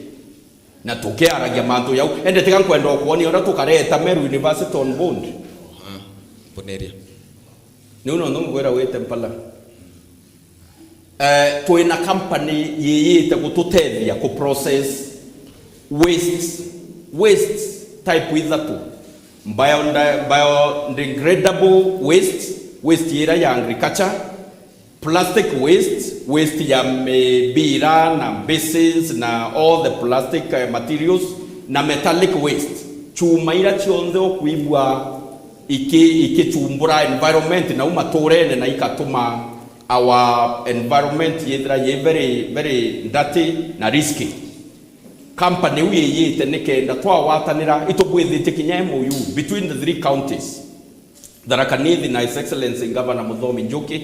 Na tukiaragia mantu jau. Ende tiga nkwenda ukwonia uria tukareta Meru University on board. Aha. Mboneria. Niu nontu nkwira wite mpala. Eh, twina company yiyite gututethia ku process waste, waste type ithatu. Bio-, biodegradable waste, waste ira ya agriculture, plastic waste, waste ya mibira na basins na all the plastic, eh, materials, na metallic waste. Chuma ira cionthe ukwigua iki-, ikichumbura environment nau maturene na ikatuma our environment yithira yi very, very dirty na risky. Company iu yiyite nikenda twagwatanira, itubwithitie kinya M O U between the three counties, Tharaka Nithi na His Excellency Governor Muthomi Njuki,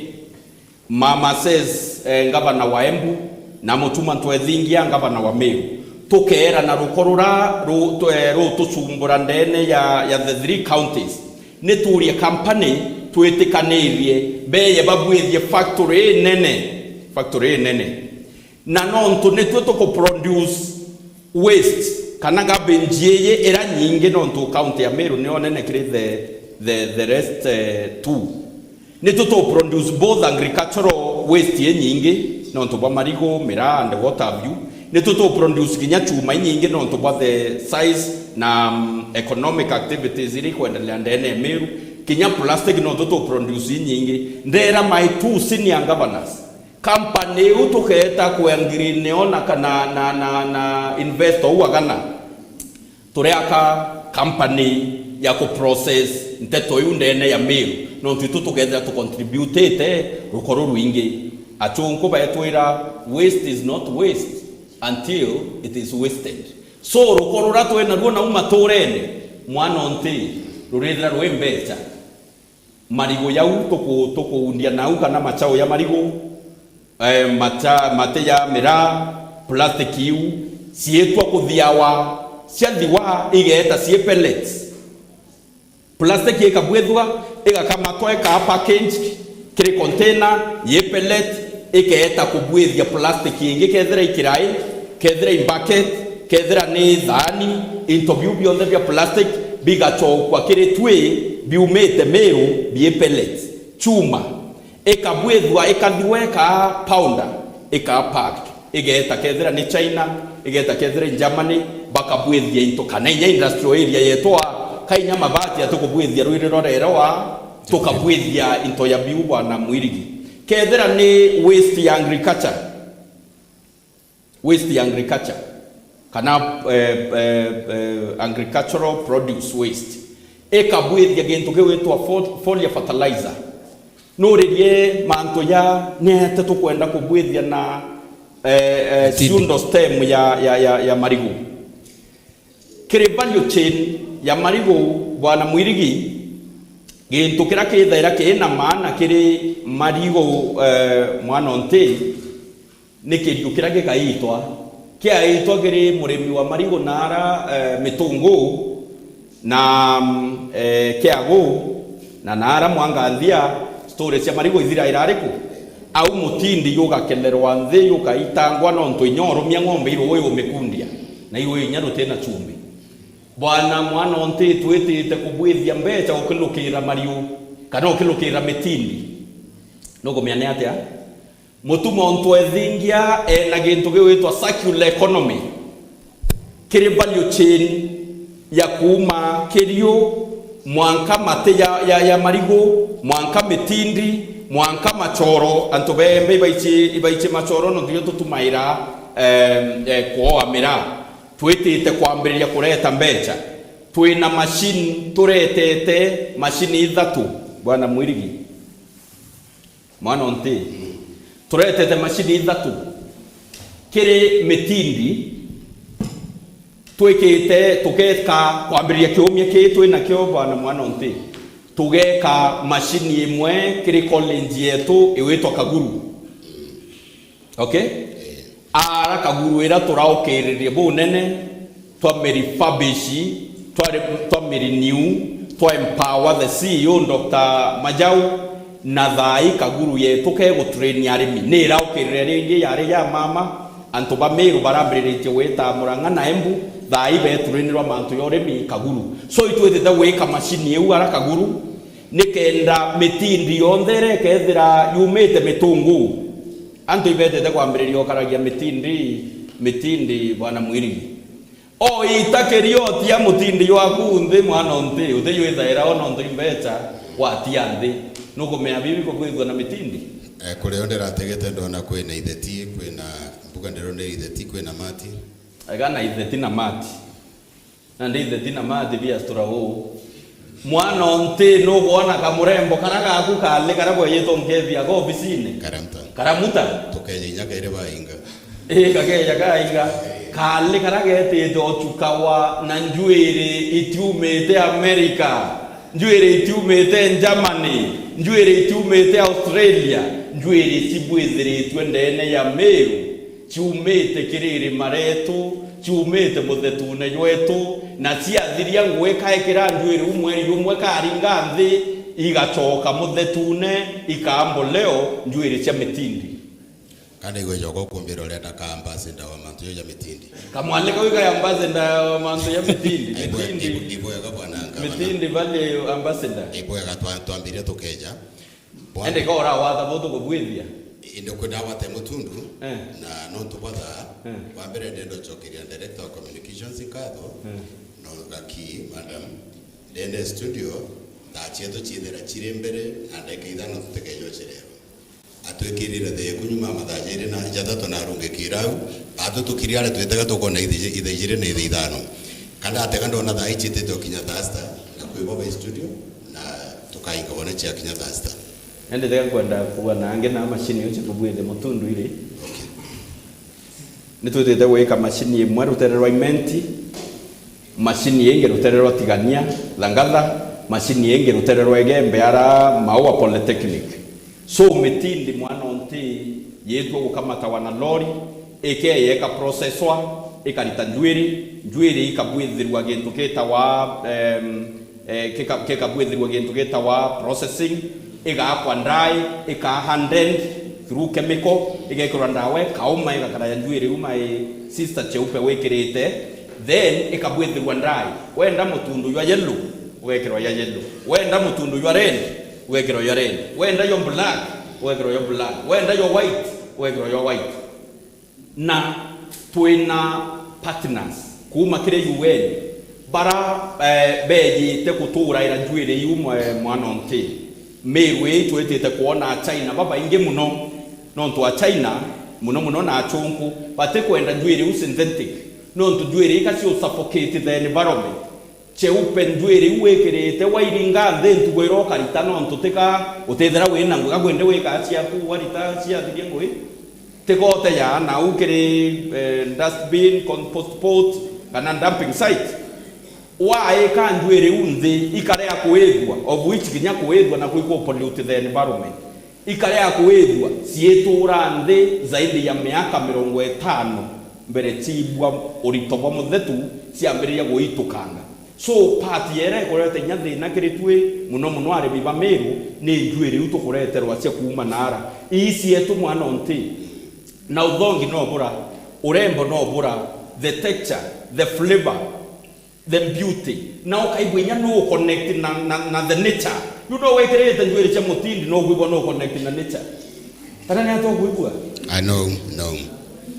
Mama Ses, eh, ngavana wa Embu, na Mutuma Ntwethingia, ngavana wa Meru, tukeera na ruko rura ru-, tu-, eh, rutucumbura ndene ya, ya the three counties. Ni tuurie company twitikanirie beye babwithie factory inene, factory inene. Na nontu nitwe tuku produce waste kana garbage iji ira nyingi, nontu county ya Meru niyo nene kiri the, the, the rest, eh, two. Nitwe tu produce both agricultural waste inyingi, nontu bwa marigu, miraa and what have you. Nitwe tu produce kinya chuma inyingi, nontu bwa the size na, mm, economic activities iria ikwendelea ndene ya Meru. Kinya plastic nontu tu produce inyingi. Ndera my two senior governors, company iu tukeeta ku agree nio na kana na, na, na investor uu agana. Turiaka company ya ku process nteto iu ndene ya Meru, nontu itu tukethira tu contributite ruko rurwingi. Achunku betwira, "Waste is not waste until it is wasted." So, ruko rura twina ruo nau maturene, mwana o nti, rurithira rwi mbecha. Marigu jau tuku-, tukuundia nau, kana machao ya marigu, eh, macha-, mate ya miraa, plastic iu, ciitwa kuthiawa, ciathiwa igeeta cii pellets. Plastic ikabwithua, igakamatwa, ikaa package kiri container, yi pellet, ikeeta kubwithia plastic ingi, kethira i kirai, kethira i bucket, kethira ni thaani, into biu bionthe bia plastic bigachokwa kiri twi biumite Meru bii pellet. Chuma ikabwithua, ikathiwa, ikaa powder, ikaa packed, igeeta kethira ni China, igeeta kethira ni Germany, bakabwithia into, kana inya industrial area yetwa, ka inya mabati atukubwithia rwiri rwa reroa, tukabwithia into ya biu, Bwana Mwirigi. Kethira ni waste ya agriculture, waste ya agriculture, kana, eh, eh, eh, agricultural produce waste, ikabwithia gintu kiu gitwa fol-, foliar fertilizer. Nuririe mantu ja niete tukwenda kubwithia na, eh, eh, Mtindi. Siundo stem ya, ya, ya, ya marigu. Kiri value chain ya marigu, Bwana Mwirigi, gintu kiria kithaira kiri na maana kiri marigu, eh, mwana o nti, ni kiriu kiria gikaitwa, kiaitwa kiri murimi wa marigu na ara, eh, mitungu na, mm, eh, kiagu na, na ara mwanganthia, story cia marigu ithiraira ariku? Au mutindi yugakenerwa nthi, yukaitangwa nontu inya urumia ng'ombe iru uyu umikundia, na iru inya rutina chumbi. Bwana mwana o nti, twitite kubwithia mbecha ukilukira mariu kana ukilukira mitindi. Nukumenya ni atia? Mutuma o ntu ethingia ena gintu gigwitwa circular economy. Kiri value chain ya kuuma kiriu, mwanka mati ya, ya, ya marigu, mwanka mitindi, mwanka machoro. Antu bembe ibaichi, ibaichi machoro nontu nio tutumaira, em, eh, kwoa miraa. Twitite kwambiriria kureta mbecha. Twina machine, turetete machine ithatu, Bwana Mwirigi. Mwana o nti, turetete machine ithatu kiri mitindi, twikite, tugeka kwambiriria kiumia kii twi nakio, bwana mwana o nti, tugeka machine imwe kiri college yetu iwitwa Kaguru. Okay? Ara Kaguru ira turaukiririe bunene, twa mi refurbish, twa re-, twa mi renew, twa empower the C E O Doctor Majau, na thaai Kaguru yetu ke gutrain arimi. Ni iraukirire ringi yari ya mama, antu ba Meru barambiriritie gwita Murang'a na Embu, thaai betrainirwa mantu ya urimi Kaguru. So itwitite gwika machine iu ara Kaguru, nikenda mitindi yonthe iria ikethira yumite mitungu. Antu ibetete kwambiriria ukaragia mitindi, mitindi, bwana Mwirigi. O ita kirio tia mutindi jwaku nthi, mwana o nthi, utijwithaira o nontu imbecha watia nthi. Nukumenya bibi kukwithua na mitindi? Eh, kuria ndirategete ndona kwina itheti, kwina mbuga ndirona itheti, kwina mati. Ega na itheti na mati. Na nditheti na mati biastura uu. Mwana o nti, nukwona kamurembo kara gaku kali kara kwejitwe nkethia ka obisine? Karamuta. Karamuta? Tukeja inya kairi bainga. Ii, kakeja kainga. Kali kara getite ochukawa na njuiri itiumite America, njuiri itiumite Germany, njuiri itiumite Australia, njuiri cibwithiritue ndene ya Meru. Ciumite kiri irima rietu, ciumite muthetune jwetu, na ciathiria ngugi kaekira njuiri u mweri jumwe karinga nthi, igacoka muthetune, ikaambo leo njuiri cia mitindi. Kana igwe joka ukumbira urenda ka ambassador wa mantu jo ja mitindi? Kamwale kau ka ambassador wa mantu ja mitindi. Aibo, mitindi. Ibo, ibo ega bwana ngavana. Mitindi valley ambassador. Ibo ega twa-, twambiria tukeja. Bwana. Ende ka urawatha bo tukubwithia? Inde kwenda wate mutundu, eh, na nontu bwa thaa, eh, wa mbere ndenda ucokeria director wa communications nkatho, eh, na gaki, madam, ndene studio, thaa cietu ciithira ciri mbere, na ndagika ithano tutikeja ucererwa. Atwikirire thee kunyuma mathaa jairi na jathatu na arungikira au, batu tukiri aria twitega tukona ithaa iji-, ithaa ijiri na ithaa ithano. Kana atega ndona thaa icitite ukinya thaa sita, na kwi bo bai studio, na tukainga wone ciakinya thaa sita. Indi tiga kwenda kuuga na angi na machine iu citubwithe mutundu iri. Okay. Nitwitite gwika machine imwe rutere rwa Imenti, machine ingi rutere rwa Tigania, Thangatha, machine ingi rutere rwa Igembe ara Maua Polytechnic. So mitindi mwana o nti yitwe gukamatawa na lori, ikeya ikaprocesswa, ikarita njuiri, njuiri ikabwithirwa gintu gitawa, em, eh, kika-, kikabwithirwa gintu gitawa processing, igakwa dry, ikaa hardened through chemical, igekirwa ndawa ikauma, igakara ya njuiri uma i sister cheupe wikirite, then ikabwithirwa dry. Wenda mutundu jwa yellow, ugekirwa ya yellow. Wenda mutundu jwa red, ugekirwa ya red. Wenda jwa black, ugekirwa jwa black. Wenda jwa white, ugekirwa jwa white. Na twina partners kuuma kiri U N, bara, eh, bejite guturaira njuiri iu mwe-, mwana o nti. Miru ii twitite kwona Achina babaingi muno, nontu Achina, muno muno na achunku, batikwenda njuiri iu synthetic, nontu njuiri ii ka ciu suffocate the environment. Cheupe njuiri iu wikirite, wairinga nthi ntugo iria ukarita, nontu tika utithira wina ngugi, akwende wika ciaku, warita ciathiria ngugi, tika uteja nau kiri, eh, dustbin, compost pot, kana dumping site. Waika njuiri iu nthi, ikaria kuithua, of which kinya kuithua naku iku pollute the environment. Ikaria kuithua, ciitura nthi zaidi ya miaka mirongo itano mbere ciibua urito bwa muthetu, ciambiriria guitukanga. So, part yera ikurete inya thina kiri twi, muno muno arimi ba Meru, ni njuiri iu tukureterwa cia kuuma naara. Ii cietu mwana o nti, na uthongi no bura, urembo no bura, the texture, the flavor, the beauty. Na ukaigua inya no connect na, na, na the nature. Riu no wikirite njuiri cia mutindi, no kwigua no connect na nature. Kana ni atia ukwigua? Ah, no, no.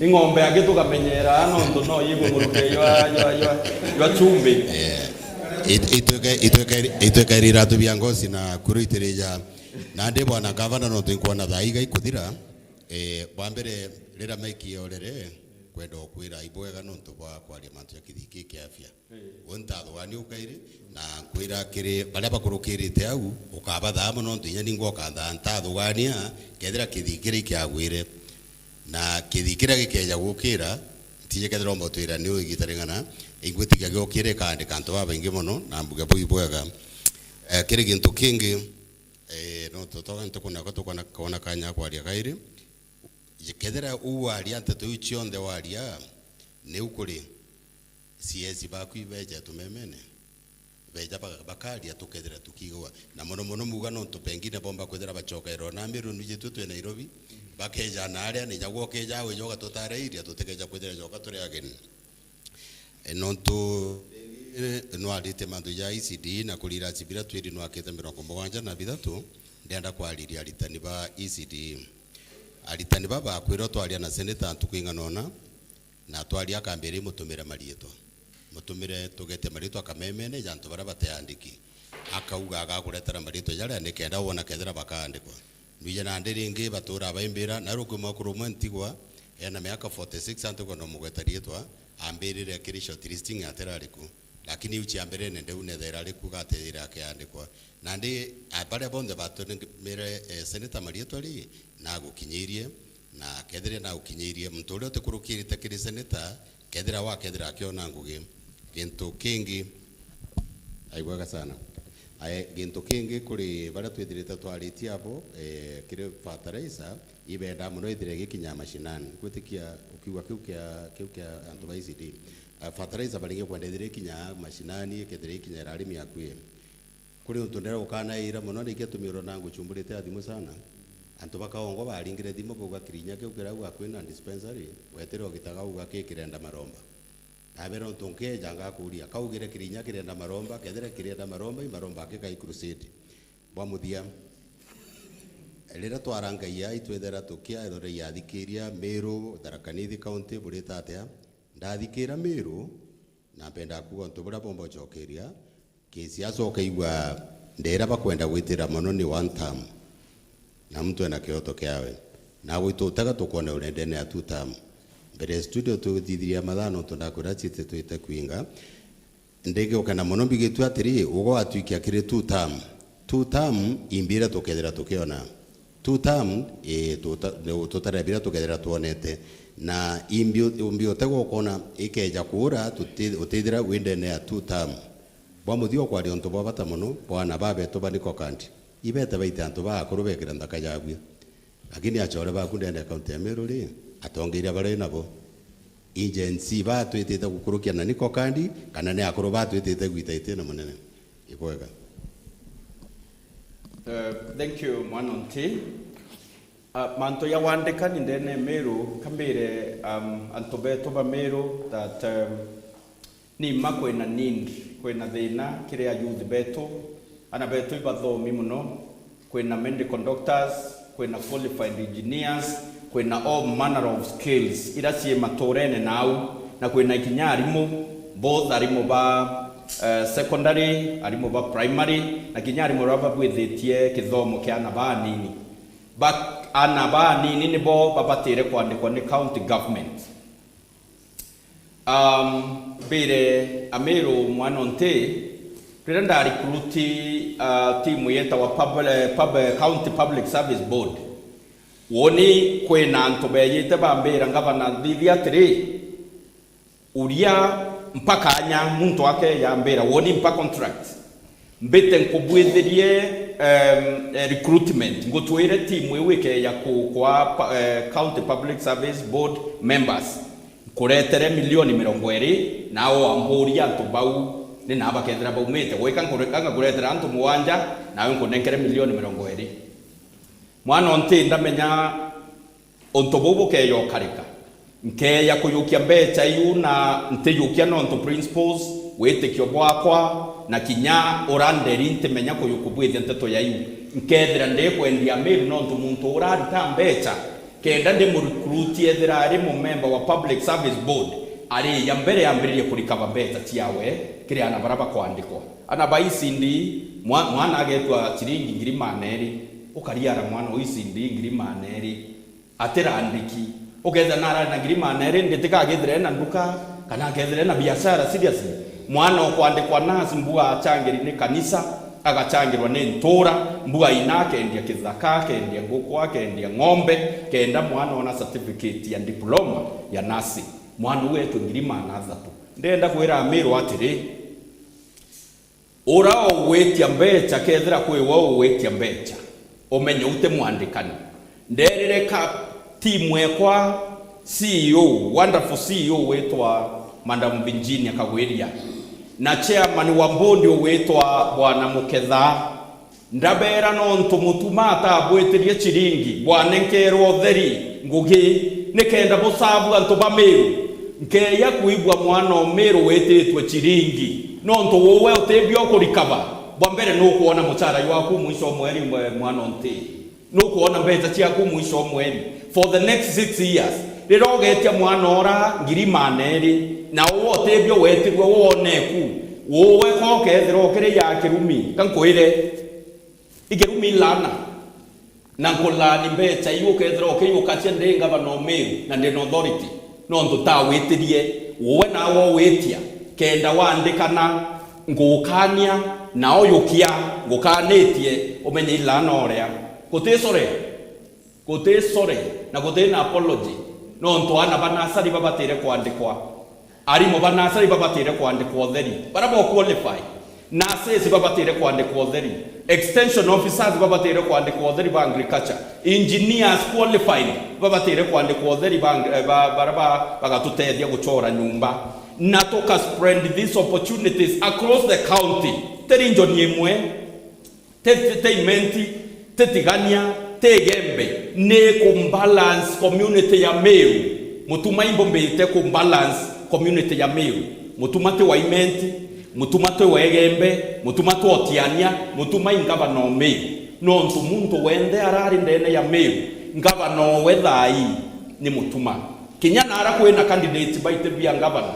Ing'ombe angi tukamenyera, nontu no yigwe muruke ywa, ywa, ywa, ywa chumbi. Yeah. It-, itweke, itweke, itweke iratu bia ngosi na kuruitirija. Nandi bwana gavana, nontu inkwona thaa iga ikuthira. Eh, bwa mbere, rira maiki yorere, kwenda ukwira ibwega nontu bwa kwaria mantu ja kithiki kia afya. Ii. Uu ntathugania ukairi, na nkwira kiri baria bakurukirite au, ukabathaa mono, nontu inya ninga ukanthaa ntathugania, kethira kithii kiria ikiagwire. Na kithii kiria gikeeja gukira, ntiji kethira umba utwira ni uu igita ring'ana, ingwitikia giukire ikaandika antu babaingi mono, na mbuge buu ibwega. Eh, kiri gintu kingi, eh, no tutoga ntuku nako tukona, kona kanya kwaria kairi. Kethira uu waria nteto iu cionthe waria, niu kuri C S baku ibeja tumemene, beja ba-, bakaria tukethira tukigwa. Na mono mono muuga nontu pengine bomba kwithira bacokerwa na Meru, nwijitwe twi Nairobi, bakeja na aria, ni jagwa ukeja wija ugatutara iria, tutikeja kwithira joka turi ageni. E, nontu, e, nwarite mantu ja E C D na kurira cibira twiri nwakite mirongo mugwanja na bithatu, ndenda kwariria aritani ba E C D. Aritani baba bakwirwa twaria na seneta ntuku ing'ana una, na twaria akambira imutumire mariitwa. Mutumire tugete mariitwa kamemene ja antu baria bateandiki. Akauga agakuretera mariitwa jaria nikenda wona kethira bakaandikwa. Nwije nandi ringi batura baimbira, na rukwima ukuru umwe ntigwa, ena miaka forty six antu kwenda umugweta riitwa, ambirire kiri shortlisting atirari ku. Lakini iu cia mberene ndeu nethaira ari ku gatethira akiandikwa. Nandi, a, baria bonthe batumire, eh, seneta mariitwa ri, nagukinyirie, na kethire nagukinyirie, muntu uria utikurukirite kiri seneta, kethira wakethira akiona ngugi. Gintu kingi, aigwaga sana. Ae, gintu kingi kuri baria twithirite twaritie abo, eh, kiri fertilizer, ibenda mono ithire igikinya mashinani. Gwitikia ukiuga kiu kia, kiu kia antu ba E C D. Ah, fertilizer baringi kwenda ithire ikinya mashinani, ikethire ikinya irarimi akui. Kuri untu ndira gukanaira mono, niki atumia urona nguchumburite athimu sana. Antu ba Kaongo baringire thimu bauga Kirinya kiu kirauga kwina dispensary, wetire ugitaga uga ki kirenda maromba. Ndabera untu nkeja ngakuria, kaugire Kirinya kirenda maromba, kethira kirenda maromba, i maromba aki kai crusade. Bwa muthia, riria twarangagia, itwethera tukia, rore yathikiria Meru, Tharaka Nithi County, burita atia? Ndathikira Meru, na mpenda kuuga untu buria bomba ucokeria, kisiasa ukaigua ndera bakwenda gwitira mono ni one term. Na muntu ena kioto kiawe. Na gwitutega tukwona urendene ya two term. Mbere studio tuthithiria mathaa nontu ndakwira citi twite kwinga. Ndingigukena mono mbigitue atiri, ugo atwikia kiri two term. Two term imbire tukethira tukiona. Two term, eh, tuta-, ni-, tutare bira tukethira twonete. Na imbi-, imbi utegwa ukona ikeja kuura, tuti-, utithira wi ndene ya two term. Bwa muthia ukwaria untu bwa bata mono, bwana babetu ba Nico County. Ibete baite antu ba akuru bekira nthaka yabua. Lakini achore baku ndene ya kaunti ya Meru ri, atongeria baria nabo. Agency batwitite gukurukia na Nico County, kana ni akuru batwitite gwita iti na munene? Ibwega. Uh, thank you, mwana nti. Uh, mantu ya wandikani ndene Meru, kambire, um, antu betu ba Meru that, um, ni mma kwina need, kwina thina kiri a youth betu, ana betu ibathomi muno, kwina medical doctors, kwina qualified engineers, kwina all manner of skills ira cii maturene nau, na kwina kinya arimu, both arimu ba, eh, secondary, arimu ba primary, na kinya arimu aria babwithitie kithomo kia ana banini. Ba, ana banini nibo babatire kwandikwa ni county government. Um, mbire Amiru mwana nti, Riria nda recruit, uh, timu yetagwa pub-, eh, pub-, eh, County Public Service Board, woni kwina antu beejite bambira, "Ngavana, nthithia atiri, uria mpa kanya muntu akeeja ambira, woni mpa contract, mbite nkubwithirie, em, eh, recruitment, ngutwire timu iu ikeeja ku-, kwa pa-, eh, County Public Service Board members." Nkuretere milioni mirongo iri, nawe wamburia antu bau ni naa bakethira baumite. Gwika nkure-, ngakuretera antu mugwanja, nawe nkunenkere milioni mirongo iri. Mwana o nti ndamenya untu buu bukeeja ukarika. Nkeeja kujukia mbecha iu na ntijukia nontu principles, witikio bwakwa, na kinya uranderi ntimenya kuju-, kubwithia nteto ya iu. Nkethira ndikwendia Meru nontu muntu urarita mbecha kenda ndi murecruit ethira ari mumemba wa Public Service Board, arija mbere ambiririe kurikava mbecha ciawe kiri ana bara bakwandikwa. Ana ba E C D, mwa-, mwana agetwa ciringi ngiri maana eri, ukariara mwana o E C D ngiri maana eri, atirandiki. Ukethira narari na ngiri maana eri, nditika akethira ena nduka, kana akethira ena biashara seriously. Mwana ukwandikwa nurse, mbua achangiri ni kanisa, agachangirwa ni ntura, mbua ina akendia kithaka, akendia nguku, akendia ng'ombe, kenda mwana ona certificate ya diploma ya nursing. Mwana uu etwe ngiri maana athatu. Ndenda kwira Amiru atiri, ura ugwitia mbecha, kethira kwi we ugwitia mbecha, umenye u ti mwandikani. Nderire ka timu ekwa, C E O, wonderful C E O witwa Madam Virginia Kagwiria, na chairman wa board ugwitwa Bwana Muketha, ndabera nontu Mutuma atabwitirie chiringi, bwanenkerwa utheri, ngugi, nikenda busabu antu ba Miru. Nkeeja kwigua mwana o Miru wititwe chiringi, nontu uwe utibio ukurikava. Bwa mbere, nukwona muchara jwaku mwisho o mweri, mwe-, mwana o nti. Nukwona mbecha ciaku mwisho o mweri for the next six years. Riria ugetia mwana ura ngiri maana eri, na uwe utibio wetirwe woneku, uwe ko ukethirwa ukiri ya kirumi, ka nkwire, ikirumi laana. Na nkulaani mbecha iu ukethirwa ukijukacia ndi ngavana o Miru na ndi na authority, nontu ntawitirie, uwe nawe uwitia, kenda wandikana ngukania, na ujukia ngukanitie, umenye ilaana uria. Guti sorry, guti sorry, na guti na apology, nontu aana ba nasari babatire kwandikwa. Arimu ba nasari babatire kwandikwa utheri, bara bo qualify. Nurses babatire kwandikwa utheri. Extension officers babatire kwandikwa utheri ba agriculture. Engineers qualified babatire kwandikwa utheri ba, eh, ba, bara ba, bagatutethia guchora nyumba. Na tuka spread these opportunities across the county. Ti region imwe. Ti, ti, ti Imenti, ti Tigania, ti Igembe, ni ku balance community ya Miru. Mutuma imbumbite ku balance community ya Miru. Mutuma ti wa Imenti, Mutuma ti wa Igembe, Mutuma ti wa Otiania, Mutuma i ngavana o Miru. Nontu muntu wenthe arari ndene ya Miru, ngavana owe thaa ii ni Mutuma. Kinya nara kwina candidate baite bia ngavana,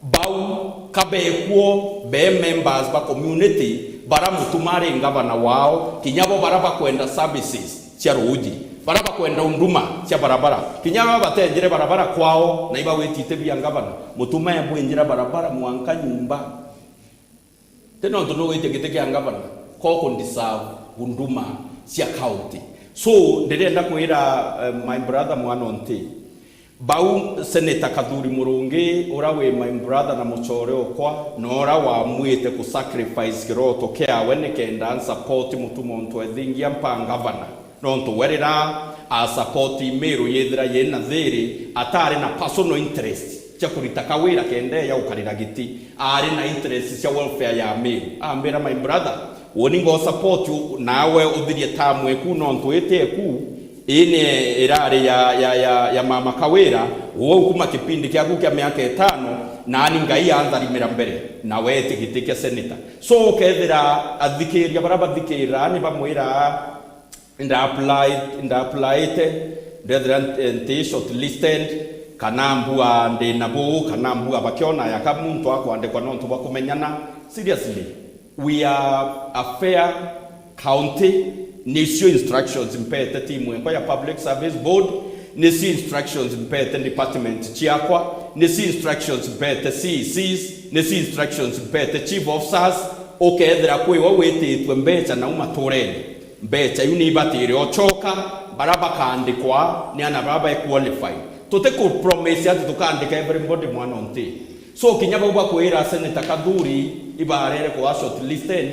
bau ka bekuo be members ba community, bara Mutuma ari ngavana wao, kinya bo bara bakwenda services cia ruuji, bara bakwenda unduma cia barabara, kinya bara batenjire barabara kwao, na ibagwitite bia ngavana, Mutuma ebwinjira barabara mwanka nyumba. Ti nontu nugwitie giti kia ngavana, ko ku deserve huduma cia county. So, ndirenda kwira, eh, my brother mwana o nti, bau Senator Kathuri Murungi, ura wi my brother na muchore okwa, na ura wamwite ku sacrifice kiroto kiawe nikenda an support Mutuma untu ethingia mpa ngavana. Nontu we riria a support Miru yithira yina thiri, atari na personal interest cia kurita kawira kenda eja gukarira giti, ari na interest cia welfare ya Miru. Ambira, "My brother, uuni ngo support u, nawe uthirie term eku, nontu iti eku, ii ni irari ya, ya, ya, ya mama Kawira, uwe ukuma kipindi kiaku kia miaka itano, nani Ngai antharimira mbere, na we iti giti kia senator." So, ukethira athikiria bara bathikira ni bamwira, Nda apply, nda applyte, ndethira nti shortlisted, kana mbua ndi na buu, kana mbua bakiona yaka muntu akwandikwa nontu bwa kumenyana. Seriously, we are a fair county. Nicio instructions mpete timu enkwa ya Public Service Board, nicio instructions mpete department ciakwa, nicio instructions mpete C E Cs, nicio instructions mpete chief officers. Ukethira kwi we wititwe mbeca nau maturene, mbeca iu ni ibatire ucoka, bara bakaandikwa ni ana bara be qualified. Tutiku promise ati tukaandika everybody mwana unti. So kinya bau bakwira Senator Kathuri ibarere kwa shortlisted,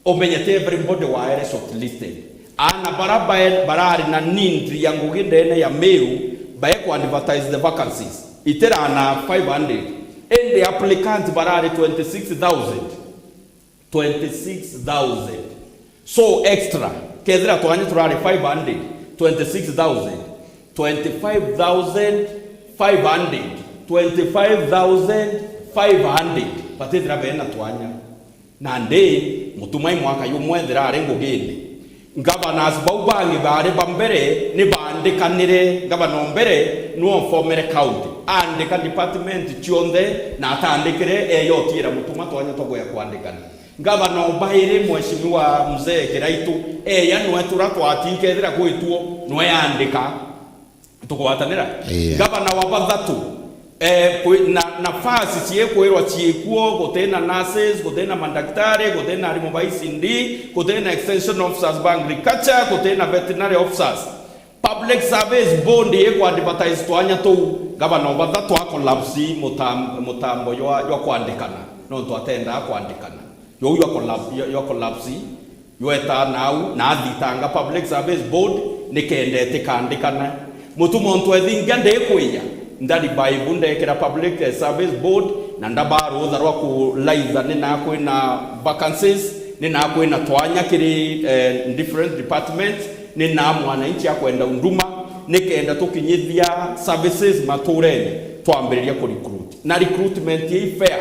umenye ti everybody waere shortlisted. Ana bara bae-, barari na need ya ngugi ndene ya Meru, bae ku advertise the vacancies, itira ana five hundred, indi applicants barari twenty-six thousand. Twenty-six thousand. So extra, kethira twanya turari five hundred, twenty-six thousand, twenty-five thousand five hundred, twenty-five thousand five hundred, batithira bena twanya. Nandi, Mutuma i mwaka jumwe ethira ari ngugine. Governors bau bangi bari ba mbere ni baandikanire, governor o mbere niwe ofomere county, aandika department cionthe na atandikire, eyotiira Mutuma twanya twa gwia kwandikana. Ngavana o bairi, Mheshimiwa Mzee Kiraitu, eya nwe tura twatii kethira gwitwo, nwe yandika. Tukugwatanira? Yeah. Ngavana wa bathatu, eh, kwi-, na, nafasi ciekwirwa ciikuo, gutina nurses, gutina mandaktari, gutina arimu ba E C D, gutina extension officers ba agriculture, gutina veterinary officers. Public Service Board iku advertise twanya tuu, ngavana o bathatu a collapse mutam-, mutambo jwa, jwa kwandikana, nontu atendaa kwandikana. Juu jwa collapse, jwa, jwa collapse, jweta nau, na athitanga Public Service Board, nikenda itikandikana. Mutuma untu ethingia ndikwija, ndari baibu ndekira Public, eh, Service Board, na ndaba rutha rwa kulaitha ni na kwina vacancies, ni na kwina twanya kiri, eh, different departments, ni na mwananchi akwenda huduma, nikenda tukinyithia services maturene, twambiriria ku recruit. Na recruitment ii fair.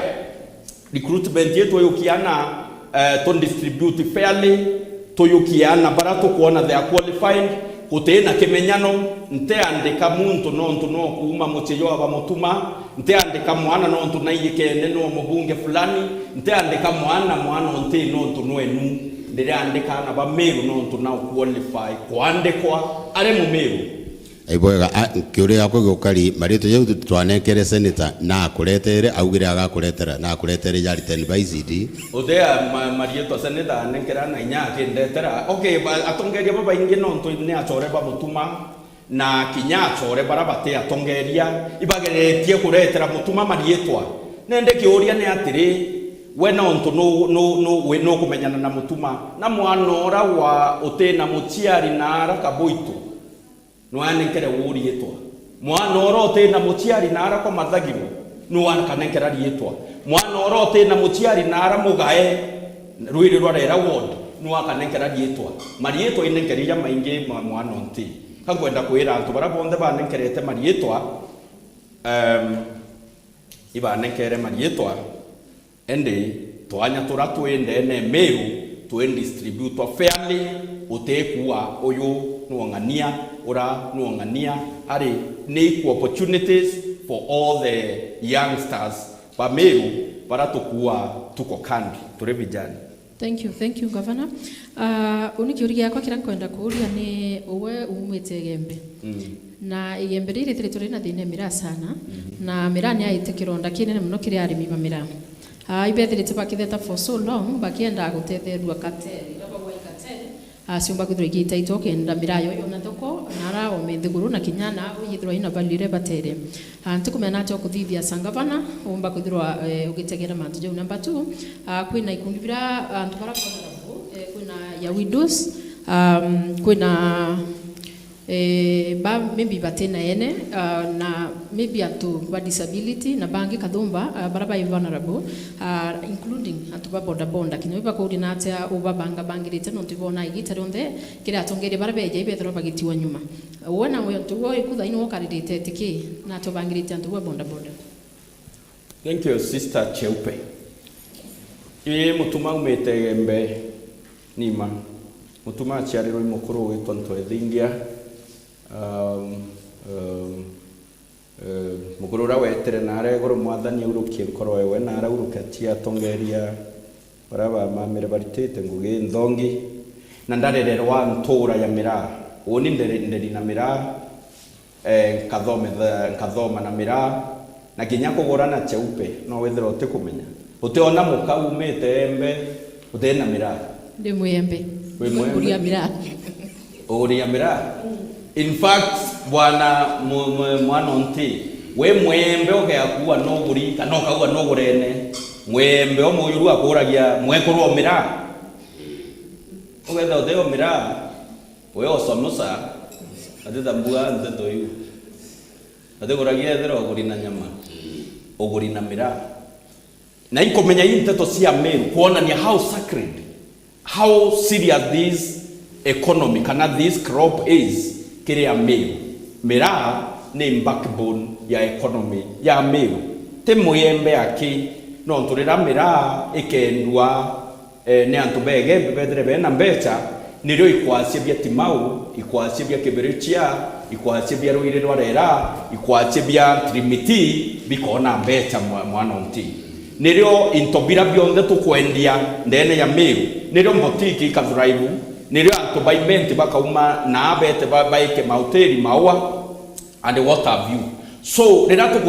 Recruitment ii tuyukiana, eh, tu distribute fairly, tuyukiana bara tukwona they are qualified, gutina kimenyano, ntiandika muntu nontu no kuuma mucii jwa bamutuma, ntiandika mwana nontu naiyikene no mubunge fulani, ntiandika mwana, mwana unti nontu nwenu, ndiriandika ana ba Meru nontu nao qualify kwandikwa ari Mumeru. Ibwega, a, kiuria giakwa giukari, mariitwa jau twanenkere senator, nakuretere, augire agakuretera, nakuretere ja written by E C D. Uti a, ma-, mariitwa senator anenkera na inya akindetera. Okay, ba-, atongeria babaingi nontu ni achore bamutuma, na kinya achore bara bati atongeria, ibageretie kuretera mutuma mariitwa. Nende kiuria ni atiri, we nontu nu-, nu-, nu-, wi-, nukumenyana na mutuma, na mwana ura wa utina muciari na ara kabuitu, nwanenkere uu riitwa. Mwana ura uti na muciari na ara kwa mathagiro, nuu akanenkera riitwa. Mwana ura uti na muciari na ara mugae, rwiri rwa Rera ward, nuu akanenkera riitwa. Mariitwa inenkeri jamaingi ma mwana unti. Ka nkwenda kwira antu bara bonthe banenkerete mariitwa, em, ibanenkere mariitwa, Indi twanya tura twi ndene Meru twi distributwa fairly, utikuuga uyu ni ong'ania, ura ni ong'ania, ari ni equal opportunities for all the youngsters ba Meru bara tukuuga tuko kandi turi vijana. Thank you, thank you, Governor. Ah, uni kiuria giakwa kiria nkwenda kuuria ni, uwe uumite Igembe. Mm. Na Igembe riri rithiritwe riri na thina ya miraa sana, mhm, na miraa ni yaite kironda kinene mono kiri arimi ba miraa. Ah, ibethirite bakitheta for so long, bakienda gutetherua cartel, iria bagwa i cartel, ah, ciumba kwithirwa igiitaitwo kenda miraa yo yona thoko, na ara ome nthiguru, na kinya na yithirwa ina value iria ibatere. Ah, ntikumenya ati ukuthithia asa ngavana, umba kwithirwa, eh, ugitegera mantu jau. Number two, ah, kwina ikundi bira antu bara vulnerable, eh, kwina ya widows, um, kwina Eh, ba, maybe batina ene, ah, na maybe antu ba disability, na bangi kathumba, ah, bara bai vulnerable, ah, including antu ba boda boda. Kinya bakauria na atia ubabanga bangirite, nontu ibona igita rionthe kiri atongeria bara beja ibethirwa bagitiwa nyuma. Uwe na antu uwe ikutha ino ukaririte tiki, na atia ubangirite antu ba boda boda? Thank you, Sister Cheupe. Ii mutuma umite Igembe nima. Mutuma aciarirwe i mukuru witwa Ntwethingia. Um, um, um, mukuru uria wetire na ara iguru, Mwathani aurukie nkoro ewe na araurukia atongeria baria bamamire baritite ngugi nthongi, na ndarererwa ntuura ya miraa. Uuni nderi, nderi na miraa, eh, nkathome-, nkathoma na miraa, Akinya kugura na cheupe, no withira utikumenya. Utiona muka umite embe, uti na miraa. Ndi mwembe. Wi mwembe? Nguria miraa. Uguria miraa? In fact, bwana mu-, mu-, mwana onti, wi mwembe ugeakua nuguri, kana ukauga nugurene. Mwembe umujuru akuragia, "Mwekuru o miraa?" Ugetha uti o miraa, we osonosa, atithambua nteto iu. Atiguragia ethira uguri na nyama, uguri na miraa. Na inkumenya ii nteto cia Meru kwonania how sacred, how serious this economy kana this crop is kiri Ameru. Miraa ni backbone ya economy ya Meru. Ti muyembe aki, nontu riria miraa ikendua, eh, ni antu ba Igembe bethire bena mbecha, nirio ikwacia bia Timau, ikwacia bia Kibirichia, ikwacia bia Ruiri rwa Rera, ikwacia bia Ntirimiti bikona mbecha mwa-, mwana onti. Nirio into bira bionthe tukwendia ndene ya Meru, nirio mbotiki ikathuraivu, nirio antu ba Imenti bakauma na bete ba-, baike mahoteli, maua, and what have you. So, riria tuku-,